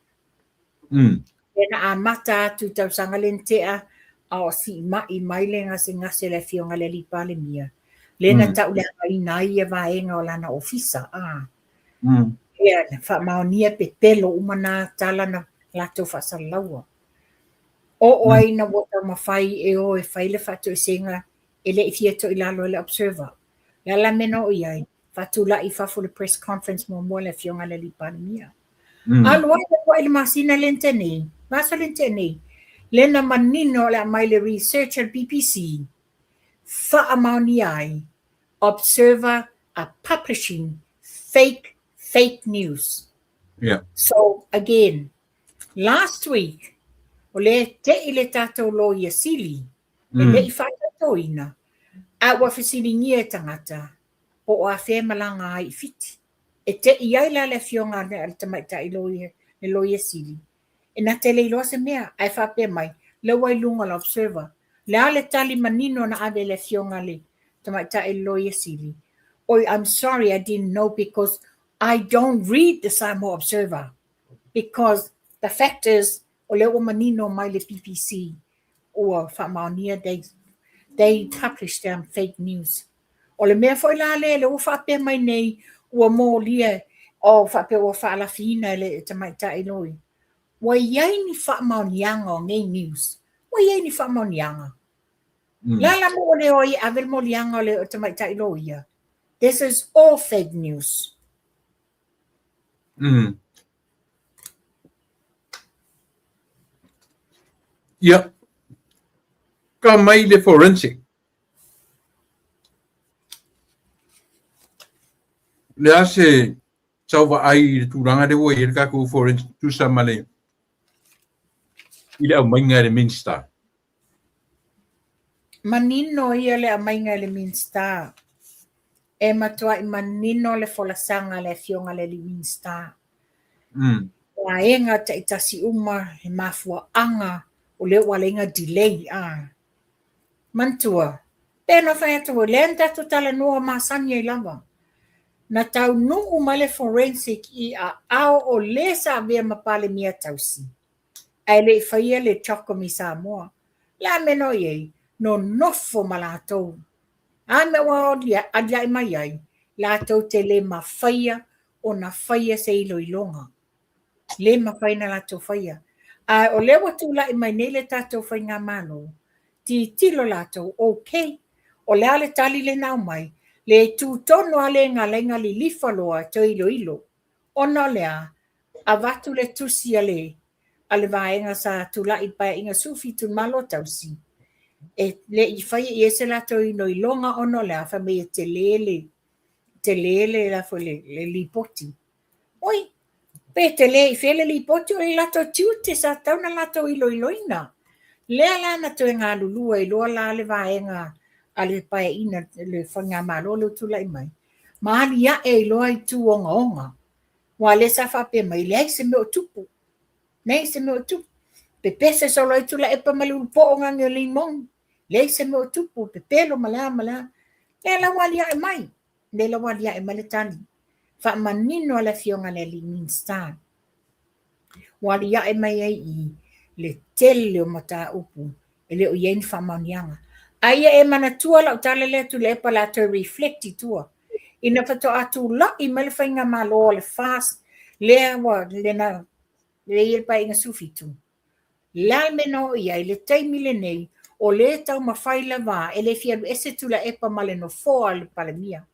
Lea na amata atu i tausaga lea na tea a o siimai mai le gasegase a le Afioga i le Alii Palemia, lea na tauleagaina ai ia vaega o lana ofisa, a. Ia, na faamaonia pepelo uma na tala na latou faasalalaua. Oo ai ina ua taumafai e o e fai le faatoesega e le i fia toilalo ai le Observer. O le a la le mea na oo i ai? Faatulai i fafo le press conference muamua a le Afioga i le Alii Palemia. Alu ai alu ai le masina lea na tea nei, vaiaso lea na tea nei, lea na manino o le aumai le research a le BBC, faamaonia ai, Observer are publishing fake, fake news. So again, last week, o lea e tei le tatou Loia Sili, e le i faatautoina, a ua fesiligia e tagata, po o afea e malaga ai i Fiti. E tei ai la le afioga a le tamaitai loia, le Loia Sili, e na te le iloa se mea, ae faapea mai, lea ua i luga o le Observer. Le a le tali manino na ave e le afioga a le tamaitai le Loia Sili, Oi, I'm sorry I didn't know because I don't read the Samoa Observer because the fact is, o lea ua manino mai le BBC ua faamaonia they, they published um, fake news. O le mea foi la lea, lea ua faapea mai nei, ua molia, o faapea ua faalafiina e le tamaitai loia. Ua i ai ni faamaoniaga o nei news? Ua i ai ni faamaoniaga? Le a la mea ua le o ai e ave le moliaga o le tamaitai loia? This is all fake news. Ia, ka mai le forensic. Le a se sau vaai i le tulaga lea ua i ai le tatou forensic tusa ma le i le aumaiga e le Minista. Manino ia le aumaiga e le Minista. E matuai manino le folasaga a le Afioga i le Alii Minista. Vaega taitasi uma, le mafuaaga o lea ua ala ai ona delay a. Manatua, pe na fai atu foi, lea na tatou talanoa masani ai lava. Na taunuu mai le forensic i aao o le sa avea ma Palemia tausi, ae le i faia le CHOGM i Samoa. Le a mea na i ai? Nonofo ma latou. A mea ua aliae mai ai, latou te le mafaia ona faia se iloiloga. Le mafai ona latou faia. Ae o lea ua tulai mai nei le tatou faigamalo, tilotilo latou, okay, o le a le tali lea na aumai, le itu tonu lava lea na ala ai ona lilifa loa e toe iloilo. Ona o le a? Avatu le tusi a le a le vaega sa tulai i le Paeaiga 17 i le Malo Tausi, e le i faia i ai se latou iloiloga ona o le a? Fai mai e tele le tele le la foi le, le lipoti. Oi, pe tele i fea le lipoti o le latou tiute sa tatau ona latou iloiloina. Lea la na toe galulue ai loa la le vaega a le Paeaiga le Faigamalo lea ua tulai mai, ma aliae ai loa itu ogaoga. Aua o lea sa faapea mai, e leai se mea o tupu. Leai se mea o tupu. Pepese solo ai Tuilaepa ma le ulupoo gage o Limoni. Leai se mea o tupu, pepelo ma le a ma le a. Lea la ua aliae mai. Lea la ua aliae mai le tali. Faamanino a le Afioga i le alii Minisita. Ua aliae mai ai i i le tele o mataupu e le o i ai ni faamaoniaga. A ia e manatua lau tala lea Tuilaepa o le a toe reflect i tua. Ina faatoa tulai mai le faigamalo a le FAST lea ua lena lea i le Paeaiga 17, le a le mea na oo i ai le taimi lenei o lea e taumafai lava e le fia alu ese Tuilaepa ma le nofoa o le Palemia.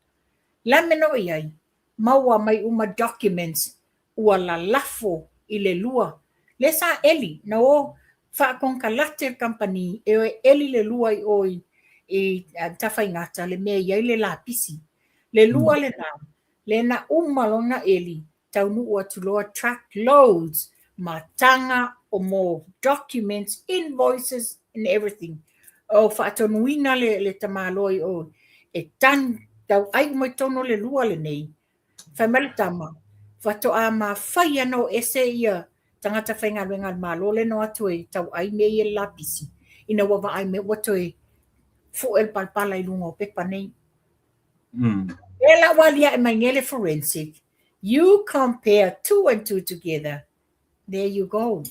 Le a le mea na oo i ai? Maua mai uma documents ua lalafo i le lua. Lea sa eli, na o faakonekarate le kamupani e o e eli le lua i o i Tafaigata le mea e i ai le lapisi. Le lua lena, lea na uma loa ona eli, taunuu atu loa truck loads ma taga o mo documents, invoices and everything. O faatonuina le tamaloa i o e tanu, tauai uma i totonu o le lua lenei. Fai mai le tama, faatoa mafai lava ona o ese ia tagata faigaluega a le Malo lea na o atu e tauai mea ia i le lapisi, ina ua vaai mai ua toe fue le palapala i luga o pepa nei. Lea la ua aliae mai nei le forensic, you compare two and two together, there you go.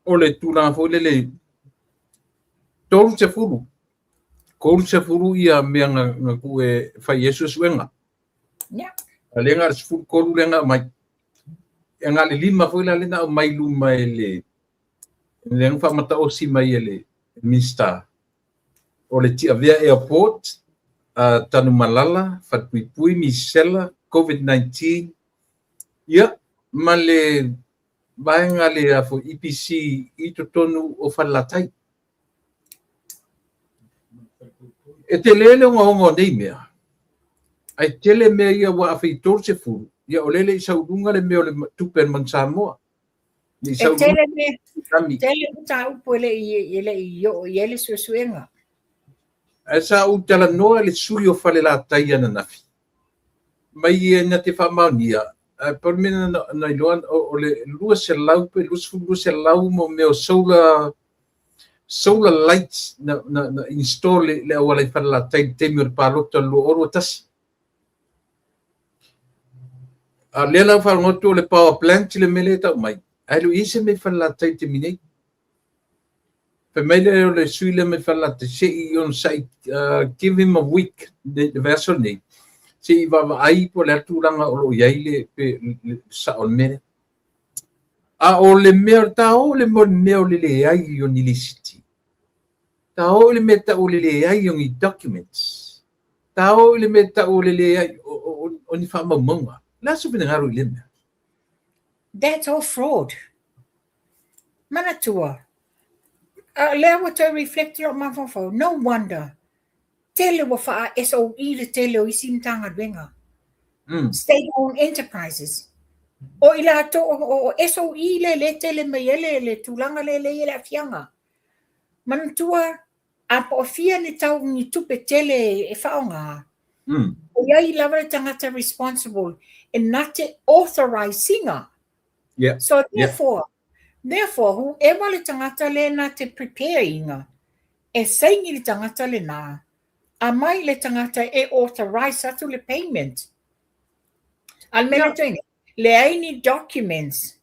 O le tulaga foi lele, 30 30 ia mea na tuu e fai i ai suesuega. Yeah. A lea na o le 13 lea na aumai. E na o le lima foi la lea na aumai i luma e le lea na faamataosi mai e le Minisita. O le Tiavea Airport, Tanumalala, Falepuipui, Misela, COVID-19, ia, ma le vaega le EPC i totonu o Falelatai. E tele le ogaoga o nei mea, ae tele mea ia ua afai e 30, ia o lea e le i sau i luga le mea o le tupe a le Manu Samoa. Le i sau E tele mea, tele mataupu e le i oo i ai le suesuega. Ae sa ou talanoa i le sui o Falelatai ananafi, mai ia na te faamaonia, ae pau le mea na iloa o le 200 pe 22 mo mea o solar solar lights na, na, na install le, le auala i Falelatai i le taimi o le palota o le 2021. A lea la ua faalogo atu o le power plant le mea lea e tau mai, ae le o i ai se mea i Falelatai i le taimi nei. Fai mai lea o le sui lea mai Falelatai, se i onosai, give him a week, le vaiaso lenei, se i vaavaai po o le a le tulaga o lo o i ai le, le sao o le mea lea. A o le mea o le taoo le mea o le leai o ni lisiti, taoo le mea tau o le leai o ni documents, taoo le mea tau o le leai o ni faamaumauga. O le a sou finagalo i lea mea? That's all fraud. Manatua, a lea ua toe reflect lou mafaufau, no wonder tele ua faa SOE le tele o isi Matagaluega. State owned enterprises. O i latou, o SOE lea lea e tele mai ai le, le tulaga lea lea e i ai le aafiaga. Manatua, a po o fia ni tau ni tupe tele e faaaoga, o i ai lava le tagata responsible e na te authorize ina. So therefore, therefore, whoever le tagata lea na te prepare ina, e saini le tagata lena, aumai le tagata e authorize atu le payment. A le mea lea leai ni documents,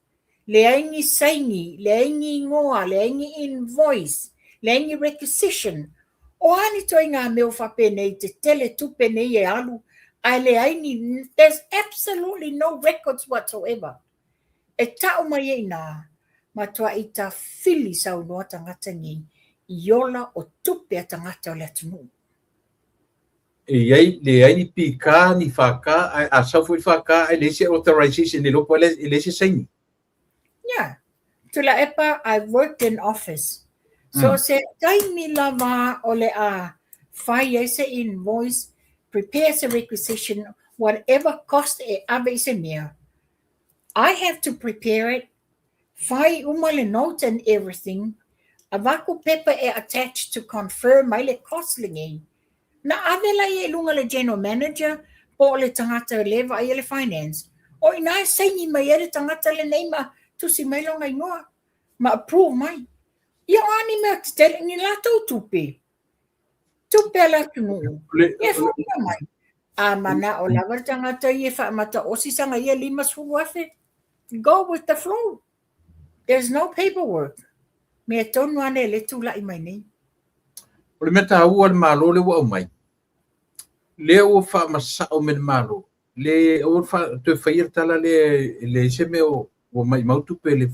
leai ni saini, leai ni igoa, leai ni invoice, leai ni requisition. O a ni ituaiga mea ua faapenei te tele tupe nei e alu, ae leai ni, there's absolutely no records whatsoever. E tau mai ai i ina, matuai tafili saunoa tagata nei i ola o tupe a tagata o le atunuu. E i ai, leai ni PK, ni 4K, ae a sau foi 4K ae leai se authorization, le iloa po o e leai se saini. Yeah. Tuilaepa, I worked in office. So se taimi lava o le a fai ai se invoice, prepare se requisition, whatever cost e ave i se mea, I have to prepare it, fai uma le notes and everything, avatu pepa e attach to confirm ai le cost lenei. Na ave laia i luga le general manager po o le tagata le vaaia le finance, o ina e saini mai ai le tagata lenei ma tusi mai lona igoa ma approve mai. Ia o a ni mea tetele, ni latou tupe, tupe a le atunuu, ia e foliga mai. A manao lava le tagata ia e faamataosi sana ia 50,000, go with the flow. There's no paperwork. Mea tonu lava nei lea e tulai mai nei. O le mea taua le Malo lea ua aumai, lea ua faamasao me le Malo, le aua le toe faia le tala lea e leai se mea ua maimau tupe le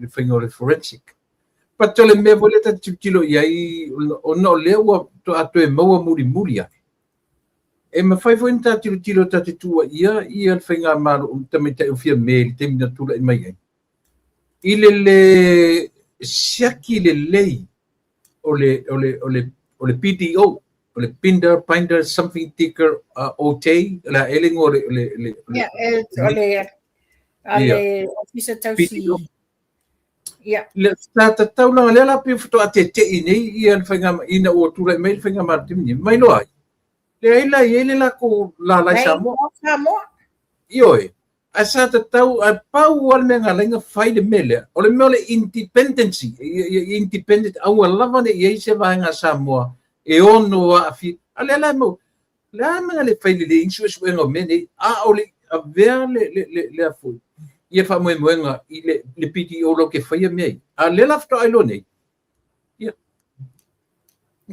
faiga o le forensic. But o le mea foi lea ta te tilotilo i ai, ona o lea ua faatoa toe maua mulimuli ane, e mafai foi ona ta tilotilo ta te tuuaia ia le faigamalo o le tamaitai o Fiame i le taimi na tulai mai ai, i le le siaki lelei o le, o le, o le, o le PDO, o le Pinder, Binder, something ticker, OT, o le a ea le igoa o le, o le, le, Yeah, o le, a le Ofisa Tausi. Yeah. Le sa tatau langa lea la pei faatoa tete'i nei ia le faiga ina ua tulai mai le faigamalo taimi nei. Mai loa ai. Leai la i ai le latou lala i Samoa. Samoa. Ioe. Ae sa tatau, ae pau lava le mea na ala ai ona fai le mea lea, o le mea o le independency, ia independent, aua lava ne i ai se vaega a Samoa e ono aafia. A o lea la e mau, o le a le mea na le fai lelei ai ni suesuega o mea nei, a o le avea le, le, le, le a foi, ia faamoemoega i le, le PDO latou te faia mea ia. A o lea la faatoa iloa nei, ia.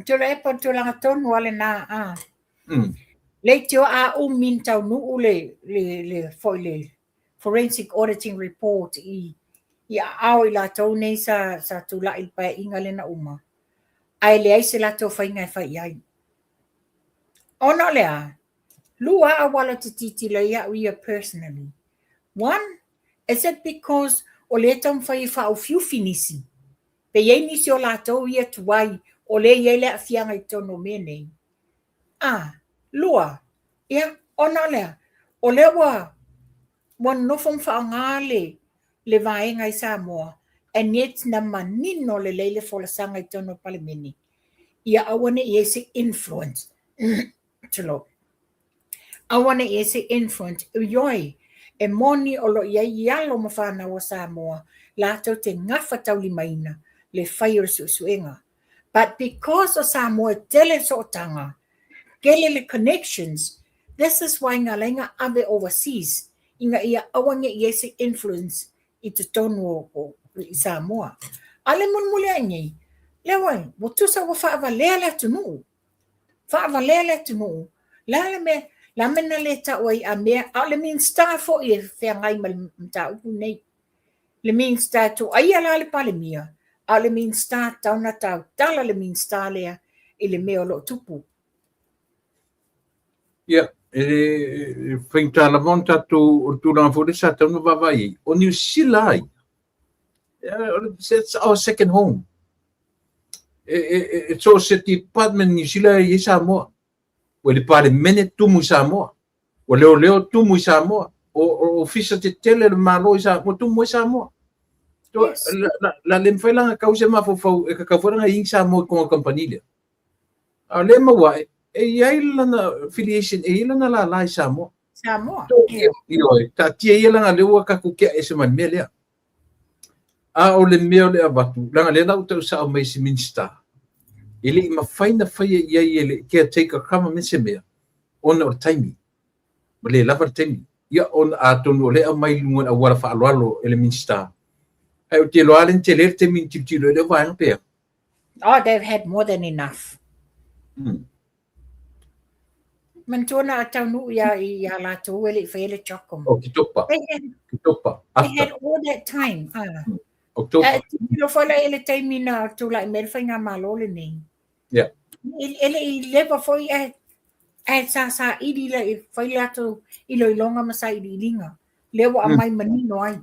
Tuilaepa, o le tulaga tonu lava lena, a. Leitioa a umi ona taunuu le, le, le, foi le forensic auditing report i, i aao i latou nei sa, sa tulai i le paeaiga lea na uma, ae leai se latou faiga e fai i ai. Ona o le a? Lua auala ou te tilotilo ai au ia personally. One, is it because o lea e taumafai e faaufiufi nisi? Pe i ai nisi o latou ia tuai o lea e i ai le aafiaga i totonu o mea nei? A, lua, ia, ona o le a? O lea ua, ua nonofo ma faaaoga le, le vaega i Samoa and yet na manino lelei le folasaga i totonu o le Palemene, ia aua ne i i ai se influence. Tulou. Aua ne i i ai se influence. Ioe, e moni o lo o i ai alo ma fanau a Samoa latou te gafataulimaina le fai o le suesuega. But because o Samoa e tele le sootaga, tele le connections, this is why na ala ai ona ave overseas ina ia aua ne i i ai se influence i totonu o, o i Samoa. A o le mulimuli ae nei, lea ua, ua tusa ua faavalea le atunuu. Faavalea le atunuu. Le a le mea, le a mea na le tau ai a mea, a o le Minisita foi e feagai ma le mataupu lenei. Le Minisita e tuuaia la le Palemia, a o le Minisita tatau ona tautala le Minisita lea i le mea o lo o tupu. Ia, e faigata lava ona tatou, o le tulaga foi lea sa tatau ona vaavaai i ai. O Niu Sila ai, it's our second home. E so o se department Niu Sila e i ai Samoa. Ua i le Palemene tumu i Samoa. Ua leoleo tumu i Samoa. O ofisa tetele o le Malo i Samoa, tumu ai Samoa. Yes. La, la le mafai la ona kau se mafaufau e kakau foi lana i Samoa i kona company lea. A o lea e maua ae, e i ai lana affiliation, e i ai lana lala i Samoa. Samoa. Ioe, taatia ia lana lea ua tatou tea ese ma le mea lea. A o le mea o le avatu, leaga lea la ua tau sao mai e si Minisita, e le i mafai ona faia i ai e le caretaker government se mea, ona o le taimi, ua le lava le taimi. Ia, ona atonu o lea e aumai i luga o le auala faaaloalo e le Minisita, ae ou te iloa lava lea na tele le taimi na tilotilo ai lea vaega pe a. Oh, they've had more than enough. Manatua na taunuu ia ia latou e le i faia le CHOGM. Oketopa. Oketopa. They had all that time. Ah. Oketopa. Tilotilo foi la i le taimi na tulai mai le faigamalo lenei. Yeah. E le i leva foi ae Ae sa saili la e fai latou iloiloga ma sailiiliga. Lea ua aumai manino ai.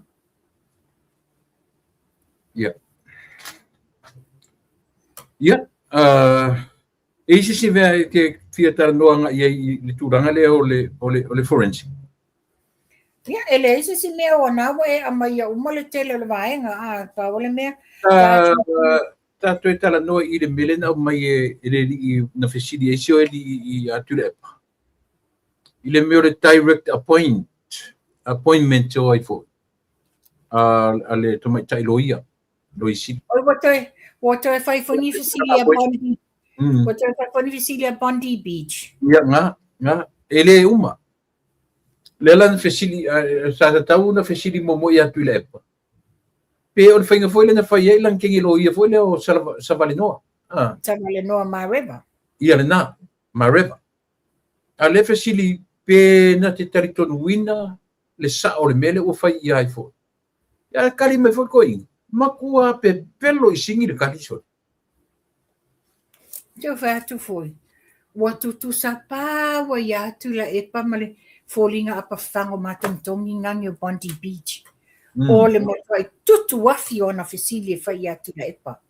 Ia. Ia, e i se isi mea e te fia talanoa agai ai i le tulaga lea o le, o le, o le forensic? Ia, e leai se isi mea o na ua e aumaia uma le tele o le vaega, a pau o le mea. Ta toe talanoa i le mea lea na aumai e le alii na fesili ai si o alii ia Tuilaepa. I le mea o le direct appointment o ai foi a le tamaitai loia, Loia Sili. Oi, ua toe fai foi ni fesili a Bondi. Ua toe fai foi ni fesili a Bondi Beach. Ia, nga, e le uma. Lea la na fesili, sa tatau ona fesili muamua ia Tuilaepa. Pe o le faiga foi lea na fai ai lana kenge loia foi lea o Savalenoa. Savalenoa Mareva. Ia lena, Mareva. A lea fesili pe na te talitonuina le sao o le mea lea ua fai ia ai foi. Ia kali mai foi toeaina, matua pepelo i sini le kali sole. Te fai atu foi, ua tutusa paua ia Tuilaepa ma le foliga apafaga o matogitogi gagi o Bondi Beach. O le matuai tutu afi o ana fesili e fai ia Tuilaepa.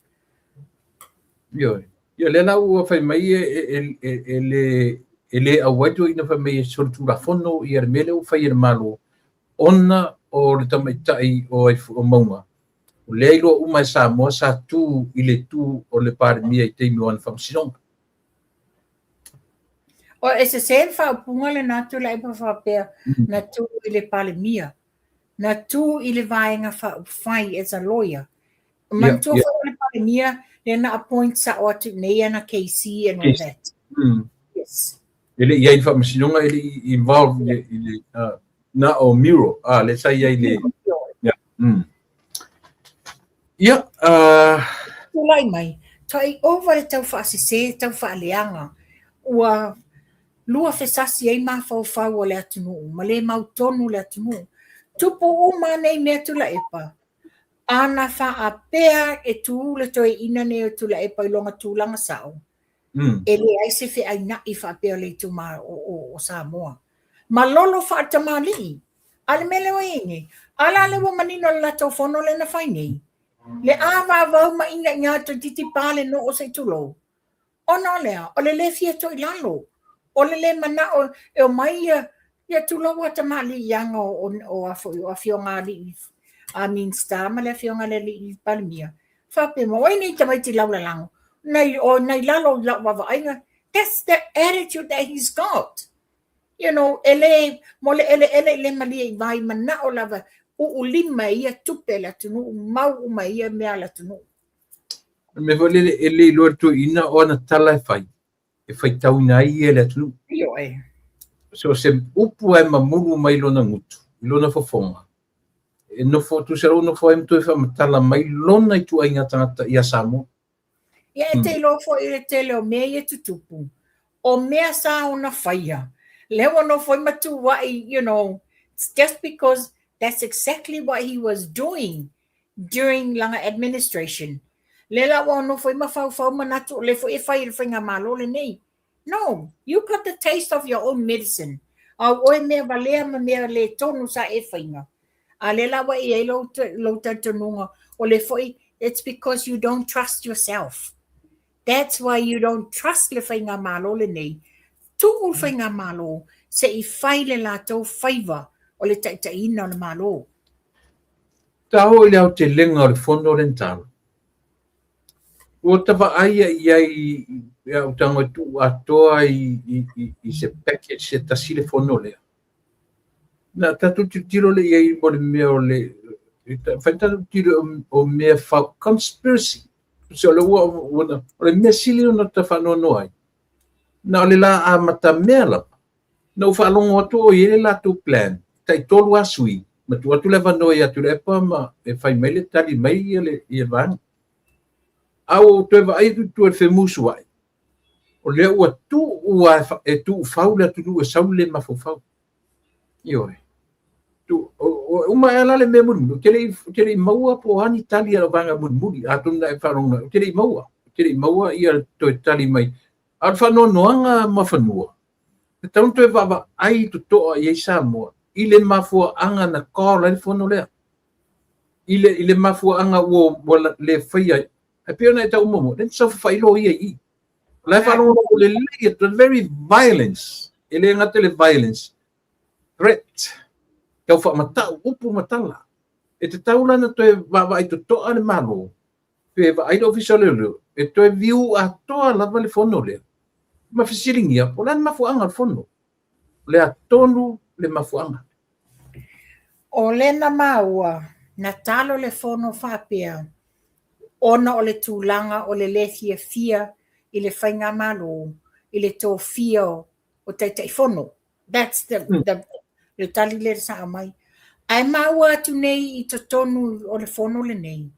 Ioe. Ia lea la ua fai mai e le auai toeaina fai mai e solitulafono ia le mea lea ua fai e le Malo ona o le tamaitai o Mauga. O lea iloa uma e Samoa sa tu i le tu o le Palemia i taimi o ana faamasinoga. O e sese le faaupuga lena Tuilaepa faapea na tu i le Palemia. Na tu i le vaega faaupufai as a lawyer. Manatua foi o le Palemia lea na appoint sao atu i nei ana KC and all that. Yes. E le i ai faamasinoga, e le i involve i le na o Miro, le sa i ai le... Yeah. Ia, Tulai mai, tai ova le tau faasese, tau faaleaga, ua lua fesasi ai mafaufau o le atunuu, ma le mautonu le atunuu. Tupu uma nei mea Tuilaepa, ana faapea e tu le toeaina nei o Tuilaepa i lona tulaga sao, e leai se feaina'i faapea o le itumalo o Samoa. Malolo faatamalii. A le mea lea ua i ai nei, a la lea ua manino le latou fono lea na fai nei, le avavau ma inaina toeitiiti pa le noo se i tulou. Ona o le a, o le le fia toilalo, o le le manao e omai ia, ia tulou a tamalii aga o o afioga alii a Minista ma le afioga i le alii Palemia. Faapea mai, oi nei tamaiti laulalago, nai, o nai lalo i lau vaavaaiga. That's the attitude that he's got. You know, e le mo le eleele i le malie i vai manao lava uu lima e ia tupe le atunuu, mau uma e ia mea le atunuu. O le mea foi lele e le iloa e le toeaina o ana tala e fai, e faitauina ai ia le atunuu. Ioe. So se upu e mamulu mai lona gutu, i lona fofoga, e nofo, tusa loa ua nofo ai ma toe faamatala mai lona ituaiga tagata ia Samoa. Ia e te iloa foi i le tele o mea ia tutupu, o mea sa ona faia, lea ua nofo ai ma tuuai, you know, it's just because that's exactly what he was doing during lana administration. Lea la ua nofo ai ma faufau manatu o lea foi e fai e le faigamalo lenei. No, you got the taste of your own medicine. Au oe mea valea ma mea le tonu sa e faiga. A lea la ua i ai lou talitonuga o le foi, it's because you don't trust yourself. That's why you don't trust le faigamalo lenei. Tuu le faigamalo se i fai le latou faiva o le taitaiina o le malo. Ta oo i le aotelega o le fono lea na tala. Ua ta vaai i ai i au tago e tuu atoa i se package se tasi le fono lea. Na tatou tilotilo lea i ai mo le mea o le fai na tatou tilotilo o mea fa conspiracy. So le ua o le mea sili ona ta faanoanoa ai. Na o le la amata mea lava. Na ou faalogo atu o i ai le latou plan, tai tolu lava sui, ma tuu atu le avanoa ia Tuilaepa ma e fai mai le tali mai ia le ia vaega. A ua ou toe vaai atu i tua i le femusuai, o lea ua tuu lava e tuufau le atunuu e sau le le mafaufau. Ioe. Uma ae la le mea mulimuli, ou te le i maua po o a ni tali a lau vaega mulimuli, atonu na e faalogo mai, ou te le i maua, ou te le i maua ia toe tali mai. A o le faanoanoaga ma fanua, Tatau ona toe vaavaai totoa i ai Samoa i le mafuaaga na call ai le fono lea. I le mafuaaga ua le faia ai. Ae pei ona e tau muamua, lea na saofafai loia i i. O la e faalogologo lelei atu, the very violence, e le gata i le violence, threat, tau faamatau upu ma tala. E tatau la ona toe vaavaai totoa le Malo, pe vaai le Ofisa o Leoleo, e toe view atoa lava le fono lea, ma fesiligia po o le a le mafuaaga o le fono. O le a tonu le mafuaaga? O lea na maua, na talo le fono faapea, ona o le tulaga o le le fiafia i le faigamalo i le tofia o Taitaifono. That's the, the le tali lea sa aumai. Ae maua atu nei i totonu o le fono lenei,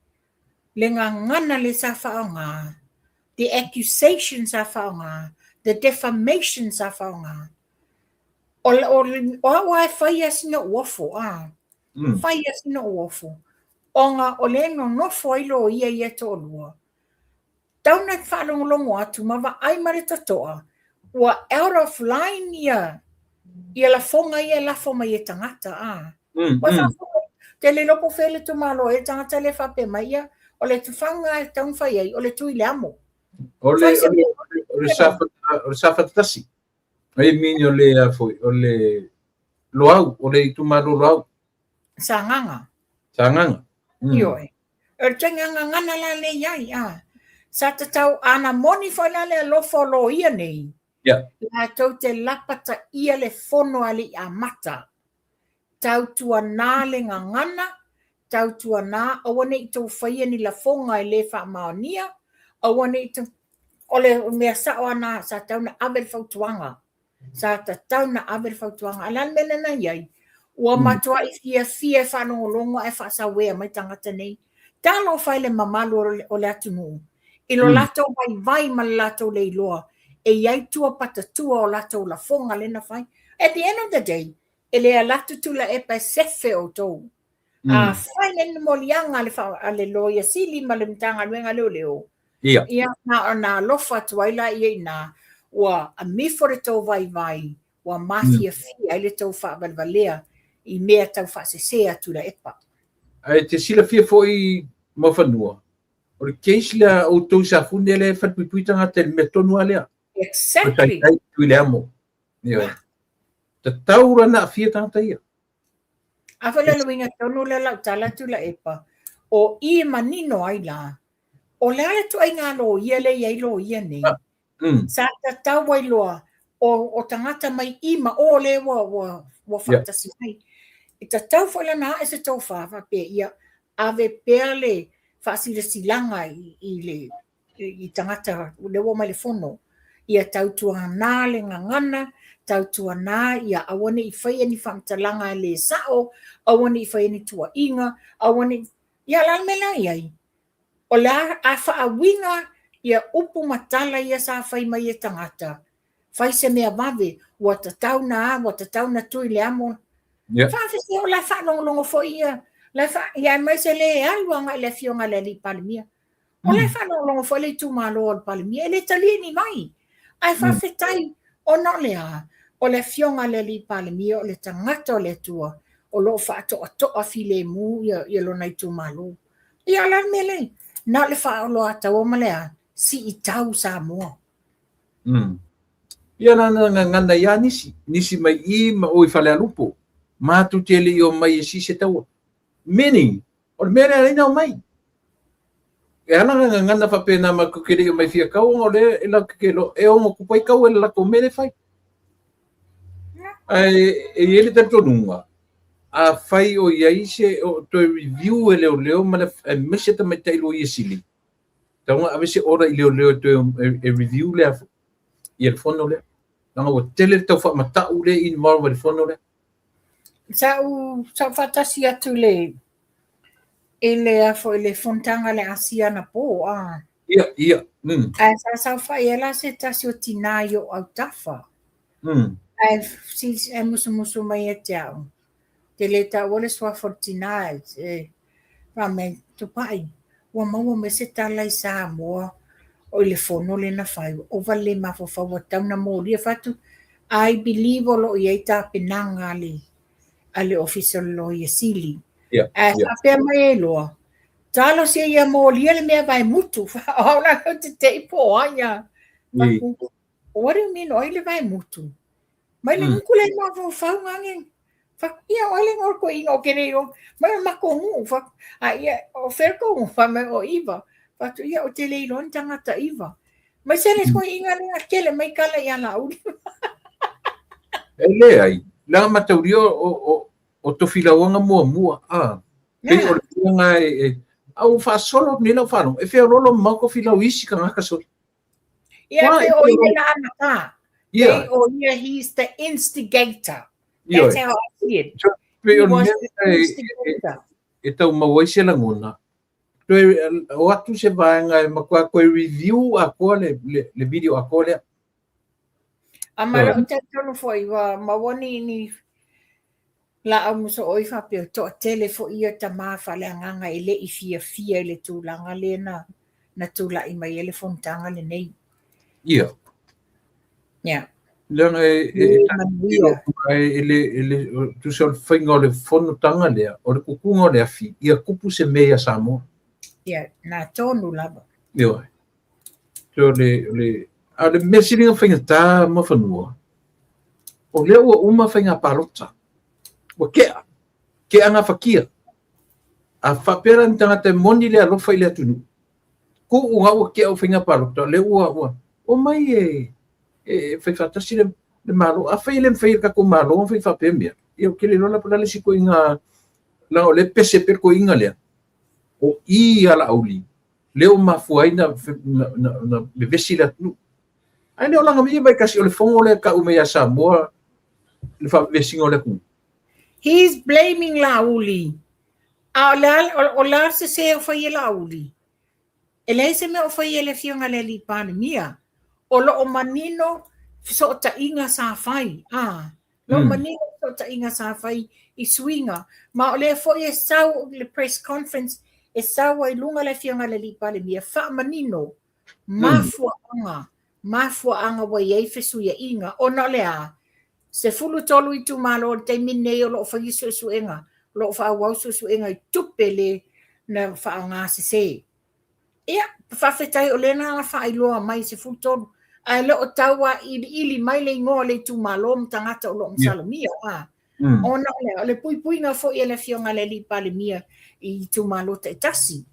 le gagana lea sa faaaoga, the accusation sa faaaoga, the defamation sa faaaoga. O au lava e fai lava sina uofo, a. Fai lava sina uofo. Ona o lea e nonofo ai loia ia e toalua. Tau na faalogologo atu ma vaai ma le totoa, ua out of line ia lafoga ia e lafo mai e tagata, a. Ua faafofoga, te le iloa po o fea le itumalo ai le tagata lea e faapea mai, ia, o le tufaga e tatau ona fai ai, o le tui le amo. O le, o le, o le Safata, o le Safata tasi. I mean, o le, a foi, o le Loau, o le itumalo Loau. Sagaga. Sagaga. Ioe. O le ituaiga gagana la lea i ai, a. Sa tatau, ana moni foi la le alofa o loia nei, latou te lapataia le fono a le i amata. Tautuana le gagana, tautuana aua ne i tou faia ni lafoga e le faamaonia, aua ne i tou... O le mea sao lava lena, sa tatau ona ave le fautuaga. Sa tatau ona ave le fautuaga. A o le a le mea lea na i ai? Ua matuai fiafia e faalogologo ae faasauea mai tagata nei. Talofa e i le mamalu o le atunuu i lo latou vaivai ma le latou le iloa e i ai tua patatua o latou lafoga lea na fai. At the end of the day, e le alu atu Tuilaepa e sefe outou. Afai nei ni moliaga a le Loia Sili ma le Matagaluega a Leoleo, ia na ona alofa atu ai laia i ina, ua amifo le tou vaivai, ua mafiafia ai le tou faavalevalea i mea tau faasese a Tuilaepa. Ae te silafia foi Muafanua, o le case lea a outou i Safune lea e falepuipui tagata i le mea tonu lava lea. Exactly. O Tui le amo. Ioe. Tatau la ona aafia tagata ia. A foi le uiga tonu lea lau tala Tuilaepa, o i e manino ai la, o le a le ituaiga loia lea e i ai loia nei, sa tatau ai loa o tagata mai i ma o lea ua faatasi mai. E tatau foi la ona ae se tofa faapea ia ave pea le faasilasilaga i le i tagata lea ua omai i le fono, ia tautuana le gagana, tautuana ia aua ne i faia ni faamatalaga e le sao, aua ne i faia ni tuuaiga, aua ne i... Ia o le a le mea la e i ai? O le a faauiga ia upu ma tala ia sa fai mai e tagata, fai se mea vave, ua tatau na a, ua tatau na tui le amo. Faafesea o la e faalogologo foi ia, la e fa, ia aemaise le alu agai i le afioga i le alii Palemia. O la e faalogologo foi le itumalo o le Palemia, e le talia ni vai. Ae faafetai ona o le a? O le afioga i le alii Palemia o le tagata o le Atua o lo o faatoatoa filemu ia lona itumalo. Ia o le a le mea lea? Na o le faaoloataua ma le a? Siitau Samoa. Ia la na gagana ai lava nisi, nisi mai i ma o i Falealupo, matou te le i omai e sii se taua. Meaning, o le mea lea e ala ai ona omai. E ala ona gagana faapena matou te le i omai fia kau ona o lea e latou te iloa e ono tupu ai taua i le latou mea lea e fai. Ae e i ai le talitonuga, afai o i ai se o toe review e leoleo ma le aemaise tamaitai loia sili, tatau ona ave se order i leoleo e toe e review lea ia le fono lea. Leaga ua tele le tau faamatau lea e involve ai le fono lea. Sa ou faatasi atu i le a foi le fonotaga a le Asia anapo a. Ia, ia. Ae sa saofai ai la se tasi o tinā i ou autafa. Ae ae musumusu mai ia te au. Te le taua le suafa o le tinā e fai mai, Tupai, ua maua mai se tala i Samoa o i le fono lea na fai, ua ova le mafaufau ua tatau ona molia. Fai atu, I believe o lo o i ai tapenaga a le a le Ofisa o le Loia Sili. Ae faapea mai ai loa, talosia ia molia le mea vaemutu. O au la ou te te i po o ai a. What do you mean o ai le vaemutu? Mai le nuku le mafaufauga age. Fa ia o ai le igoa o le toeaina o te le iloa. Mai o le matou nuu. Fa a ia o fea le tou nuu? Fai mai o Iva. Fai atu ia ou te le iloa ni tagata Iva. Mai se le toeaina lea tele mai tala ia Laauli. E leai, leaga mataulia o Tofilauga muamua, a. Pei o le tulaga e, a ua faasolo nei lau faalogo, e feoloolo mamao Tofilau i isi tagata sole. Ia, pei o ia na amata. Pei o ia, he's the instigator. That's how I see it. Pei o le mea e tau maua ai se lagona, toe o atu se vaega e matua toe review atoa le video atoa lea. A ma lou talitonu foi ua maua ni ni laau mosooi faapea toatele foi ia tama faaleagaga e le i fiafia i le tulaga lea na na tulai mai ai le fonotaga lenei. Ia. Ia. Leaga e e le e le tusa o le faiga o le fonotaga lea, o le tutuga o le afi, ia tupu se mea ia Samoa. Ia, na tonu lava. Ioe. So le, le, a o le mea sili ona faigata Muafanua, o lea ua uma faiga palota. Ua tea, tea gafatia. A faapea la ni tagata e moni le alofa i le atunuu, tuu ga ua tea faiga palota, o lea ua, ua omai e, e fai faatasi le, le Malo. Afai e le mafai e le tatou Malo ona fai faapea mea, ia ou te le iloa la po o le a le isi ituaiga, leaga o lea e pese pea le toeaina lea, o i a Laauli, lea ua mafua ai na, na, na, na vevesi le atunuu. Ae le o laga mai vaitasi o le fono lea e tau mai ia Samoa le faavevesiga o le atunuu. He's blaming Laauli. A o le a, o le a le sese o fai e Laauli? E leai se mea o fai e le Afioga i le Alii Palemia. O lo o manino fesootaiga sa fai. A, lo o manino fesootaiga sa fai i suiga. Ma o lea foi e sau i le press conference, e sau ai i luga le Afioga i le Alii Palemia, faamanino mafuaaga, mafuaaga ua i ai fesuiaiga, ona o le a? 13 itumalo i le taimi lenei o lo o faia suesuega, o lo o faaauau suesuega i tupe le na faaaoga sese. Ia, faafetai o lea na faailoa mai 13, ae le o tau iliili mai le igoa o le itumalo ma tagata o lo o masalomia. A. Ona o le, o le puipuiga foi a le Afioga i le Alii Palemia i itumalo taitasi.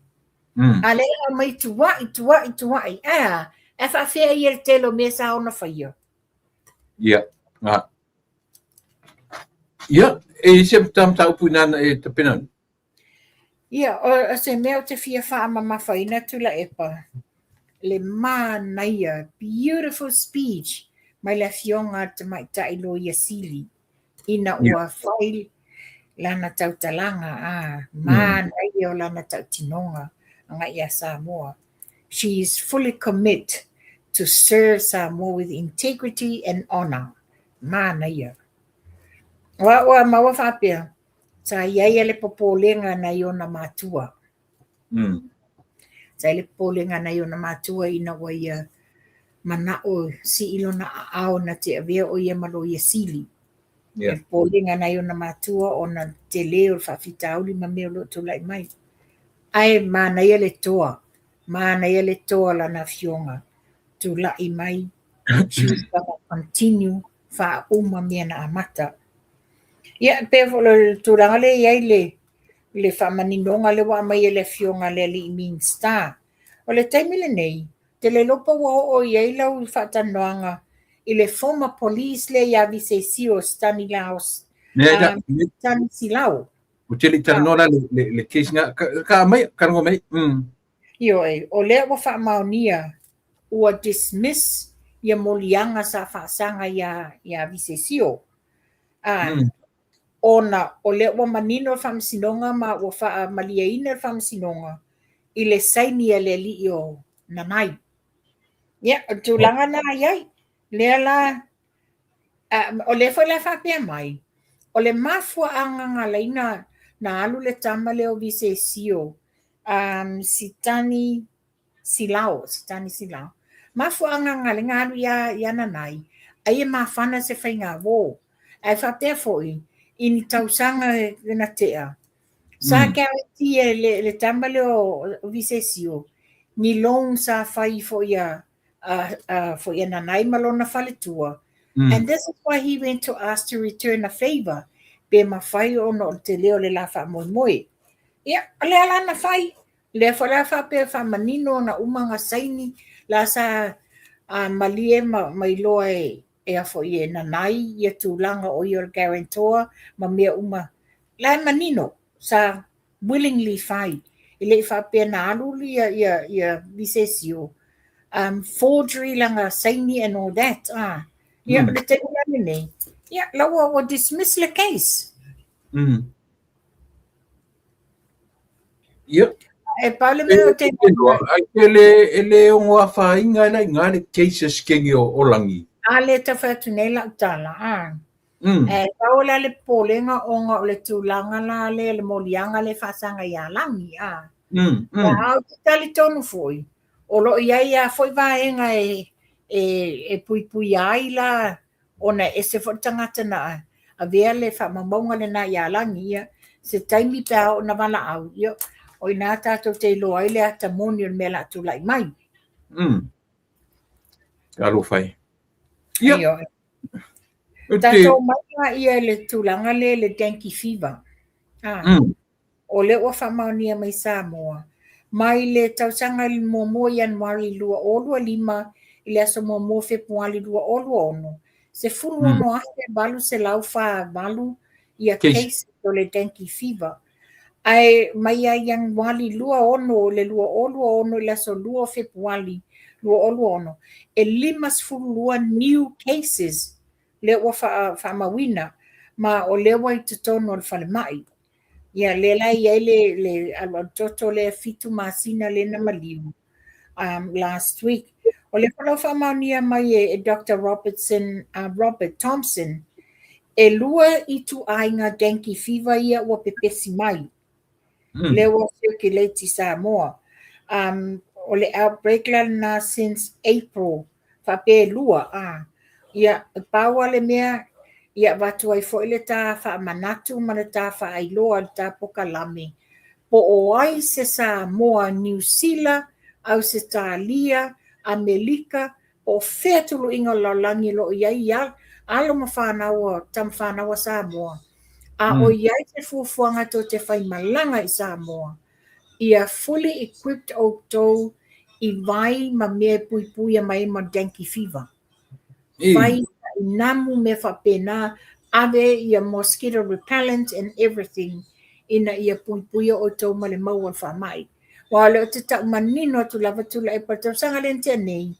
A lea e aumai tuai, tuai, tuai, ae a? Ae faafea ia le tele o mea sa ona faia? Ia, nga. Ia, e i se mataupu ina na e tapena. Ia, o se mea ou te fia faamamafaina Tuilaepa, le manaia, beautiful speech mai le Afioga a le Tamaitai Loia Sili ina ua fai lana tautalaga, a, manaia o lana tautinoga agai ia Samoa. She is fully commit to serve Samoa with integrity and honour. Manaia. Ua, ua maua faapea, sa i ai le popolega nai ona matua. Sa i ai le popolega nai ona matua ina ua ia mana'o sii lona aao na te avea o ia ma Loia Sili. Yeah. Le popolega nai ona matua ona tele o le faafitauli ma mea o lo o tulai mai. Ae manaia le toa, manaia le toa o lana afioga, tulai mai, she was gonna continue faauma mea na amata. Ia, e pei foi o le tulaga lea e i ai le, le faamaninoga lea ua aumai e le afioga i le alii Minisita. O le taimi lenei, ou te le iloa po ua oo i ai lau faatalanoaga i le former police lea ia Visesio Stanislaus, Stanisilao. Ou te le i talanoa la le case nga, ka mai, ka rongo mai. Ioe, o lea ua faamaonia ua dismiss ia moliaga sa faasaga ia ia Visesio. A, ona o lea ua manino le Faamasinoga ma ua faamalieina le Faamasinoga i le saini a le alii o Nanai. Ia, o le tulaga lena e i ai. Lea la, o lea foi la e faapea mai, o le mafuaaga na ala ai na alu le tama lea o Visesio, Sitani Silao, Sitani Silao, mafuaaga na ala ai na alu ia Nanai, Ai e mafana se faigauō. Ae faapea foi, i ni tausaga na tea, sa guarantee e le tama lea o Visesio ni loan sa fai foi a foi a Nanai ma lona faletua. And this is why he went to ask to return a favour, pe mafai ona o le tele o le la faamoemoe. Ia, o lea la na fai, Lea foi la faapea faamanino ona uma ona saini la sa malie ma iloa e a foi e Nanai ia tulaga o ia o le guarantor ma mea uma. La e manino sa willingly fai. E le i faapea na alu ia Visesio forgery lana saini and all that. Ia o le taimi la lenei, ia la ua dismiss le case. Ia. E pau le mea o te... Ai e le, e le ono afaina e la iga le case a Sikeni o Lagi. A le tau fai atu nei lau tala, a. E pau la le popolega ona o le tulaga la lea le moliaga lea e faasaga ia Lagi, a. A ou te talitonu foi, o lo o i ai lava foi vaega e puipuia ai la ona e ese foi le tagata na avea le faamaumauga lena ia Lagi, ia, se taimi pe a oo ina valaau, ia, o i ina tatou te iloa ai le ata moni o le mea o le a tulai mai. Talofa e. Ia. Ioe. Tatou omai laia i le tulaga lea i le dengue fever. O lea ua faamaonia mai Samoa, mai le tausaga i le muamua Ianuari 2025 i le aso muamua Fepuari 2026, 16,848 ia cases o le dengue fever. Ae mai ia Ianuari 26 i le 2026 i le aso 2 o Fepuari 2026, e 52 new cases lea ua faamauina, ma o lea ua i totonu o le falemai. Ia lea la e i ai le alualu toto lea 7 masina lea na maliu last week. O lea foi la ua faamaonia mai e Doctor Robertson, Robert Thompson, e 2 ituaiga dengue fever ia ua pepesi mai. Lea ua circulate i Samoa. O le outbreak la lena since April faapea e 2, a. Ia, e pau lava le mea, ia avatu ai foi le ta faamanatu ma le ta faailoa, le ta pokalame, po o ai se Samoa, Niu Sila, Ausetalia, Amelika, po o fea tuluiga o le lalolagi o lo o i ai alo ma fanau, tama fanau a Samoa, a o i ai se fuafuaga tou te faimalaga i Samoa, ia fully equipped outou i vai ma mea e puipuia mai ai ma dengue fever. Vai namu mea faapena, ave ia mosquito repellent and everything ina ia puipuia outou ma le mau o le faamai. Aua o lea ou te tau manino atu lava Tuilaepa i le tausaga lea na tea nei,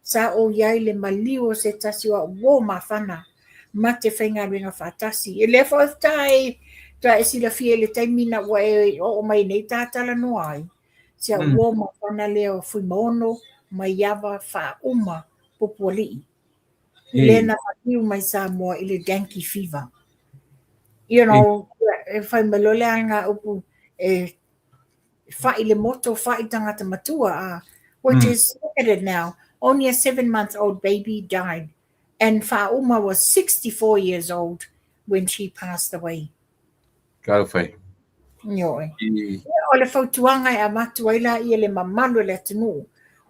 sa ou i ai i le maliu o se tasi o au uo mafana ma te faigaluega faatasi. E lea foi faatoa e silafia i le taimi na ua e oo mai nei ta talanoa ai, si au uo mafana lea o Fuimaono Maiava Faauma Pupualii, lea na maliu mai Samoa i le dengue fever. You know, e fai mai loa le alagaupu e fa'i le moto, fa'i tagata matua, which is, look at it now, only a 7-month-old baby died. And Faauma was 64 years old when she passed away. Talofa e. Ioe. O le fautuaga e avatu ai la ia le mamalu o le atunuu,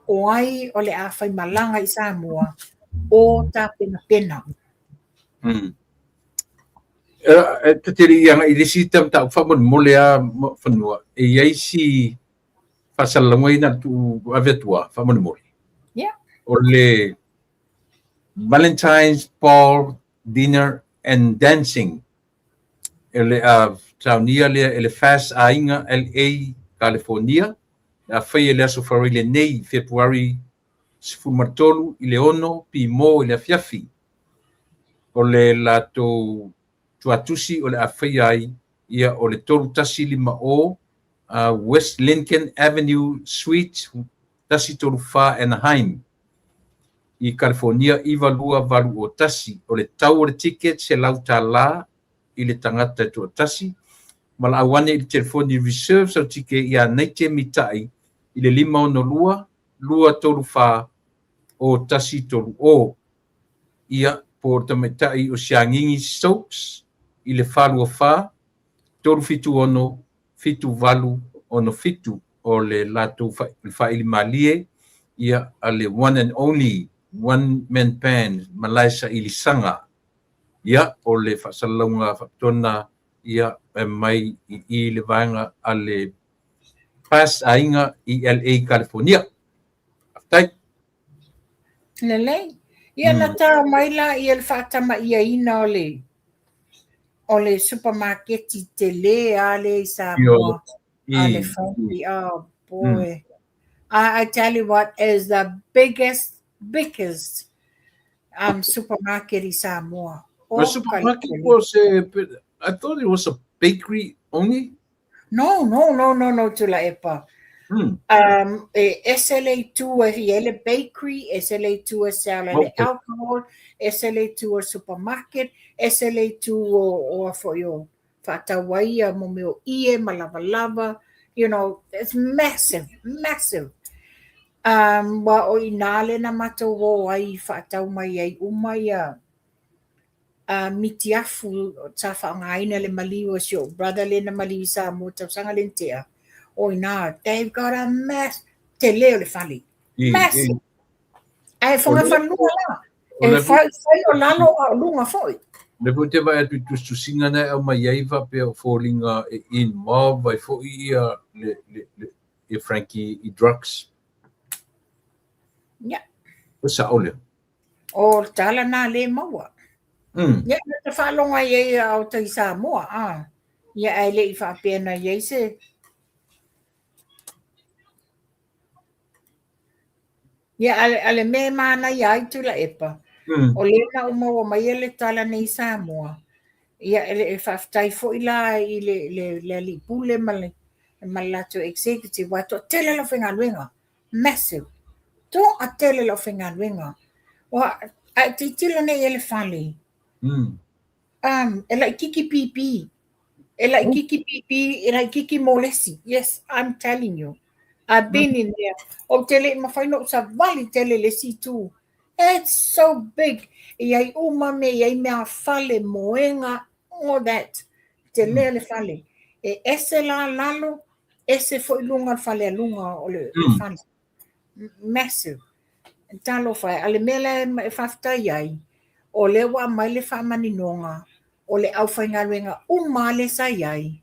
o ai o le a faimalaga i Samoa, o tapenapena. E te le i agai i le isi mataupu faamolemole lava fanua, e i ai si faasalalauga ia na o le tuu ave atu lava faamolemole. O le Valentine's Ball Dinner and Dancing e le a saunia lea e le FAS Aiga LA California, le a faia i le aso Faraile lenei Fepuari 13 i le 6 pimo i le afiafi. O le latou tuatusi o le a faia ai ia o le 3150 West Lincoln Avenue Suite 134 Anaheim i California 92801. O le tau o le ticket $100 i le tagata e toatasi. Valaau ane i le telefoni reserve sau ticket ia Naite Mitai i le 562 234 0130. Ia, po o le tamaitai o Siagigi Stokes i le 424 376 7867, o le latou faaili malie, ia, a le one and only one man band Malae Saili Saga. Ia, o le faasalalauga faapitoa lena, ia, e mai i i le vaega a le Pass Aiga i LA, California. Faafetai. Lelei. Ia na tao mai la ia le faatamaiaina o le o le supamaketi tele a lea i Samoa a le Frankie. Oh boy. I tell you what is the biggest biggest supermarket i Samoa. Oh, the supermarket was a, I thought it was a bakery only. No, no, no, no, no, Tulaepa. E ese le itu e i ai le bakery, ese le itu e sell ai le alcohol, ese le itu o le supermarket, ese le itu o, o a foi o faatau ai ia mo mea o ie ma lavalava, you know, it's massive, massive. Ua o i nā le na matou o ai i faatau mai ai uma ia a mitiafu sa faaaogaina le maliu o si ou brother lea na maliu i Samoa i tausaga lea na tea, o i ina, they've got a mass, tele o le fale, massive. Ae fogafalelua la, e fai, fai o lalo a o luga foi. O lea foi ou te vaai atu i tusitusiga na e aumai ai faapea o foliga e involve ai foi ia le, le, le, ia Frankie i drugs. Yeah. O sao lea. O le tala na le maua. Ia, na te faalogo ai ai a o tai Samoa, a. Ia, ae le i faapea na i ai se... Ia, a le mea e manaia ai Tuilaepa, o lea na ou maua mai le tala nei i Samoa, ia, e faafetai foi la i le, le, le alii pule ma le, ma le latou executive, aua e toatele le aufaigaluega. Massive. Toatele le aufaigaluega. Ua, a e tilotilo nei i ai le fale, e laititi pipī. E laititi pipī, e laititi mo le isi. Yes, I'm telling you. I've been in there. Ou te le i mafai ona ou savali tele i le isi itu. It's so big. E i ai uma mea, e i ai meafale, moega, all that. Tele le fale. E ese la lalo, ese foi luga o le fale a luga o le fale. Massive. Talofa e, a le mea lea e faafetai ai, o lea ua aumai le faamaninoga o le aufaigaluega uma lava lea sa i ai,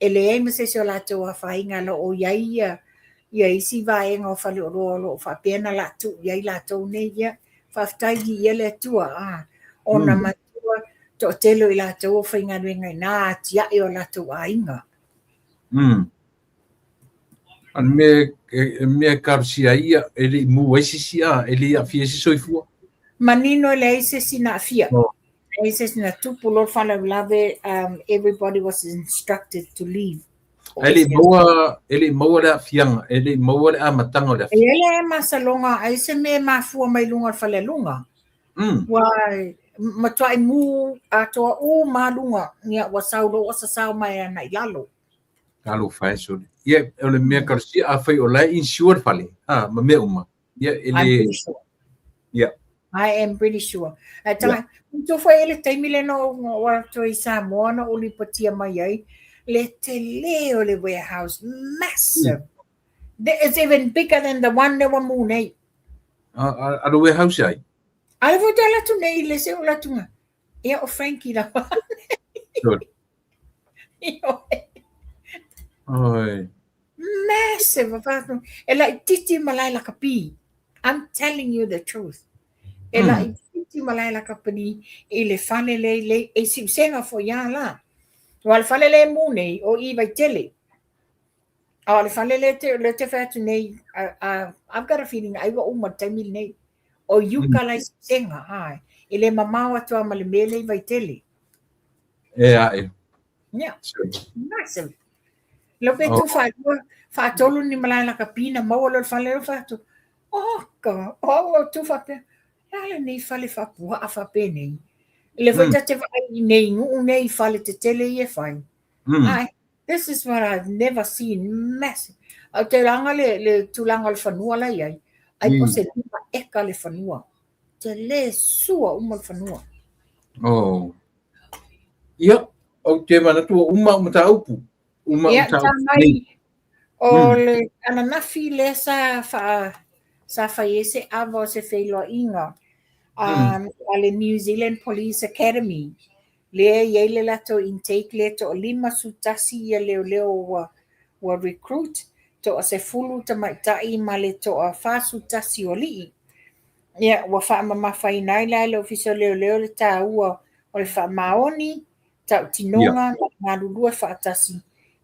e leai ma se isi o latou afaina, o lo o i ai ia, ia isi vaega o faleoloa o lo o faapea ona laa tuu i ai latou nei. Ia, faafetai viia le Atua, a, ona matua toatele o i latou o faigaluega i na atiae o latou aiga. A le mea e mea e talosia ai ia, e le i mu ai se isi a, e le i aafia ai se soifua. Manino e leai se isi na aafia. Leai se isi na tupu loa le faalavelave, everybody was instructed to leave. Ae le i maua, e le i maua le aafiaga, e le i maua le amataga o le afi. E i ai le masaloga ai se mea e mafua mai luga o le falealuga. Ua matuai mu atoa uma luga, ia ua sau loa ua sasao mai ana i lalo. Talofa e sole. Ia, o le mea talosia, afai o la e insure le fale, a, ma mea uma. Ia, e I'm le... pretty sure. Ia. I am pretty sure. Ae tanga, yeah. foi le taimi le na ou atu i Samoa na ou lipotia mai ai, le tele o le warehouse, massive. It's even bigger than the one lea ua mu nei. A, a le warehouse ai? A le foi te ala atu nei, le se o la tunga. Ia o Frankie lava. Sure. Oi. Massive. E laititi malae lakapi. I'm telling you the truth. E laititi malae lakapi i le fale le, le e siusega foi a la. Ua le fale le mu nei o i Vaitele. A o le fale le te, le te whai atu nei, I've got a feeling ai ua uma le taimi lenei. O uka la i siusega, ai. E le mamao atu a ma le mea le i Vaitele. E ae. Yeah. Massive. Lau pe tu whaalua, whaatolu ni malae lakapi na maua loa le fale lea whaatu. Oh, ka, oh, oh, tu whapea. E ala nei fale whapua a whape nei. Le foi ta te vaai i nei nuu nei fale te tele i e whai. Ai, this is what I've never seen. Massive. Au te ranga le, le tūlanga o le whanua la iai. Ai po se lima eka le whanua. Tele sua uma le fanua. Oh. Ia, ou te manatu ua uma au mataupu. Uma Ia, mataupu. sa mai o le ananafi lea sa faa sa fai ai se ava o se feiloaiga a le New Zealand Police Academy lea e i ai le latou intake lea e toa-51 ia leoleo ua recruit, toa-10 tamaitai ma le toa-41 o alii. Ia, ua faamamafaina ai la e le Ofisa o Leoleo le taua o le faamaoni, tautinoga ma le galulue faatasi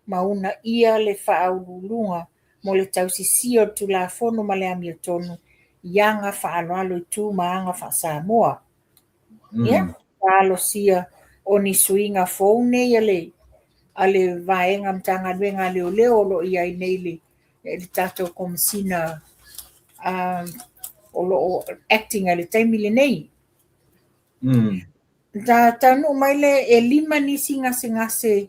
ma uunaia le faauluuluga mo le tausisia o le Tulafono ma le amiotonu i aga faaaloalo i tu ma aga faa-Samoa. Ia, talosia o ni suiga fou nei a le vaega Matagaluega a Leoleo o lo o i ai nei le tatou Komesina o lo o acting i le taimi lenei. Na taunuu mai le e 5 nisi gasegase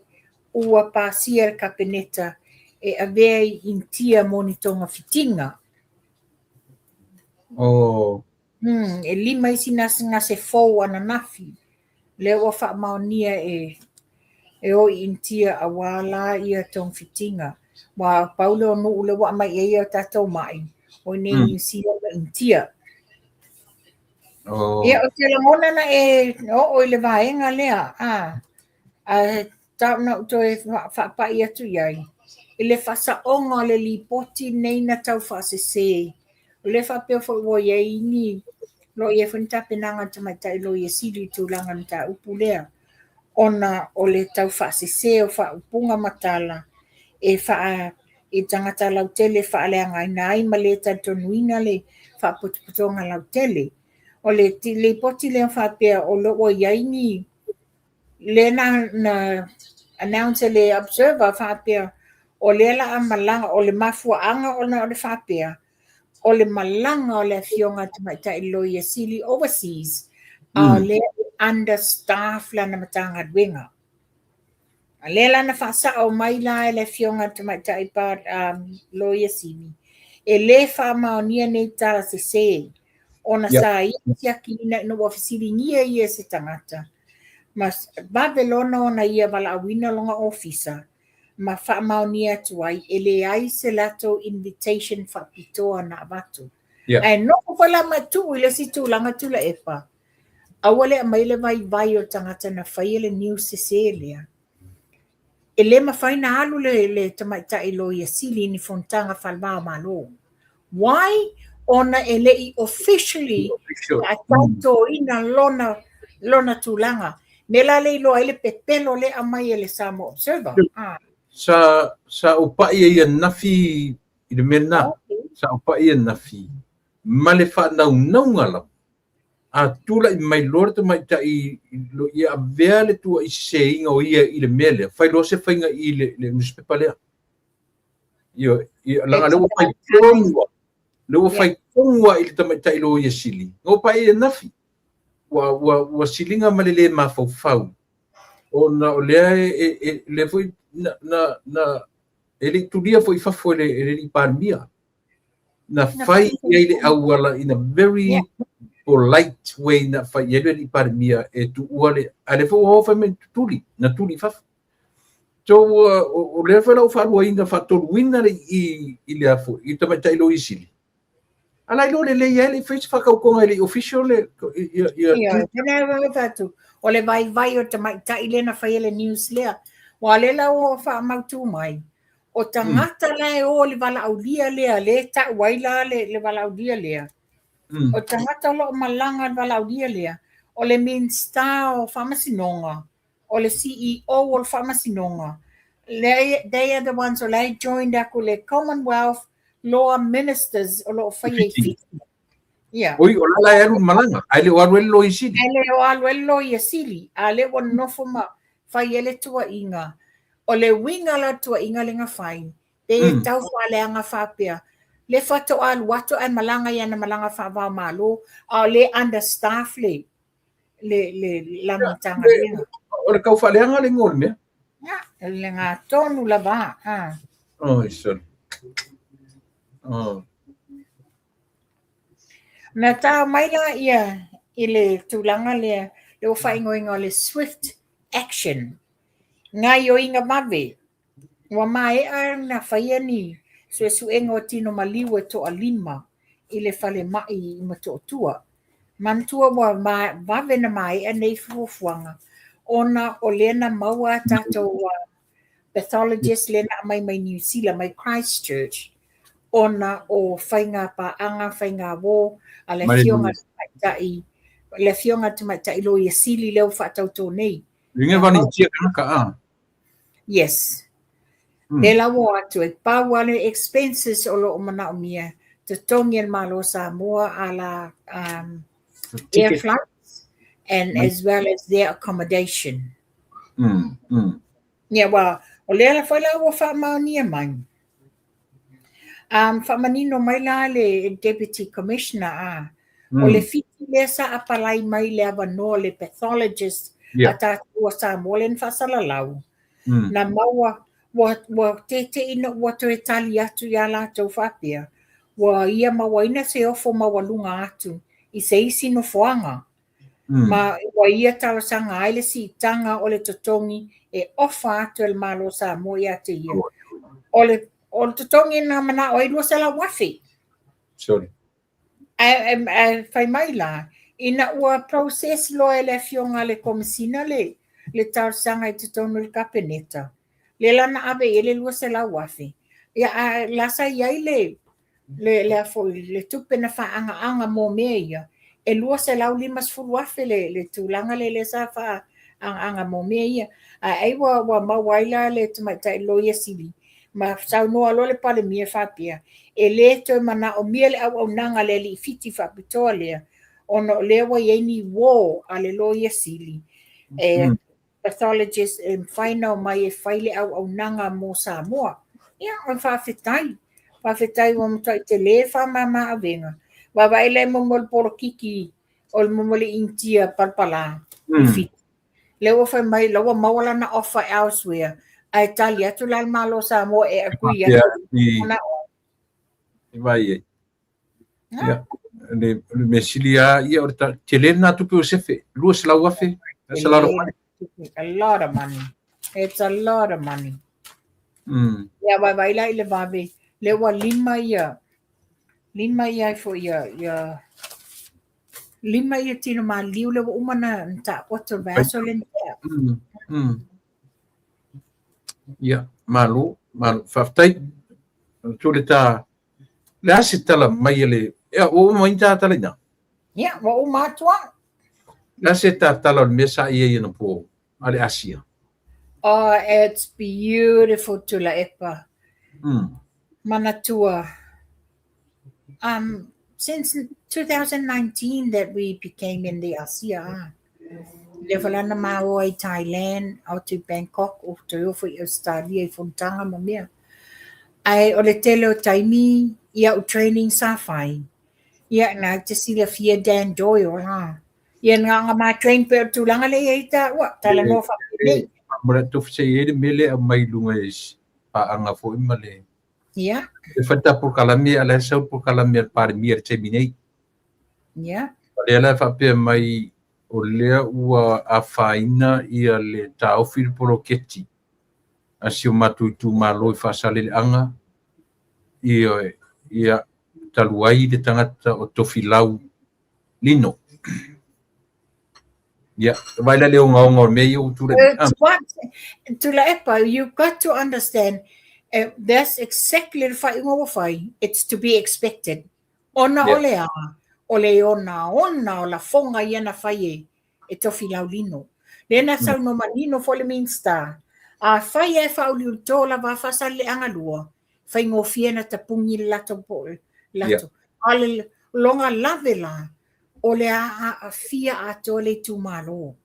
ua pasia e le Kapeneta e avea i Initia mo ni togafitiga. Oh. E 5 isi gasegase fou ananafi lea ua faamaonia e o i Initia aua la ia togafitiga. Ua pau lea o nuu lea ua aumai i ai a tatou mai, o i nei Niu Sila ma Initia. Oh. Ia, o te lagona na e oo i le vaega lea, ae tau na ou toe faapai atu i ai, i le faasaoga o le lipoti nei na tau faasese. O lea faapea foi ua i ai ni, lo o i ai foi ni tapenaga a le tamaitai Loia Sili i tulaga o le mataupu lea, ona o le tau faasese o faaupuga ma tala e faa i tagata lautele e faaleagaina ai ma le talitonuina le faapotopotoga lautele. O le lipoti lea faapea o lo o i ai ni lea na announce e le Observer faapea o lea la a malaga, o le mafuaaga ona o le faapea o le malaga o le afioga a le tamaitai Loia Sili overseas, a o lea e understaff lana Matagaluega. A lea la na faasao mai la e le afioga a le tamaitai Loia Sili, e le faamaonia nei tala sese, ona sa ia siakiina ina ua fesiligia ia e se tagata, ma vave loa ona ia valaauina lona ofisa, ma faamaonia atu ai, e leai se latou invitation faapitoa na avatu. Ae nofo foi la ma tuu i le isi tulaga Tuilaepa, aua le aumai le vaivai o le tagata na faia le news sese lea. E le mafai na alu le tamaitai Loia Sili i ni fonotaga faale-va o Malo. Why? Ona e le i officially faatautoina lona tulaga. Me la le iloa ai le pepelo le aumai e le Samoa Observer. Sa ou pai ai ananafi i le mea lena. Sa ou pai ananafi ma le faanaunauga lava. A tulai mai loa le tamaitai ia avea le tuuaiseseina o ia i le mea lea, fai loa se faiga i le newspaper lea. Ia, leaga lea ua fai tonu lava. Lea ua fai tonu lava i le tamaitai Loia Sili. Na ou pai ai ananafi. Ua siliga ma le le mafaufau. Ona o lea e lea foi na e le i tulia foi i fafo e le alii Palemia. Na fai i ai le auala in a very polite way na fai i ai le alii Palemia e tuua le, a lea foi ua o fai mai tuli, na tuli i fafo. So o lea foi la ua faaluaina, faatoluina le i le afo, i tamaitai Loia Sili. A la iloa lelei ai le fai se faatautoga e le i official le ia ia. Ia, o le vaivai o tamaitai lea na faia le news lea. Ua lea la ua faamautu mai, o tagata la e o le valaaulia lea, le tau ai la le valaaulia lea. O tagata o lo o malaga le valaaulia lea, o le Minista o Faamasinoga, o le CEO o le Faamasinoga, they are the ones o la e joined aku le Commonwealth Law Ministers o lo o faia i Fiti. Ia. Oi, o la e alu malaga, ae le o alu ai le Loia Sili. Ae le o alu ai le Loia Sili, a le ua nofo ma fai ai le tuuaiga. O le uiga la tuuaiga le na fai, pe e tau faaleaga faapea, le faatoa alu atu ae malaga i ana malaga faava o Malo, a o le understaff le lana Matagaluega. O le tau faaleaga le igoa o le mea. Ia, le gatonu lava. Oi, sorry. Oh. Na tao mai la ia i le tulaga lea, le ua faaigoaina o le Swift Action, gaioiga vave. Ua maea ona faia ni suesuega o tino maliu e toalima i le falemai i Motootua. Manatua ua vave na maea nei fuafuaga ona o lea na maua a tatou pathologist lea na aumai mai Niu Sila, mai Christchurch, ona o faiga paaga, faiga uō a le Afioga i le Tamaitai, le Afioga i le Tamaitai Loia Sili lea ua faatautō nei. Inge vanitia kanaka a. Yes. Lea la ua o atu ai, pau lava le expenses o lo o manaomia, totogi e le Malo o Samoa a la air flights and as well as their accommodation. Ia, ua, o lea la foi la ua faamaonia mai. Faamanino mai la le Deputy Commissioner a, o le Fiti lea sa apalai mai le avanoa le pathologist a tatou a Samoa lea na faasalalau, na maua, ua, ua tete'i ina ua toe tali atu ia latou faapea, ua ia mauaina se ofo maualuga atu i se isi nofoaga. Ma ua ia talosaga ai le siitaga o le totogi e ofa atu e le Malo o Samoa ia te ia. O le, o le totogi na manao ai $200,000. Sorry. Ae, ae fai mai la, ina ua process loa e le Afioga a le Komesina le, le talosaga i totonu o le Kapeneta, lea la na ave i ai le $200,000, ia ae la sa i ai le, le, le, a foi, le tupe na faaagaaga mo mea ia, e $250,000 le, le tulaga lea lea sa faaagaaga mo mea ia. Ae ai ua, ua maua ai la le tamaitai Loia Sili, ma saunoa loa le Palemia faapea, e le toe manaomia le auaunaga a le alii Fiti faapitoa lea, ona o lea ua i ai ni uō a le Loia Sili, e pathologist e mafai ona omai e fai le auaunaga mo Samoa. Ia, o faafetai. Faafetai ua matuai tele faamama avega. Vaavaai la i mea o le polokiki o le mea o le Initia palapala i Fiti. Lea ua fai mai la ua maua lana offer elsewhere, ae tali atu la le Malo o Samoa e agree atu. I vai ai. Ia, le, le mea sili lava, ia, o le tele lena tupe o sefe, 200,000, that's a lot of money. A lot of money. It's a lot of money. Ia, vaavaai la i le vave, lea ua lima ia, lima ia ai foi ia, ia, lima ia tino maliliu lea ua uma na taoto le vaiaso lea na tea. Ia, malo, malo, faafetai. Tu le tā, le a se tala mai a le, ia, ua uma mai ni tā tala ina? Ia, ua uma atu au. Le a se tā tala o le mea sa i ai anapo a le Asia? Oh, it's beautiful, Tuilaepa. Manatua, since 2019 that we became in the Asia, ah. Lea foi la na maoa i Thailand, ao atu i Bangkok, o toe ofo i Australia i fonotaga ma mea. Ae o le tele o taimi i au training sa fai, ia na te silafia Dan Doyle ha. Ia na nga ma train pe o tulaga lea i ai taua, talanoa faapenei. Ma le tofu se i ai le mea lea aumai i luga i paaga foi ma le Ia. E fai ta polokalame a la e sau polokalame a le Palemia i le taimi nei. Ia. O lea la e faapea mai o lea ua afaina ia le taofi le poloketi a si o matou itumalo i Faasaleleaga ia, ia talu ai le tagata o Tofilau Lino. Ia, vaai la le ogaoga o le mea ia ua tulai mai. It's what, Tuilaepa, you got to understand, that's exactly le faaiuga ua fai, it's to be expected. Ona o le a, o le onaona o lafoga ia na fai e, e Tofilau Lino. Lea na saunoa manino foi le Minista, afai e faauliulito lava a Faasaleleaga 2, faigofie na tapuni le latou po latou. A le loga lave la, o le a aafia atoa le itumalo.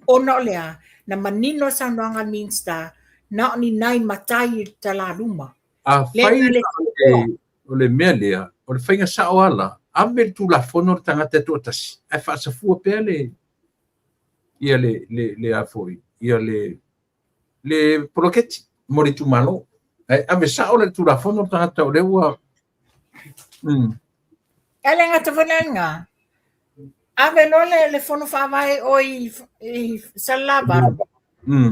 Ona o le a, na manino le saunoaga a le Minista, na o ni nai matai i le talaluma. Afai o le mea lea, o le faiga sao lava la, ave le Tulafono le tagata e toatasi, ae faasafua pea le, ia le, le, le a foi, ia le, le poloketi mo le itumalo. Ae ave sao le Tulafono le tagata o lea ua. E le gata foi la i lena, ave loa le, le fono faavae o i, i Salelavalu,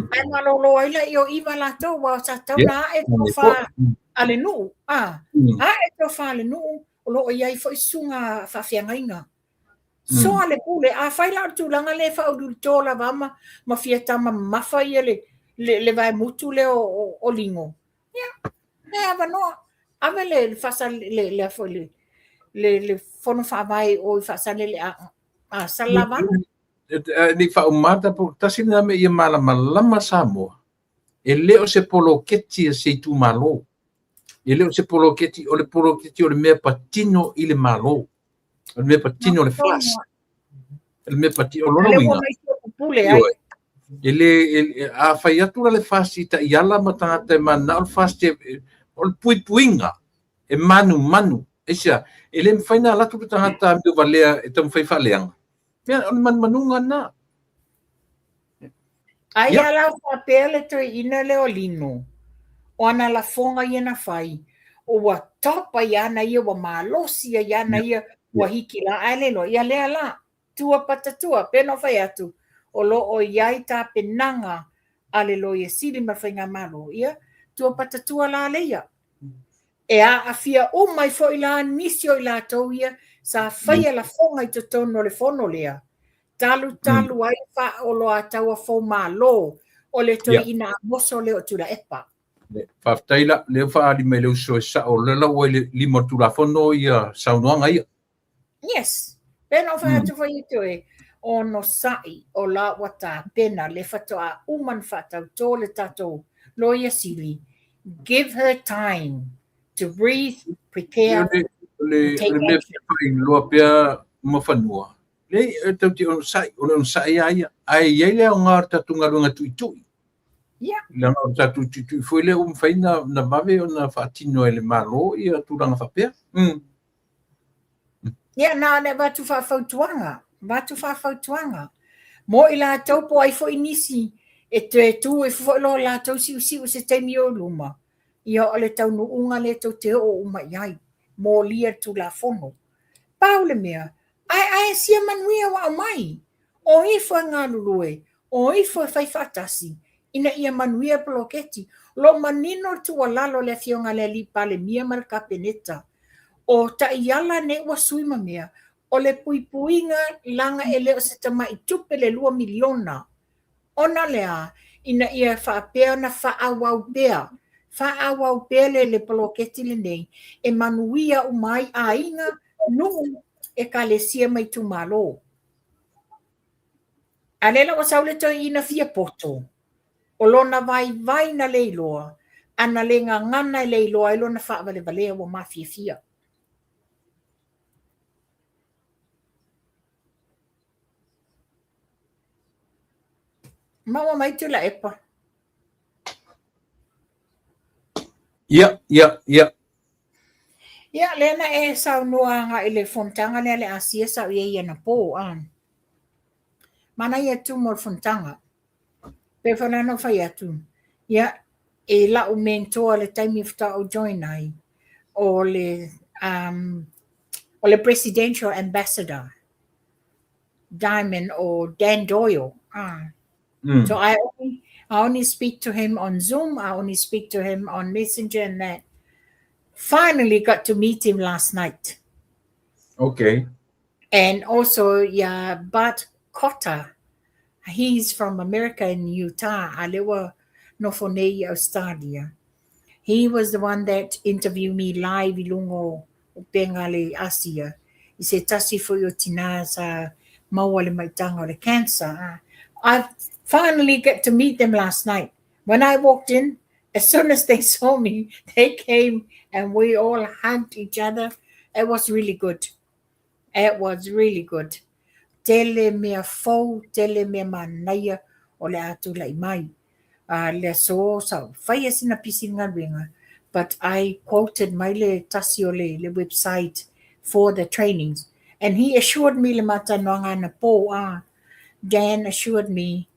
ae malolo ai la i o iva latou, ua sa tatau na ae tofa a le nuu, a, ae tofa a le nuu, o lo o i ai foi susuga faafeagaiga. Soa le pule, afai la o le tulaga lea e faauliulito lava ma, ma fia tama mamafa ia le, le, le vaemutu lea o, o, o Ligo, ia, e avanoa. Ave le, le, faasa, le, le, foi le, le, le fono faavae o i Faasalele a, a Salelavalu. Ni faauma po tasi lena mea ia malamalama Samoa, e le o se poloketi a se itumalo. E le o se poloketi, o le poloketi o le mea patino i le Malo. O le mea patino o le FAST. O le mea patino, o lona uiga. E le, e, a fai atu la le FAST i taiala ma tagata e mananao le FAST, o le puipuiga e manumanu. Aisea, e le mafai ona alu atu le tagata amio valea e taumafai faaleaga. Ia, o le manumanuga lena. Ai a la faapea le toeaina lea o Lino, o ana lafoga ia na fai, ua top ai ana ia, ua malosi ai ana ia, ua hiki la, ae le iloa, ia lea la, tua patatua, pei ona ou fai atu, o lo o i ai tapenaga a le Loia Sili ma le Faigamalo, ia, tua patatua la leia. E aafia uma ai foi la nisi o i latou ia sa faia lafoga i totonu o le fono lea, talutalu ai faaoloataua foumalo o le toeaina Amoso lea o Tuilaepa. Faafetai la, lea ua faaali mai le uso e sao, o lea la ua i le lima o le Tulafono ia saunoaga ia. Yes. Pei ona ou fai atu foi ia te oe, onosai, o la ua tapena, lea faatoa uma ona faatautō le tatou Loia Sili. Give her time to breathe, prepare, O le, o le mea fia faailoa pea ma fanua, leai, e tatou te onosai, o le onosai lava ia. Ae i ai le aoga o le tatou galuega tuitui. Leaga o le tatou tuitui foi lea ua mafai ona vave ona faatino e le Malo ia tulaga faapea. Ia, na ona avatu faafautuaga, avatu faafautuaga. Mo i latou po o ai foi nisi e toe tu ifo foi lo latou siusiu i se taimi o i luma, ia o le taunuuga lea tou te oo uma i ai, molia le Tulafono. Pau le mea, ae sia manuia ua aumai, o ifo e galulue, o ifo e fai faatasi ina ia manuia le poloketi. O lo o manino le tuualalo a le Afioga i le Alii Palemia ma le Kapeneta, o taiala nei ua sui ma mea, o le puipuiga leaga e le o se tamai tupe le $2 miliona. Ona o le a? Ina ia faapea ona faaauau pea, faaauau pea le le poloketi lenei e manuia uma ai aiga, nuu, ekalesia ma itumalo. A lea la ua sau le toeaina fia poto, o lona vaivai na le iloa, a na le gagana e le iloa ai lona faavalevalea ua mafiafia. Maua mai Tuilaepa. Ia, ia, ia. Ia, lea na e saunoa agai i le fonotaga lea a le Asia sa ou i ai anapo, a. Manaia tumu o le fonotaga. Pei foi la ona ou fai atu, ia, i la'u mentor i le taimi faatoa ou join ai, o le, um, o le Presidential Ambassador, Diamond o Dan Doyle. Ah. So I only speak to him on Zoom, I only speak to him on Messenger and that. Finally got to meet him last night. And also, yeah, Bart Cotter, he's from America in Utah, a lea ua nofo nei i Australia. He was the one that interviewed me live i luga o upega a le Asia i se tasi foi o tinā sa maua le maitaga o le cancer. I finally get to meet them last night. When I walked in, as soon as they saw me, they came and we all hugged each other. It was really good. It was really good. Tele mea fou, tele mea manaia o le a tulai mai. Le aso sa faia sina pisi galuega, but I quoted mai le tasi o le, le website for the trainings. And he assured me le matanoaga anapo, Dan assured me,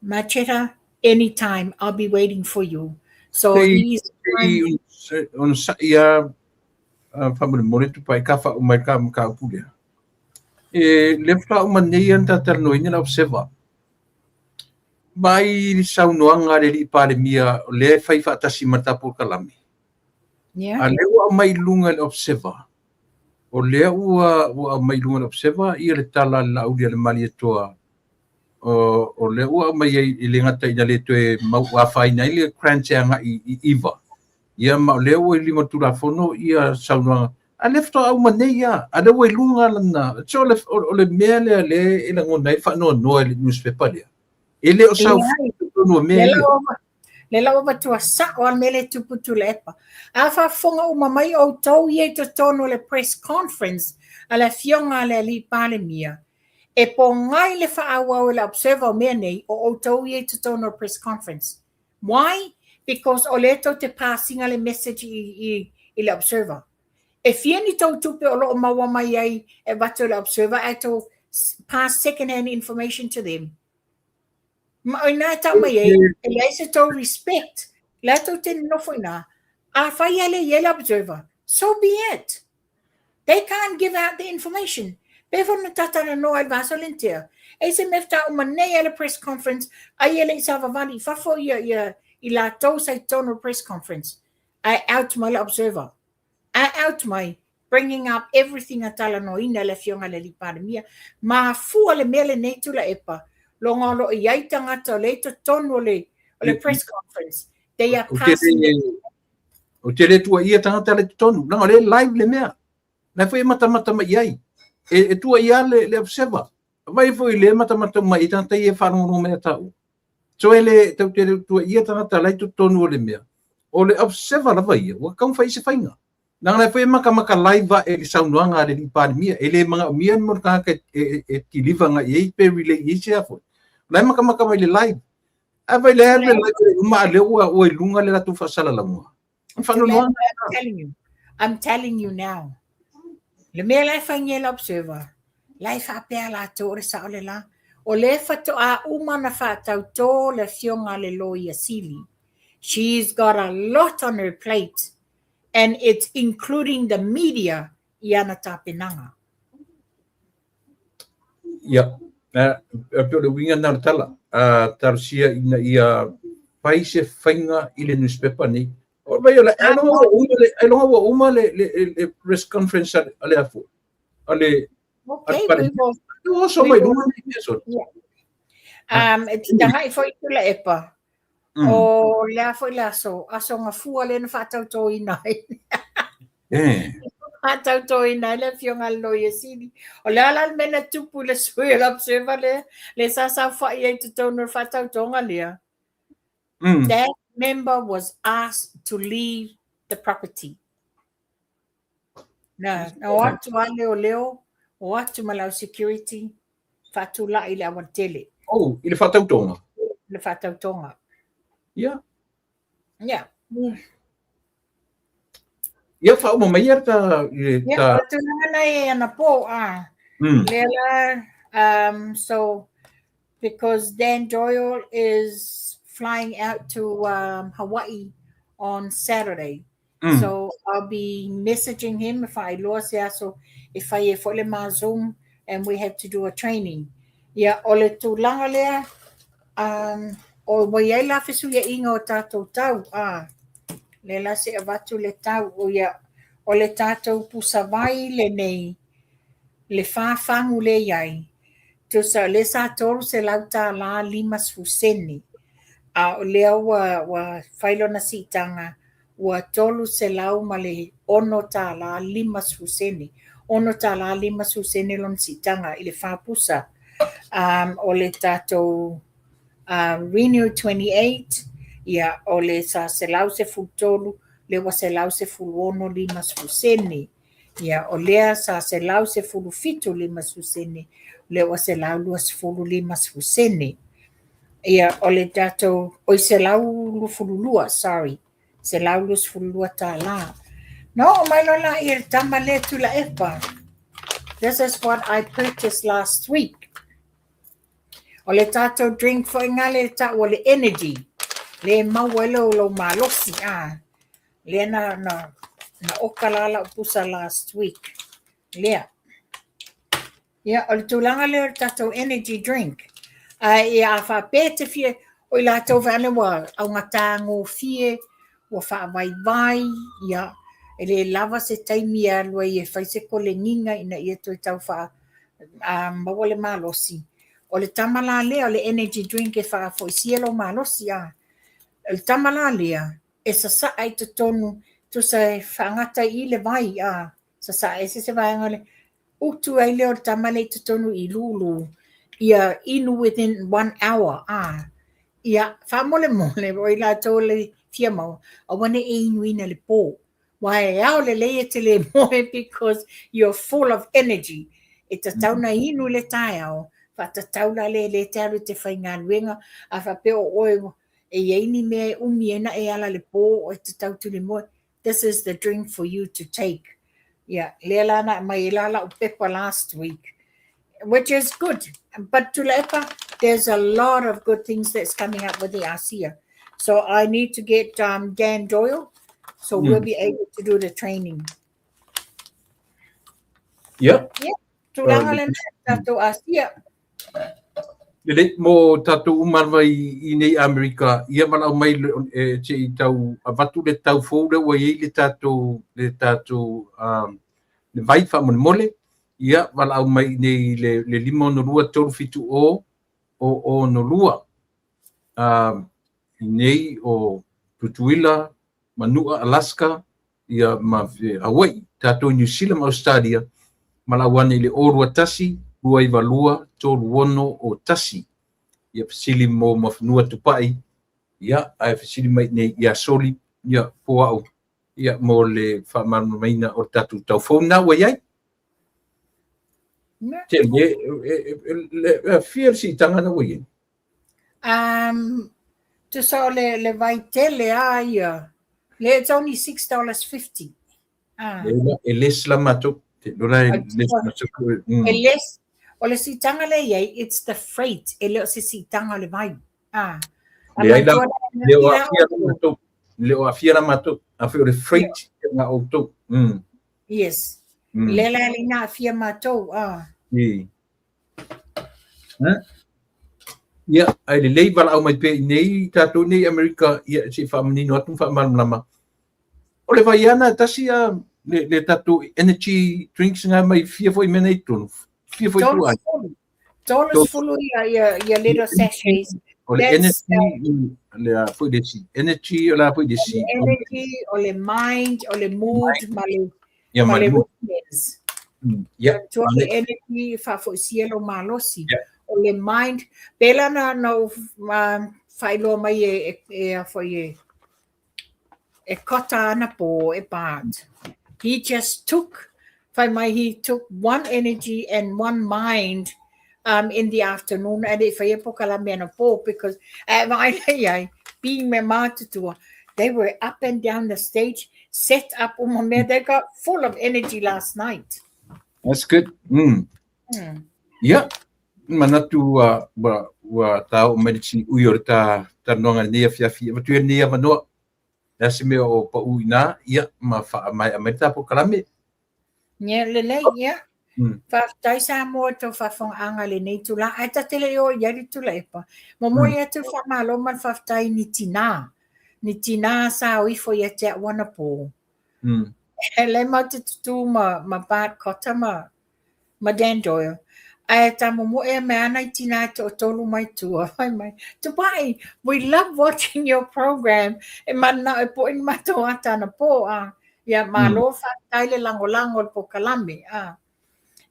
Macheta, anytime, I'll be waiting for you. So he's Sei onosai a. Faamolemole Tupai ka faauma ai ka mataupu lea. E le faatoa uma nei lava ona ta talanoaina le Observer. Mai le saunoaga a le alii Palemia o lea e fai faatasi ma le ta polokalame. Yeah. A lea ua aumai i luga i le Observer, o lea ua aumai i luga i le Observer ia le tala a le Laauli a le Malietoa o lea ua aumai ai e le gata ina le toe mau afaina ai le grant e agai i 9, ia ma o lea ua i lima o le Tulafono ia saunoaga, a lea faatoa uma nei lava, a lea ua i luga lana. So o le mea lea lea e lagona ai le faanoanoa i le newspaper lea, e le o saofai i totonu o mea ia. Lea la ua avatua sao lava le mea lea e tupu Tuilaepa. A faafofoga uma mai outou ia i totonu o le press conference a le afioga a le alii Palemia, e pogai le faaauau e le Observer o mea nei, o outou ia i totonu o le press conference. Why? Because o lea tou te pass ina le message i le Observer. E fia ni tou tupe o lo o maua mai ai e avatu e le Observer ae tou pass second hand information to them. Ma o ina e tau mai ai, e leai se tou respect. La tou te nofo ina, a fai ale i le Observer, so be it. They can't give out the information. Pe fo na tatara no ai vaso lentea. E se mea ta uma nei ale press conference, ai ele i savavali i fafo ia, ia, i la tou sa i tonu press conference. Ai out mai le Observer. Ai out mai, bringing up everything a talanoaina e le afioga i le alii Palemia. Mafua le mea lenei Tuilaepa, loga o lo o i ai tagata o lea i totonu o le press conference. They are passing the. Ou te le tuuaia tagata le totonu, leaga o lea e live le mea. La foi e matamata mai i ai. E tuuaia le Observer. Vai foi le matamata mai i tagata ia e faalogologo mai ia taua. So e le tau te le tuuaia tagata la i totonu o le mea. O le Observer lava ia, ua tatau ona fai se faiga. Leaga la foi e makamaka live ae i le saunoaga a le alii Palemia. E le manaomia ni mo le tagata e deliver agai i ai pe relay i ai se a foi. O la e makamaka mai le live. A vai le alu le live e uma a lea ua i luga le latou faasalalauga. O le faanoanoaga. I'm telling you. I'm telling you now. Le mea la e fai e le Observer, la e faapea latou o le sao le la. O lea faatoa uma na faatautō le afioga a le Loia Sili. She's got a lot on her plate and it's including the media i ana tapenaga. Ia, e pei o le uiga lena o le tala, talosia ina ia fai se faiga i le newspaper nei. O vai o le, ailoga ua uma le press conference a le afu, a le Okay, we will. Ua oso mai luga nei mea soli. Yeah. E te tagai foi Tuilaepa. O lea foi le aso, aso gafua lea na faatautoina ai. Faatautoina ai le afioga a le Loia Sili. O le a la le mea na tupu i le sui o le Observer lea, le sa saofai ai i totonu o le faatautoga lea. That member was asked to leave the property. Na o atu a leoleo, o atu ma lau security, faatulai i le aualatele. Oh, i le faatautoga? I le faatautoga. Ia. Ia. Ia, faauma mai ia ta... Ia, o le tulaga na e anapo, a. Lea la, so, because Dan Doyle is flying out to Hawaii on Saturday. So I'll be messaging him if I loa se aso e fai e foi le ma Zoom and we have to do a training. Ia, o le tulaga lea, o ua i ai la fesuiaiga o tatou tau, a, lea la se avatu le tau, o ia, o le tatou pusavai lenei, le 4 fagu lea i ai, tusa o lea sa $350, a o lea ua fai lona siitaga ua $306.50. $6.50 lona siitaga i le 4 pusa. O le tatou Renew 28, ia, o le sa 113, lea ua 116.50. Ia, o lea sa 117.50, lea ua 120.50. Ia, o le tatou, oi 122, sorry, $122. Na oo mai loa la ia le tama lea Tuilaepa. This is what I purchased last week. O le tatou drink foi ngā le tau o le energy. Le maua ai lou malosi. Ah. Lea na Na oka la lau pusa last week. Lea. Ia, o le tulaga lea o le tatou energy drink. Ae ia a faapea e te fia, o i latou vae ane ua augata gofie, ua faavaivai, ia, e le lava se taimi e alu ai e fai se koleniga ina ia toe tau faa, a, maua le malosi. O le tama la lea o le energy drink e faafoisia lou malosi, a. O le tama la lea, e sasaa i totonu, tusa e faagata i i le vai, a, sasaa ese se vaega o le utu ai lea o le tama lea i totonu i lulu, ia inu within one hour, a. Ia, faamolemole, o i latou le fia maua, aua ne i e inuina i le po. Aua e ao lelei e te le moe because you're full of energy. E tatau na inu i le taeao, faatatau la lea e le te alu e te faigaluega, a faapea o oe e i ai ni mea e umi ai na e ala i le po, e tatau tulimoe. This is the drink for you to take. Ia, lea la na aumai ai la lau pepa last week, which is good. But Tuilaepa, there's a lot of good things that's coming up with the ASEA. So I need to get Dan Doyle, so we'll be able to do the training. Ia. Ia, tulaga lena tatou ASEA. Lelei, mo tatou uma lava i nei Amerika, ia valaau mai e se i tau avatu le tau fou lea ua i ai le tatou le tatou le vai faamolemole, ia valaau mai i nei le le 562 370 062. I nei o Tutuila, Manua, Alaska, ia ma Hawaii, tatou i Niu Sila ma Ausetalia, valaau ane i le 021 292 361. Ia fesili mo Muafanua Tupai, ia ae fesili mai nei ia Soli, ia po au, ia mo le faamalamalamaina o le tatou tau fou lena ua i ai. Te le, e fia le siitaga na ua i ai? Tusa o le, le vai tele a ia. Le, it's only $6.50. Ah. E less la matou. Te lola e less matou. E less. O le siitaga le i ai, it's the freight. E le o se siitaga o le vai. Ah. Le ai la, le o aafia la matou. Le o aafia la matou. A foi o le freight nga outou. Yes. Le la le na aafia matou. Ah. I. Ia, ae lelei valaau mai pea i nei tatou nei Amerika, ia se i faamanino atu ma faamalamalama. O le vai ana e tasi a le, le tatou energy drinks nga mai fia foi mea nei tonu. Fia foi tua. Tolu sefulu ia, ia, ia little sachets. O le energy, le a foi le si energy, o le a foi le si. Energy, o le mind, o le mood, ma le Ia ma ma le le mood. weakness. Ia, Tua ma le le- energy e faafoisia lou malosi. Ia. O le mind, pela na na ou faailoa mai e, e, e a foi e e kota ana po e Bart. He just took, fai mai he took one energy and one mind in the afternoon and e whaia po kalame ana po because e vaai lei ai, being me mātutua, they were up and down the stage, set up uma mea, they got full of energy last night. That's good. Ia, manatu ua, ua, ua tā oo mai le ui o le tā talanoaga i lenei afiafi. E avatu ia lenei avanoa. Le a se mea o pau i ina, ia, ma faamaea mai le tā polokalame. Ia, lelei, ia. Faafetai Samoa i tou faafofogaaga i lenei itula, ae ta te le i oo i ai le Tuilaepa. Momoli atu le faamalo ma le faafetai i ni tinā, ni tinā sa o ifo ia te au anapo. E le matou te tutū ma, ma Bart Cotter ma, ma Dan Doyle. Ae ta momoe mai ana i tinā e toatolu mai tua, fai mai, Tupai, we love watching your program. E mananao e po'i ni matou ata anapo, a. Ia, malo faafetai le lagolago i le polokalame. A.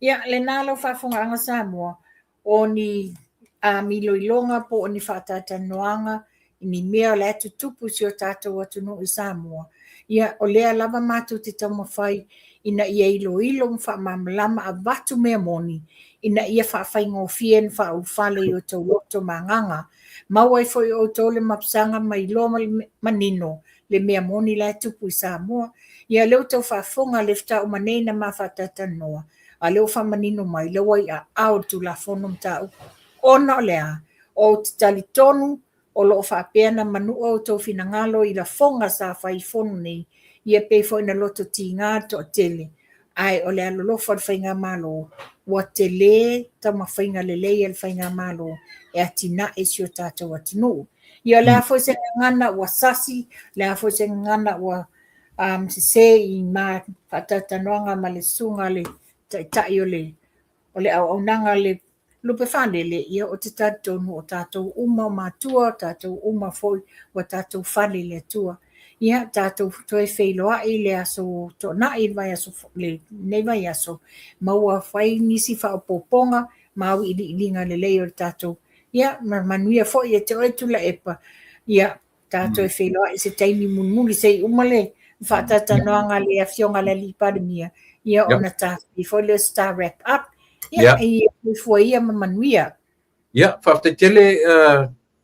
Ia, lena lau faafofogaaga Samoa, o ni miloiloga po o ni faatalatalanoaga i ni mea o la e tutupu i si o tatou atunuu i Samoa. Ia, o lea lava matou te taumafai ina ia iloilo ma faamalamalama avatu mea moni ina ia faafaigofie ona faaulufale i o outou loto ma agaga. Maua ai foi e outou le mapusaga ma iloa manino le mea moni la e tupu i Samoa. Ia, lea ua outou faafofoga le faatoa uma nei na ma faatalatalanoa, a lea ua faamanino mai, lea ua i aao le Tulafono mataupu. Ona o le a? Ou te talitonu o lo o faapea na manua outou finagalo i lafoga sa fai i fono nei, Ia pei foi na loto tiga le toatele, ae o le alolofa o le Faigamalo, ua tele taumafaiga lelei a le Faigamalo e atinae si o tatou atunuu. Ia o le a foi se gagana ua sasi, o le a foi se gagana ua sese i ma faatalatalanoaga ma le susuga a le Taitai o le auaunaga a le Lupe Faalele, ia ou te talitonu o tatou uma o matua, o tatou uma foi ua tatou fale i le Atua. Ia, tatou toe feiloai i le aso Toonai, le vaiaso, lenei vaiaso, maua fai nisi faaopoopoga ma auiliiliga lelei o le tatou, ia, ma manuia foi ia te oe Tuilaepa. Ia, tatou toe feiloai i se taimi mulimuli se i uma le faatalatalanoaga a le Afioga i le Alii Palemia, ia ona ta fai foi lea o se ta wrap up. Ia, ia soifua ia ma manuia. Ia, faafetai tele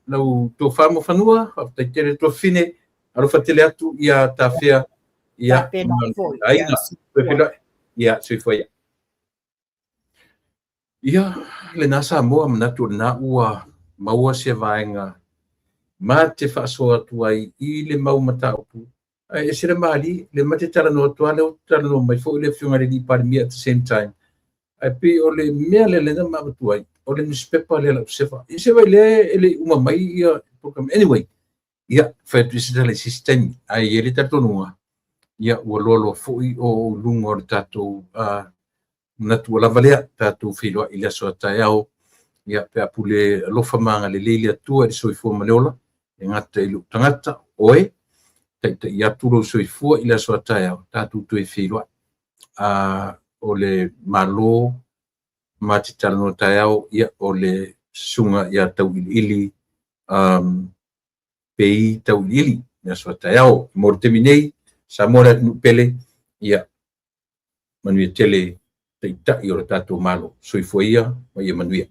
lau tofa Muafanua, faafetai tele Tuafafine, alofa tele atu ia tafea. Ia, Tapena foi. Aiga, ia, soifua ia. Ia, lena Samoa, manatu o lena ua maua se vaega ma te faasoa atu ai i le mau mataupu. Ae ese le malie, le ma te talanoa atu lava, lea ua talanoa mai foi le Afioga i le Alii Palemia at the same time. Ae pei o le mea lea lena ma avatu ai, o le newspaper lea lau sefa. Ia se vai lea e le i uma mai ia program. Anyway, ia, fai atu i se tala i se isi taimi. Ae i ai le talitonuga, ia ua loaloa foi o ou luga o le tatou manatu ua lava lea, tatou feiloai i le aso a taeao, ia, pe a pule alofa ma agalelei le Atua i le soifua ma le ola, e gata i lou tagata, oe, taitai atu lou soifua i le aso a taeao, tatou toe feiloai. O le Malo ma te talanoa taeao, ia, o le susuga ia Tauiliili, Pei Tauiliili, le aso a taeao. Mo le taimi nei, Samoa le atunuu pele, ia, manuia tele Taitai o le tatou Malo. Soifua ia ma ia manuia.